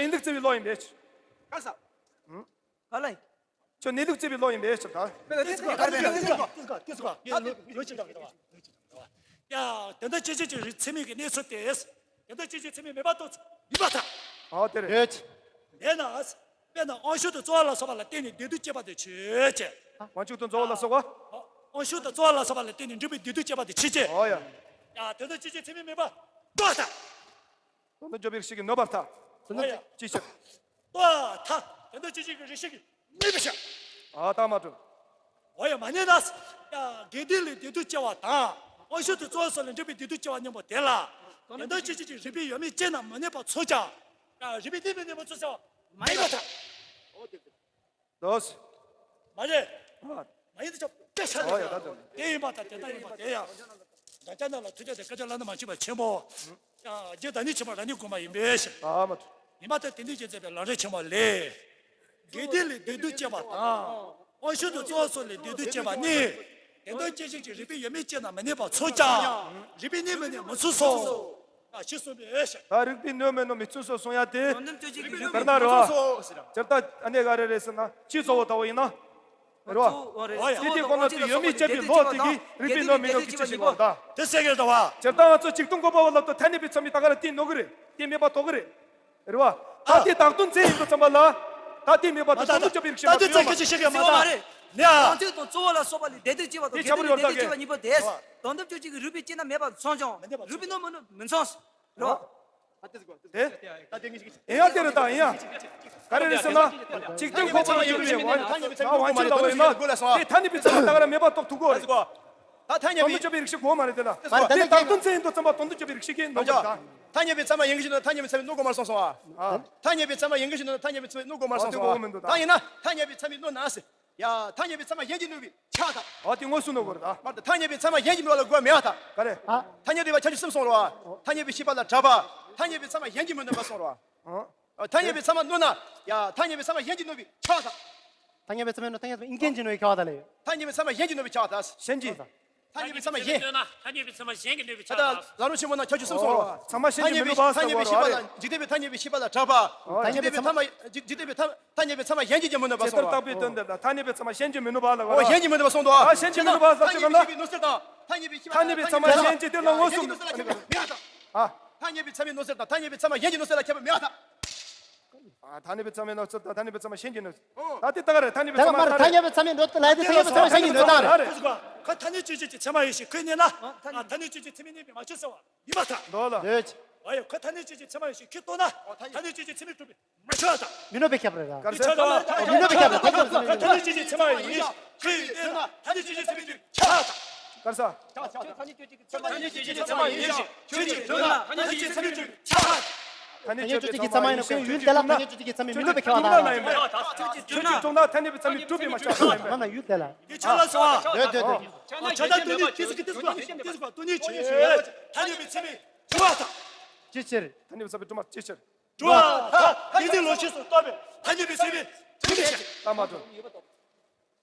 ཡིན་ལུགས་བརྩི་བའི་བློ་ཡིན་པས། ཁྱོད་གནས་ལུགས་བརྩི་བའི་བློ་ཡིན་པས་ཁྱོད་ད། ཁྱོད་གནས་ལུགས་བརྩི་བའི་བློ་ཡིན་པས་ཁྱོད་ད། ཡ། དེ་འདྲ་ཅི་བྱེད་ཅིག་རིགས་ཚད་མིན་གྱི་གནས་ཚུལ་ཏེ། དེ་འདྲ་ཅི་བྱེད་ཚད་མིན་མེད་པ་ཏོ་ཚུ་ཡིན་པར་ཐལ། ཨོ་དེ་རེད། དེས་ན། དཔེར་ན་དབང་ཕྱུག་དང་རྩོལ་བ་ལ་སོགས་པ་ལ་བརྟེན་ནས་བདེ་སྡུག་སྐྱེ་བ་དེ་ཆོས་ཅན། དབང་ཕྱུག་དང་རྩོལ་བ་ལ་སོགས་པ། དབང་ཕྱུག་དང་རྩོལ་བ་ལ་སོགས་པ་ལ་བརྟེན་ནས་འབྲས་བུའི་བདེ་སྡུག་སྐྱེ་བ་དེ་ཆོས་ཅན། ཨོ་ཡ། ཡ། དེ་འདྲ་ཅི་བྱེད་ཚད་མིན་མེད་པ་ཏོ་ཐལ། དོན་དམ་འཇོག་པའི་རིགས་ཤིག་གི་གནོད་པར་ཐལ། ཨོ་ཡ། ཅི་ཕྱིར། ཏོ་ཐལ། དེ་འདྲ་ཅི་བྱེད་ཀྱི་རིགས་ཤིག་གི་གནོད་པའི་ཕྱིར། ཨ་ད་མ་གྲུབ། འོ་ཡ། མ་ཉན་ན། ཡ། དགེ་སྡིག་ལས་བདེ་སྡུག་སྐྱེ་བ་དང་། དབང་ཕྱུག་དང་རྩོལ་བ་སོགས་ལས་འབྲས་བུའི་བདེ་སྡུག་སྐྱེ་བ་གཉིས་པོ་དེ་ལ། དེ་འདྲ་ཅི་བྱེད་ཅིག་རིགས་པས་ཡོད་མེད་དཔྱད་ན་མི་གནས་པ་མཚུངས་ཀྱང་། ཡ། རིགས་པས་གནས་མི་གནས་པ་མཚུངས་ཀྱང་མ་ཡིན་པར་ཐལ། ལོས། མ་རེད། ཨ། མ་ཡིན་དུ་ཆ་དེ་ཤ་ཨོ་ཡ་ད་དེ་དེ་ཡིན་པ་དང་དེ་ལྟར་ཡིན་པ་དེ་ཡང་། བདག་ཅག་རྣམས་ལ་ཐུགས་རྗེ་དང་བསྐལ་བརྒྱར་བླ་ན་མ་མཆིས་པ་ཆེན་པོ། ཡང་རྗེ་བདག་ཉིད་ཆེན་པོ་རང་ཉིད་དགོངས་པ་ཡིན་པས་ཤེས། ཨ་མ། ཡིན་པ་དང་དེ་འདྲའི་རྗེས་འཛིན་པའི་ལམ་རིམ་ཆེན་མོ་ལས། དགེ་སྡིག་ལས་བདེ་སྡུག་སྐྱེ་བ་དང་། དབང་ཕྱུག་དང་རྩོལ་བ་སོགས་ལས་བདེ་སྡུག་སྐྱེ་བ་ནི། དེ་དོན་སྐྱེ་བཞིན་གྱི་རིགས་པས་ཡོད་མེད་དཔྱད་ན་མི་གནས་པ་མཚུངས་ཀྱང་། རིགས་པས་གནས་མི་གནས་མི་མཚུངས་སོ། ཨ་ཞེས་གསུངས་པས་ཤེས། ད་རིགས་པས་གནས་མི་གནས་མི་མཚུངས་སོ་གསུང་ཡ་དེ། དོན་དམ་དཔྱོད་བྱེད་ཀྱི་རིགས་པས་དཔེར་ན་རེད་བ། སྤྱིར་བཏང་ཨ་ནེ་ག་རེ་རེད་ཟེར་ན་སྤྱི་གཙོ་བོ་ལྟ་བུ་ཡིན་ན། རེད་བ། འོ་ཡ། དེ་དེ་ཁོ་ན་དུ་ཡོད་མེད་དཔྱད་པའི་བློ་དེ་གིས་རིགས་པས་གནས་མི་གནས་ཀྱི་ཅི་ཞིག་ལ་ད། དེ་ཟེར་གི་རེད་བ། སྤྱིར་བཏང་ང་ཚོ་ཆིག་སྟོང་དགུ་པ་བ་ལབ་ཏུ་ཐ་སྙད་པའི་ཚོགས་མི་ད་ག་རེ་དེ་ནོར་གི་རེད། དེ་མེད་པ་དོག་གི་རེད། རེད་བ། ད་དེ་བདག་དོན་མཚན་ཡིན་དུས་ཙམ་པ་ལ། ད་དེ་མེད་པ་དང་དོན་དུ་སྐྱོབ་པའི་རིགས་ཤིག་མ་ད་དེ་ཚོ་སྐད་ཆ་བཤད་མཁན་མ་ད། ནས་ཨ། དབང་ཕྱུག་དང་རྩོལ་བ་ལ་སོགས་པ་ལས་བདེ་སྡུག་སྐྱེ་བ་དང་དེ་ཁྱབ་པར་ཡོད་ད་གི། དོན་དམ་དཔྱོད་བྱེད་ཀྱི་རིགས་པས་དཔྱད་ན་མེད་པ་མཚུངས་ཀྱང་། རིགས་པས་གནས་མི་གནས་མི་མཚུངས། རེད་བ། ད་དེ་ཟིག་གོ། དེ། ད་དེ་ངེས་ཤིག་ཨེ་ཡ་དེ་རེད་ད་ཨེ་ཡ། ག་རེ་རེད་ཟེར་ན། འཇིག་རྟེན་ཁོ་ཁོ་ཡོད་པའི་ང་ཝང་ཆེན་ལ་བས་ན། དེ་ཐ་སྙད་པའི་ཚད་མ་ད་ག་ར་མེད་པ་རྟོགས་ཐུབ་གོ། ད་ཟིག་གོ། ད་ཐ་སྙད་པའི། དོན་དུ་གཅོད་པའི་རིགས་ཤིག་གོ་མ་རེད་དེ་ལ། ད་དེ་དག་དོན་ཚན་ཡིན་དུ་ཚན་པ་དོན་དུ་གཅོད་པའི་རིགས་ཤིག་གིས་ནོར་གོ་ད། ཐ་སྙད་པའི་ཚད་མ་ཡིན་གྱི་ཞིག་ན་ཐ་སྙད་པའི་ཚད་མས་ནོར་གོ་མ་སོང་སོང་ཨ། ཨ། ཐ་སྙད་པའི་ཚད་མ་ཡིན་གྱི་ཞིག་ན་ཐ་སྙད་པའི་ཚད་མས་ནོར་གོ་མ་སོང་སོང་ཨ། དེ་གོ་མི་འདུག་ད། ད་ཡིན་ན་ཐ་སྙད་པའི་ཚད་མས་ནོར་ན་ཟེར། ཡ། ཐ་སྙད་པའི་ཚད་མ་གཞན་གྱིས་ནོར་བའི་ཆ་ད། ཨོ་དེ་དངོས་སུ་ནོར་གོ་རེད་ད། མར་ད་ཐ་སྙད་པའི་ཚད་མ་གཞན་གྱིས་ནོར་ལ་དགོས་མེད་ཨ་ད། ག་རེ། ཨ། ཐ་སྙད་རིག་པ་ཁྱད་ཆོས་གསུམ་སོང་རོ་ཨ། ཐ་སྙད་པའི་ཤེས་པ་ལ་གྲགས་པ། ཐ་སྙད་པའི་ཚད་མ་གཞན་གྱིས་མི་ནོར་བ་སོང་རོ་ཨ། ཨ། ཨ། ཐ་སྙད་པའི་ཚད་མ་ནོར་ན། ཡ། ཐ་སྙད་པའི་ཚད་མ་གཞན་གྱིས་ནོར་བའི་ཆ་ད། ཐ་སྙད་པའི་ཚད་མས་ནོར་ཐ་སྙད་པའི་ཨིན་སྐད་ཀྱིས་ནོར་བའི་ཁྱད་པར་ད་ལས། ཐ་སྙད་པའི་ཚད་མ་གཞན་གྱིས་ནོར་བའི་ཆ་ད། གཞན་གྱིས། ཐ་སྙད་པའི་ཚད་མ་གཞན། ཐ་སྙད་པའི་ཚད་མ་གཞན་གྱིས་ནོར་བའི་ཆ་ད། ད་ལྟ་ལ་ལུང་ཆེན་མོ་ན་ཁྱད་ཆོས་གསུམ་སོང་རོ། ཨོ། ཚད་མ་གཞན་གྱིས་མི་ནོར་བ་ཟེར་བ་རེད། འཇིག་རྟེན་པའི་ཐ་སྙད་པའི་ཤེས་པ་ལ་གྲགས་པ། ཨོ། འཇིག་རྟེན་པའི་ཐ་སྙད་པའི་ཚད་མ་འཇིག་རྟེན་པའི་ཐ་ཐ་སྙད་པའི་ཚད་མ་གཞན་གྱིས་ཀྱང་མི་ནོར་བ་སོང་རོ། ཇི་ལྟར་བརྟག་པའི་དོན་དེ་ལ་ཐ་སྙད་པའི་ཚད་མ་གཞན་གྱིས་མི་ནོར་བ་ལ་གོ། ཨོ། གཞན་གྱིས་མི་ནོར་བ་སོང་དོ། ཨ། གཞན་གྱིས་མི་ནོར་བ་ཟེར་ཅི་ག་ན། ཐ་སྙད་པའི་ཤེས་པ་ལ་ནོར་སེལ་དང་། ཐ་སྙད་པའི་ཤེས་པ་ལ་ཐ་སྙད་པའི་ཚད་མ་གཞན་གྱིས་དེ་ལ་དངོས་སུ་ནོར་མེད་ད། ཨ། ཐ་སྙད་པའི་ཚད་མས་ནོར་སེལ་དང་ཐ་སྙད་པའི་ཚད་མ་གཞན་གྱིས་ནོར་སེལ་ལ་ཁྱད་པར་མེད་ད། ཨ། ཐ་སྙད་པའི་ཚད་མས་ནོར་སེལ་དང་ཐ་སྙད་པའི་ཚད་མ་གཞན་གྱིས་ནོར། ཨོ། ད་དེ་ད་ག་རེད། ཐ་སྙད་པའི་ད་ཚད་མ་མར་ད་ཐ་སྙད་པའི་ཚད་མས་ནོར་སེལ་ལ་དེ་ཐ་སྙད་པའི་ཚད་མ་གཞན་གྱིས་ནོར་ད་རེད། ཁ་ཐ་སྙད་གཅོད་བྱེད་ཀྱི་ཚད་མ་ཡིན་ཞིང་ཁོས་རྙེད་ན། ཨ། ཐ་སྙད་གཅོད་བྱེད་ཀྱི་ཚད་མས་རྙེད་པས་མ་ཆོད་ཟེར་བ་ཡིན་པར་ཐལ། འདོད་ལ། འདོད། ཨ་ཡ། ཁོ་ཐ་སྙད་གཅོད་བྱེད་ཀྱི་ཚད་མ་ཡིན་ཞིང་ཁོས་རྟོགས་ན། ཨོ། ཐ་སྙད་གཅོད་བྱེད་ཀྱི་ཚད་མས་གྲུབ་པས་མ་ཆོད་ད། མི་ནོར་བའི་ཁྱད་པར་རེད་ད། ག་རེ་ཟེར། མི་ནོར་བའི་ཁྱད་པར་རེད་ད། མི་ནོར་བའི་ཁྱད་པར་རེད་ད། ཁོ་ཐ་སྙད་གཅོད་བྱེད་ཀྱི་ཚད་མ་ཡིན་ཞིང་ཁོས་རྙེད་ན་ཐ་སྙད་གཅོད་བྱེད་ཀྱི་ཚད་མས་གྲུབ་པས་ཆོད་ད། ག་རེ་ཟེར། ཁྱོད་ཐ་སྙད་གཅོད་བྱེད་ཀྱི་ཚད་མ་ཡིན་ཞིང་ཁྱོད་ཀྱིས་འདོད་ན་ཐ་སྙད་གཅོད་བྱེད་ཀྱི་ཚད་མས་གྲུབ་པས་ཆོད། ཐ་སྙད་གཅོད་བྱེད་ཀྱི་ཚད་མ་ཡིན་ན་ཁོའི་ཡུལ་དེ་ལ་ཐ་སྙད་གཅོད་བྱེད་ཀྱི་ཚད་མས་མི་ནོར་བའི་ཁྱད་པར་དང་། ཁྱོད་ཀྱིས་འདོད་ན་ཐ་སྙད་པའི་ཚད་མས་གྲུབ་པས་མ་ཆོད་པ་ཡིན་པས། མ་ན་ཡུལ་དེ་ལ། འདི་ཆོས་ལ་སོང་ཨ། འདོད་འདོད་འདོད། ཁྱོད་ད་ལྟ་འདི་ནི་དེ་ཟིག་གི་དེ་ཟིག་ག་དེ་ཟིག་ག་སྟོང་ཉིད་ཆོས་ཐ་སྙད་པའི་ཚད་མས་གྲུབ་པ་དང་། ཅི་ཕྱིར། ཐ་སྙད་པའི་ཚད་མས་གྲུབ་མ་ཅི་ཕྱིར། གྲུབ་པ་དང་། བདེན་འཛིན་ལོག་ཤེས་སུ་རྟོགས་པའི་ཐ་སྙད་པའི་ཚད་མས་གྲུབ་པའི་ཕྱིར། ད་མ་གྲུབ།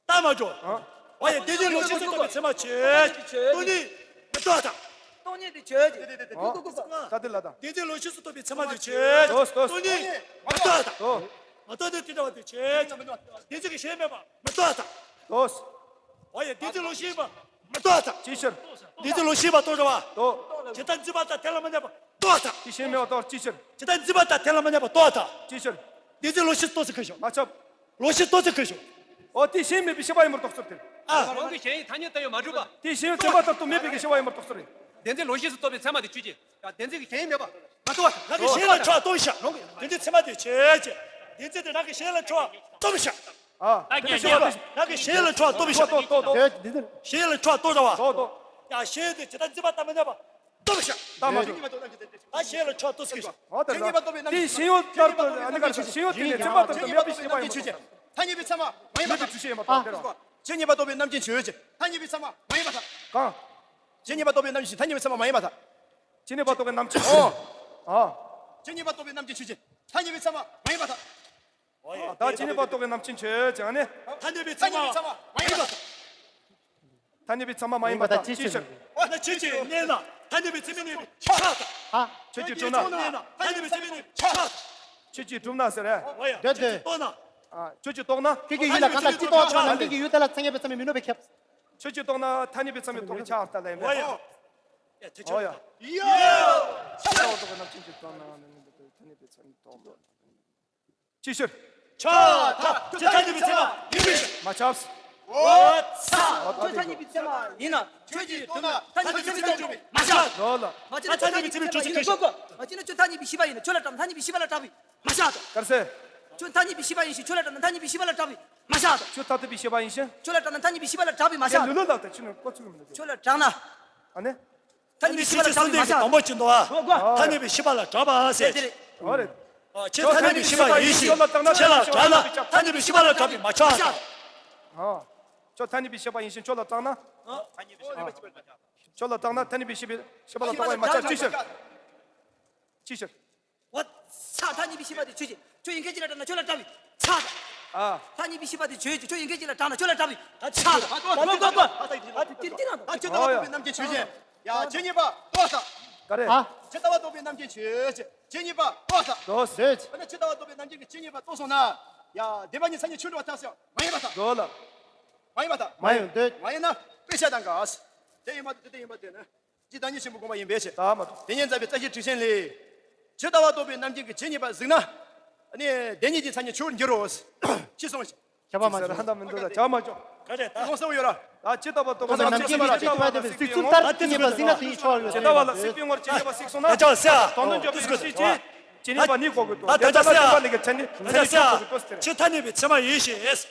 ད་མ་འགྲོ། ཨ། འོ་ཡ། བདེན་འཛིན་ལོག་ཤེས་སུ་རྟོགས་པའི་ཚད་མ་ཆོས་ཅན། སྟོང་ཉིད་མི་རྟོགས་དང་། སྟོང་ཉིད་དེ་ཆོས་ཅན། ཨ། ད་དེ་ལ་དང་། བདེན་འཛིན་ལོག་ཤེས་སུ་རྟོགས་པའི་ཚད་མ་དེ་ཆོས་ཅན། དོ་དོ། སྟོང་ཉིད་མི་རྟོགས་དང་། དོ། མ་རྟོགས་ཏེ་དེ་འདྲ་བ་དེ་ཆོས་ཅན། བདེན་འཛིན་གྱི་ཞེན་མེད་པ་མི་རྟོགས་དང་། དོ། འོ་ཡ། བདེན་འཛིན་ལོག་ཤེས་པ་མི་རྟོགས་དང་། ཅི་ཕྱིར། བདེན་འཛིན་ལོག་ཤེས་པ་རྟོགས་འགྲོ་བ། དོ། ཇི་ལྟར་འཛིན་པ་དང་དེ་ལ་མི་གནས་པ་རྟོགས་དང་། དེ་ཞེན་མེད་པ་རྟོགས། ཅི་ཕྱིར། ཇི་ལྟར་འཛིན་པ་དང་དེ་ལ་མི་གནས་པ་རྟོགས་དང་། ཅི་ཕྱིར། བདེན་འཛིན་ལོག་ཤེས་སུ་རྟོགས་ཟེར་གི་ཞོག་མ་ཁྱབ། ལོག་ཤེས་རྟོགས་ཚུལ་གྱི་ཞོག་ཨོ་དེ་ཞེན་མེད་པའི་ཤེས་པ་ཡིན་པར་རྟོགས་ཚུལ་དེ། ཨ། རང་གི་ཞེན་ཡུལ་ཐ་སྙད་ལྟ་བས་མ་གྲུབ་པ། དེ་ཞེན་ཡུལ་བདེན་པ་ལྟར་དུ་མེད་པའི་ཤེས་པ་ཡིན་པར་རྟོགས་ཚུལ་རེད། བདེན་འཛིན་ལོག་ཤེས་སུ་རྟོགས་པའི་ཚད་མ་དེ་ཆོས་ཅན། ཡང་བདེན་འཛིན་གྱི་ཞེན་ཡུལ་མེད་པ་མ་རྟོགས་པ། རང་གི་ཞེན་ལ་འཕྲོ་བ་སྟོན་ཤག་བདེན་འཛིན་ཚད་མ་དེ་ཆོས་ཅན། བདེན་འཛིན་དེ་རང་གི་ཞེན་ལ་འཕྲོ་བ་སྟོན་ཤག་ཨ། ད་དེ་ཀྱང་ཞེན་ལ་རང་གི་ཞེན་ལ་འཕྲོ་བ་སྟོན་ཤག་ཏོ་ཏོ་ཏོ། ཞེན་ལ་འཕྲོ་བ་སྟོན་ར་བ། ཏོ་ཏོ། ཡང་ཞེན་དེ་ཇི་ལྟར་འཛིན་པ་དང་མི་གནས་པ། སྟོབས་ཤ། ལྟ་མ་གྲུབ། ད་ཞེས་ལ་ཕྱོགས་ཏོ་སྐྱེ་ཤོག་ཨོ་ད་ཇི་སྙེད་པ་རྟོགས་པའི་རྣམ་དེ་ཤེས་ཡོན་ལྟར་དུ་ཨ་ནི་ག་ཤེས་ཡོན་དེ་ནི་ཚད་མ་ལྟར་དུ་མེད་པའི་ཤེས་པ་ཡིན་པ་རྟོགས། ཐ་སྙད་པའི་ཚད་མ་མ་ཡིན་པ་དང་། མེད་པའི་འདུ་ཤེས་ཡིན་པ་རྟོགས། ཇི་སྙེད་པ་རྟོགས་པའི་རྣམ་མཁྱེན་ཆོས་ཅན། ཐ་སྙད་པའི་ཚད་མ་མ་ཡིན་པ་དང་། གང་། ཇི་སྙེད་པ་རྟོགས་པའི་རྣམ་མཁྱེན་ཐ་སྙད་པའི་ཚད་མ་མ་ཡིན་པ་དང་། ཇི་སྙེད་པ་རྟོགས་པའི་རྣམ་མཁྱེན་ཨོ། ཨ། ཇི་སྙེད་པ་རྟོགས་པའི་རྣམ་མཁྱེན་ཆོས་ཅན། ཐ་སྙད་པའི་ཚད་མ་མ་ཡིན་པ་དང་། ད་ཇི་སྙེད་པ་རྟོགས་པའི་རྣམ་མཁྱེན་ཆོས་ཅན་ཨ་ནི། ཐ་སྙད་པའི་ཚད་མ་མ་ཡིན་པ་དང་། ཐ་སྙད་པའི་ཚད་མ་མ་ཡིན་པ་དང་ཅི་ཕྱིར། འོ་ན་ཁྱོད་ཀྱིས་གནས་ན་ཐ་སྙད་པའི་ཚད་མས་གནས་པའི་ཆ་དང་། ཧ། ཁྱོད་ཀྱིས་གྲུབ་ན། གནས་ན་ཐ་སྙད་པའི་ཚད་མས་གནས་པའི་ཆ་དང་། ཁྱོད་ཀྱིས་གྲུབ་ན་ཟེར་རེད། འོ་ཡ། འདོད་དེ། ཁྱོད་ཀྱིས་རྟོགས་ན། ཨ། ཁྱོད་ཀྱིས་རྟོགས་ན། ཁྱོད་ཀྱི་ཡུལ་ལ་གང་ལྟར་ཅི་རྟོགས་ཀྱང་ནམ་མཁའི་ཡུལ་དེ་ལ་ཚད་མས་གནས་པའི་ཚད་མས་མི་གནས་པའི་ཁྱབ། ཁྱོད་ཀྱིས་རྟོགས་ན་ཐ་སྙད་པའི་ཚད་མས་རྟོགས་པའི་ཆ་ལྟར་ལ་ཡིན་པས། འོ་ཡ། ཡ་ཐེ་ཆོད། འོ་ཡ། ཡ། ཆ་ལྟ་བ་རྟོགས་པའི་རྣམ་མཁྱེན་གྱིས་རྟོགས་ན་ཐ་སྙད་པའི་ཚད་མས་རྟོགས་པ། ཅི་ཕྱིར། ཆ་ད་ཁྱོད་ཐ་སྙད་པའི་ཚད་མ་ཡིན་པས། མ་ཁྱབ། འོ་ཚ། ཁྱོད་ཐ་སྙད་པའི་ཚད་མ་ཡིན་ན་ཁྱོད་ཀྱིས་གྲུབ་ན་ཐ་སྙད་པའི་ཚད་མས་གྲུབ་པས་མ་ཁྱབ། ལོ་ལ། མ་ཁྱོད་ཐ་སྙད་པའི་ཚད་མས་གྲུབ་ཚུལ་གྱི་ཞོག་མ་ཁྱོད་ན་ཁྱོད་ཐ་སྙད་པའི་ཤེས་པ་ཡིན་ན་ཁྱོད་ལ་གྲུབ་ན་ཐ་སྙད་པའི་ཤེས་པ་ལ་གྲུབ་པས་མ་ཁྱབ། ག་རེ་ཟེར། ཁྱོད་ཐ་སྙད་པའི་ཤེས་པ་ཡིན་ཞིང་ཁྱོད་ལ་གྲུབ་ན་ཐ་སྙད་པའི་ཤེས་པ་ལ་གྲུབ་པས་མ་ཁྱབ། ཁྱོད་ཐ་སྙད་པའི་ཤེས་པ་ཡིན་ཞིང་། ཁྱོད་ལ་གྲུབ་ན་ཐ་སྙད་པའི་ཤེས་པ་ལ་གྲུབ་པས་མ་ཁྱབ། ལུ་ལུ་ལགས་ད་ཁྱོད་ནི་ཀོ་ཚུགས་མི་འདུག་ཁྱོད་ལ་གྲུབ་ན། ཨ་ནི། ཐ་སྙད་པའི་ཤེས་པ་ལ་གྲུབ་པས་མ་ཁྱབ། དང་པོ་ཅི་འདུག་ཨ། ཐ་སྙད་པའི་ཤེས་པ་ལ་གྲུབ་པ་ཟེར། རེད་རེད། ཨོ་རེད། ཁྱོད་ཐ་སྙད་པའི་ཤེས་པ་ཡིན་ཞིང་ཁྱོད་ལ་གྲུབ་ན་ཐ་སྙད་པའི་ཤེས་པ་ལ་གྲུབ་པས་མ་ཁྱབ། ཨ། ཁྱོད་ཐ་སྙད་པའི་ཤེས་པ་ཡིན་ཞིང་ཁྱོད་ལ་གྲུབ་ན། ཨ། ཁྱོད་ཐ་སྙད་པའི་ཤེས་པ་ཡིན་ཞིང་ཁྱོད་ལ་གྲུབ་ན། ཨ། ཐ་སྙད་པའི་ཤེས་པ་ཡིན་ཞིང་ཁྱོད་ལ་གྲུབ་ན། ཁྱོད་ལ་གྲུབ་ན་ཐ་སྙད་པའི་ཤེས་པ་ཤེས་པ་ལ་གྲུབ་པས་མ་ཁྱབ། ཅི་ཕྱིར། ཅི་ཕྱིར། འོ་ཚ། ཐ་སྙད་པའི་ཤེས་པ་དེ་ཆོས་ཅན། ཁྱོད་ཡིན་མཁན་ཅི་ལ་གྲུབ་ན་ཁྱོད་ལ་གྲུབ་པས་ཚ་དང་། ཨ། ཐ་སྙད་པའི་ཤེས་པ་དེ་ཆོས་ཅན། ཁྱོད་ཡིན་མཁན་ཅི་ལ་གྲུབ་ན་ཁྱོད་ལ་གྲུབ་པས་ད་ཚ་དང་། ཨ། ལོ་གོ་གོ། ཨ། དེ་དེ་དེ་ན། ད་ཇི་ལྟ་བ་རྟོགས་པའི་རྣམ་མཁྱེན་ཆོས་ཅན། ཡ་ཇི་སྙེད་པ་རྟོགས་དང་། ག་རེ། ཨ། ཇི་ལྟ་བ་རྟོགས་པའི་རྣམ་མཁྱེན་ཆོས་ཅན། ཇི་སྙེད་པ་རྟོགས་དང་། རྟོགས་ཟེར། འོ་ན་ཇི་ལྟ་བ་རྟོགས་པའི་རྣམ་མཁྱེན་གྱིས་ཇི་སྙེད་པ་རྟོགས་སོང་ན། ཡ་བདེན་པ་གཉིས་ཚ་ནི་ཆོས་འགྲོ་བ་ཐལ་ཟེར་མ་ཡིན་པར་ཐལ། འགྲོ་ལ། མ་ཡིན་པར་ཐལ། མ་ཡིན་འདོད། མ་ཡིན་ན་དཔེ་ཆ་དང་འགལ། དེ་ཡིན་པ་དེ་དེ་ཡིན་པ་དེ་ནི། ཅི་བདག་ཉིད་ཆེན་པོའི་དགོངས་པ་ཡིན་པས་ཞེས། ད་མ་གཏོགས། དེ་ཉིད་མཛད་པའི་རྩ་ཤེའི་ཁྲིད་ཆེན་ལས། ཇི་ལྟ་བ་རྟོགས་པའི་རྣམ་མཁྱེན་གྱིས་ཇི་སྙེད་པ་གཟིགས་ན། ནི་བདེན་གཉིས་ཀྱི་མཚན་ཉིད་ཆོས་འགྱུར་རོ། ཅེས་གསུངས་ཤིང་ ཁྱབ་པ་མ་བྱུང་། རང་དང་མི་འདུག་ད་བྱ་མ་བྱུང་། ག་རེ་ད། ལོང་སེ་ཡོད་ར། ད་ཇི་ལྟ་བ་ལྟ་བུ་ད་ནམ་རྒྱུན་གྱི་ཇི་ལྟ་བ་ལྟ་བུ་གཟིགས་ཚུལ་ལྟར་ད་དེ་ཚོ་གཉིས་པ་གཟིགས་ན་དེ་ཡི་ཕྱོགས་ཡོད། ཇི་ལྟ་བ་ལ་སྲིད་པའི་ངོར་ཇི་སྙེད་པ་གཟིགས་སོང་ན། ད་ཅག་སེ་དོན་དུ་འཇོག་པའི་ཤེས་བྱེད། ཇི་སྙེད་པ་ནི་གོ་དགོས་དོ། ད་ད་ཅག་སེ་ལ་ལས་ཀྱི་ཚན་ནི་ཚན་ནི་གོ་དགོས་དོ་ཟེར། ཆོས་ཐ་སྙད་པའི་ཚད་མ་ཡིན་ཞེས།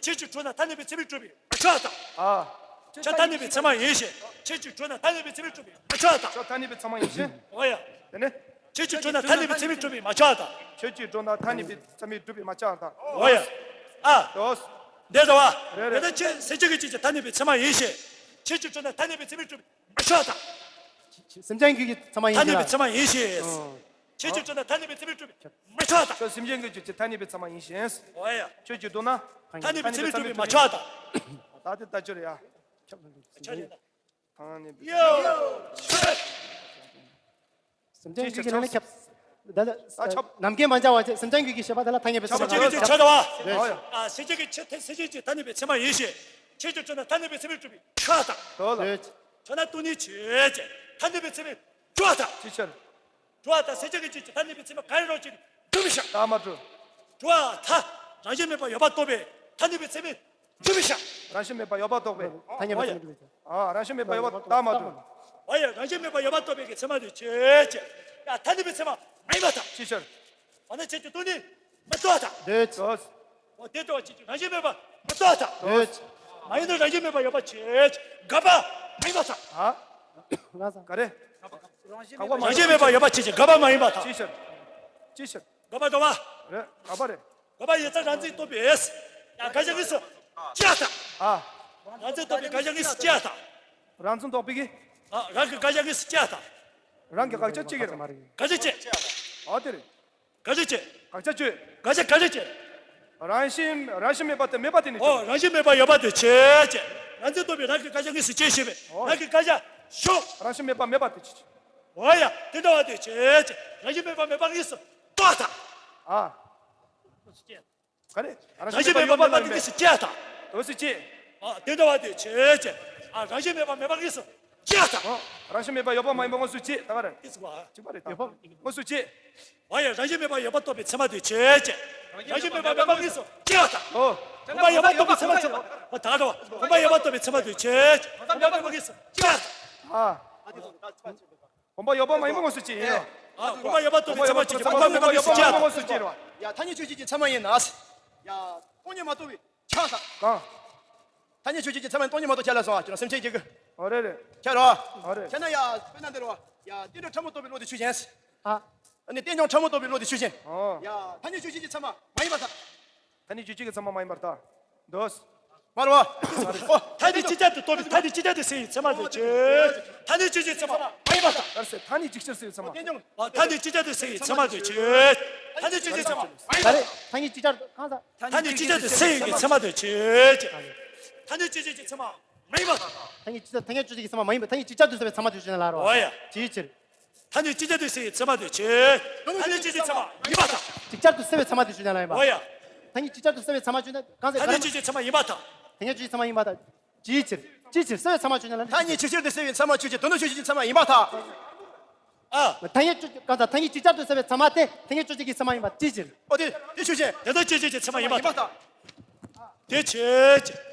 ཆོས་ཀྱི་དྲུག་ན་ཐ་སྙད་པའི་ཚད་མས་གྲུབ་པའི་མི་ཆོག་ད། ཨ། ཆོས་ཐ་སྙད་པའི་ཚད་མ་ཡིན་ཞེས། ཆོས་ཀྱི་དྲུག་ན་ཐ་སྙད་པའི་ཚད་མས་གྲུབ་པའི་མི་ཆོག་ད། ཆོས་ཐ་སྙད་པའི་ཚད་མ་ཡིན་ཞེས། འོ་ཡ། དེ་ནི། ཆོས་ཀྱི་དྲུག་ན་ཐ་སྙད་པའི་ཚད་མས་གྲུབ་པའི་མ་ཆགས་དང་། ཆོས་ཀྱི་དྲུག་ན་ཐ་སྙད་པའི་ཚད་མས་གྲུབ་པའི་མ་ཆགས་དང་། འོ་ཡ། ཨ། དོ། འདས་ཟ་བ། རེད་རེད། དེ་ལྟར་ཆོས་སེམས་ཅན་གྱི་ཆོས་ཀྱི་ཐ་སྙད་པའི་ཚད་མ་ཡིན་ཞེས། ཆོས་ཀྱི་དྲུག་ན་ཐ་སྙད་པའི་ཚད་མས་གྲུབ་པའི་མ་ཆགས་དང་། སེམས་ཅན་གྱི་ཚད་མ་ཡིན་ཐ་སྙད་པའི་ཚད་མ་ཡིན་ཞེས། ཆོས་ཀྱི་དྲུག་ན་ཐ་སྙད་པའི་ཚད་མས་གྲུབ་པའི་མ་ཆགས་དང་། ཆོས་སེམས་ཅན་གྱི་ཆོས་ཀྱི་ཐ་སྙད་པའི་ཚད་མ་ཡིན་ཞེས། འོ་ཡ། ཆོས་ཀྱི་དྲུག་ན། ཐ་སྙད་པའི་ཚད་མས་གྲུབ་པའི་མ་ཆགས་དང་། ད་དེ་ལྟ་ཅི་རེད་ཡ། ཆ་རེད་ད། ཐ་སྙད་པའི། ཡོ། སེམས་ཅན་རྒྱུད་ཀྱི་ལ་ནི་ཁྱབ། ད་ལ། ཨ་ཁྱབ། ནམ་མཁའི་མ་འཇལ་བ་ཅན་སེམས་ཅན་རྒྱུད་ཀྱི་བཤད་པ་དེ་ལ་ཐ་སྙད་པའི་ཚད་མ་ཁྱབ་ཁྱབ་ཁྱབ་ཁྱབ་ད་བ། རེད། ཨ་སེམས་ཅན་གྱི་ཆོས་ཐ་སེམས་ཅན་གྱི་ཐ་སྙད་པའི་ཚད་མ་ཡིན་ཞེས། ཆོས་ཀྱི་དྲུག་ན་ཐ་སྙད་པའི་ཚད་མས་གྲུབ་པའི་ཆགས་དང་། དོ་ལ། རེད། ཆོས་ན་སྟོང་ཉིད་ཆོས་ཅན། ཐ་སྙད་པའི་ཚད་མས་གྲུབ་པ་དང་། ཅི་ཕྱིར། གྲུབ་པ་དང་སེམས་ཅན་གྱི་ཆོས་ཀྱི་ཐ་སྙད་པའི་ཚད་མ་ག་རེ་རོ་ཅིག་གྲུབ་པའི་ཤ། ད་མ་གྲུབ། གྲུབ་པ་ཐ། རང་བཞིན་མེད་པར་ཡོད་པ་རྟོགས་པའི་ཐ་སྙད་པའི་ཚད་མས་གྲུབ་པའི་ཤ། རང་བཞིན་མེད་པར་ཡོད་པ་རྟོགས་པའི། ཐ་སྙད་པའི་ཚད་མས་གྲུབ་པའི་ཤ། ཨ་རང་བཞིན་མེད་པར་ཡོད་པ་ད་མ་གྲུབ། འོ་ཡ། རང་བཞིན་མེད་པར་ཡོད་པ་རྟོགས་པའི་གི་ཚད་མ་དེ་ཆོས་ཅན། ཡ་ཐ་སྙད་པའི་ཚད་མ་མ་ཡིན་པ་དང་། ཅི་ཕྱིར། འོ་ན་ཆོས་ཀྱི་སྟོང་ཉིད་མི་རྟོགས་དང་། འདོད། འོ་དེ་ལྟ་བ་ཅིག་རང་བཞིན་མེད་པ་མི་རྟོགས་དང་། འདོད། མ་ཡིན་ན་རང་བཞིན་མེད་པ་ཡོད་པ་ཆོས་ཅན། འགག་པ་མ་ཡིན་པ་དང་། ཨ། ག་རེ། རང་བཞིན་མེད་པ་ཡོད་པ་ཆོས་ཅན། འགག་པ་མ་ཡིན་པ་དང་། ཅི་ཕྱིར། ཅི་ཕྱིར། འགག་པ་འགག་པ། རེད་འགག་པ་རེད། འགག་པ་ཡིན་ཙང་རང་འཛིན་རྟོག་པས། ཡ་དགག་བྱ་དངོས་སུ་སྐྱེ་དང་། ཨ། རང་འཛིན་རྟོག་པས་དགག་བྱ་དངོས་སུ་སྐྱེ་དང་། རང་འཛིན་རྟོག་པའི་གི། ཨ་རང་གི་དགག་བྱ་དངོས་སུ་སྐྱེ་དང་། རང་གི་དགག་བྱ་གཅིག་གི་རེད། དགག་བྱ་སྐྱེ། ཨ་དེ་རེད། དགག་བྱ་སྐྱེ། དགག་བྱ་གཅོད། དགག་བྱ་ག་རེ་བྱེད། རང་བཞིན་རང་བཞིན་མེད་པ་དེ་མེད་པ་དེ་ནི། ཨོ་རང་བཞིན་མེད་པ་ཡོད་པ་དེ་ཆོས་ཅན། རང་འཛིན་རྟོག་པས་རང་གི་དགག་བྱ་དངོས་སུ་སྐྱེ་ཞེས་པས། ཨོ་རང་གི་དགག་བྱ་ཞོག་རང་བཞིན་མེད་པ་མེད་པ་དེ་ཆོས་ཅན། ཨོ་ཡ་དེ་འདྲ་བ་དེ་ཆོས་ཅན། རང་བཞིན་མེད་པ་མེད་པ་དངོས་སུ་རྟོགས་དང་། ཨ། ག་རེ། རང་བཞིན་མེད་པ་ཡོད་པ་དེ་དངོས་སུ་སྐྱེ་དང་། དངོས་སུ་སྐྱེ། ཨ་དེ་འདྲ་བ་དེ་ཆོས་ཅན། ཨ་རང་བཞིན་མེད་པ་མེད་པ་དངོས་སུ་སྐྱེ་དང་། ཨོ། རང་བཞིན་མེད་པ་ཡོད་པ་མ་ཡིན་པ་དངོས་སུ་སྐྱེ་ད་ག་རེ། དེ་ཚོ་བ། གཅིག་པ་རེད་ད། ཡོད་པ། དངོས་སུ་སྐྱེ། འོ་ཡ་རང་བཞིན་མེད་པ་ཡོད་པ་རྟོགས་པའི་ཚད་མ་དེ་ཆོས་ཅན། རང་བཞིན་མེད་པ་མེད་པ་དངོས་སུ་སྐྱེ་བ་དང་། ཨོ། བུམ་པ་ཡོད་པ་རྟོགས་པའི་ཚད་མ་ཆོས་ཅན། ད་ག་རེ་བ། བུམ་པ་ཡོད་པ་རྟོགས་པའི་ཚད་མ་དེ་ཆོས་ཅན། བུམ་པ་མེད་པ་དངོས་སུ་སྐྱེ་བ་དང་། ཨ། བུམ་པ་ཡོད་པ་མ་ཡིན་པ་དངོས་སུ་སྐྱེ་ཡིན། ཨ་བུམ་པ་ཡོད་པ་རྟོགས་པའི་ཚད་མ་ཆོས་ཅན། བུམ་པ་མེད་པ་དངོས་སུ་སྐྱེ་བ་དང་། ཡ་ཐ་སྙད་ཆོས་ཅན་གྱི་ཚད་མ་ཡིན་ན། ཡ་སྟོང་ཉིད་མ་རྟོགས་པའི་ཆགས་དང་། གང་། ཐ་སྙད་ཆོས་ཅན་གྱི་ཚད་མ་སྟོང་ཉིད་མ་རྟོགས་ཁྱེར་ལ་སོང་ཨ་ཁྱོད་རང་སེམས་ཅན་གྱི་གི། ཨོ་རེད་རེད། ཁྱེད་རོ། ཨོ་རེད། ཁྱེད་ན་ཡ་དཔེར་ན་འདི་རོ། ཡ་རྟེན་འབྲེལ་ཕྲ་མོ་རྟོགས་པའི་བློ་དེ་ཆོས་ཅན། ཨ། ཨ་ནི་རྟེན་འབྱུང་ཕྲ་མོ་རྟོགས་པའི་བློ་དེ་ཆོས་ཅན། ཨོ། ཡ་ཐ་སྙད་ཆོས་ཅན་གྱི་ཚད་མ་མ་ཡིན་པར་ཐལ། ཐ་སྙད་ཆོས་ཅན་གྱི་ཚད་མ་མ་ཡིན་པར་ཐལ། འདོད། མ་རེད་བ། ཨོ། ཐ་སྙད་ཅིག་ཅར་དུ་རྟོགས་པའི་ཐ་སྙད་ཅིག་ཅར་དུ་སེལ་བའི་ཚད་མ་དེ་ཆོས། ཐ་སྙད་ཆོས་ཅན་གྱི་ཚད་མ་མ་ཡིན་པར་ཐལ། ག་རེ་ཟེར་ཐ་སྙད་ཅིག་ཅར་སེལ་བའི་ཚད་མ། རྟེན་འབྱུང་། ཨ་ཐ་སྙད་ཅིག་ཅར་དུ་སེལ་བའི་ཚད་མ་དེ་ཆོས། ཐ་སྙད་ཆོས་ཅན་གྱི་ཚད་མ་མ་ཡིན་པར་ཐལ། ག་རེ་ཐ་སྙད་ཅིག་ཅར་དུ་གང་ཟེར། ཐ་སྙད་ཅིག་ཅར་དུ་སེལ་བའི་ཚད་མ་དེ་ཆོས་ཅན། ཐ་སྙད་ཅིག་ཅར་གྱི་ཚད་མ་མ་ཡིན་པར་ཐལ། ཐ་སྙད་ཅིག་ཅར་ཐ་སྙད་ཅིག་ཅར་གྱི་ཚད་མ་མ་ཡིན་པར་ཐ་སྙད་ཅིག་ཅར་དུ་སེལ་བའི་ཚད་མ་དེ་ཆོས་ཅན་ལ་རོ། འོ་ཡ། ཅིའི་ཕྱིར། ཐ་སྙད་ཅིག་ཅར་དུ་སེལ་བའི་ཚད་མ་དེ་ཆོས། ཐ་སྙད་ཅིག་ཅར་གྱི་ཚད་མ་མ་ཡིན་པར་ཐལ། ཅིག་ཅར་དུ་སེལ་བའི་ཚད་མ་དེ་ཆོས་ཅན་ལ་ཡིན་པ། འོ་ཡ། ཐ་སྙད་ཅིག་ཅར་དུ་སེལ་བའི་ཚད་མ་ཆོས་ཅན་གང་ཟེར། ཐ་སྙད་ཅིག་ཅར་གྱི་ཚད་མ་ཡིན་པར་ཐལ། ཐ་སྙད་ཅིག་ཅར་གྱི་ཚད་མ་ཡིན་པར་ཐལ། ཅིའི་ཕྱིར། ཅིའི་ཕྱིར་སེལ་བའི་ཚད་མ་ཆོས་ཅན་ལ། ཐ་སྙད་ཅིག་ཅར་དུ་སེལ་བའི་ཚད་མ་ཆོས་ཅན་དོན་དམ་ཆོས་ཅན་གྱི་ཚད་མ་ཡིན་པར་ཐལ། ཨ། ཐ་སྙད་ཅིག་གང་ཟེར་ཐ་སྙད་ཅིག་ཅར་དུ་སེལ་བའི་ཚད་མ་དེ་ཐ་སྙད་ཆོས་ཅན་གྱི་ཚད་མ་ཡིན་པ་ཅིའི་ཕྱིར། ཨོ་དེ་དེ་ཆོས་ཅན། དེ་དག་ཆོས་ཅན་གྱི་ཚད་མ་ཡིན་པར་ཐལ། དེ་ཆོས་ཅན།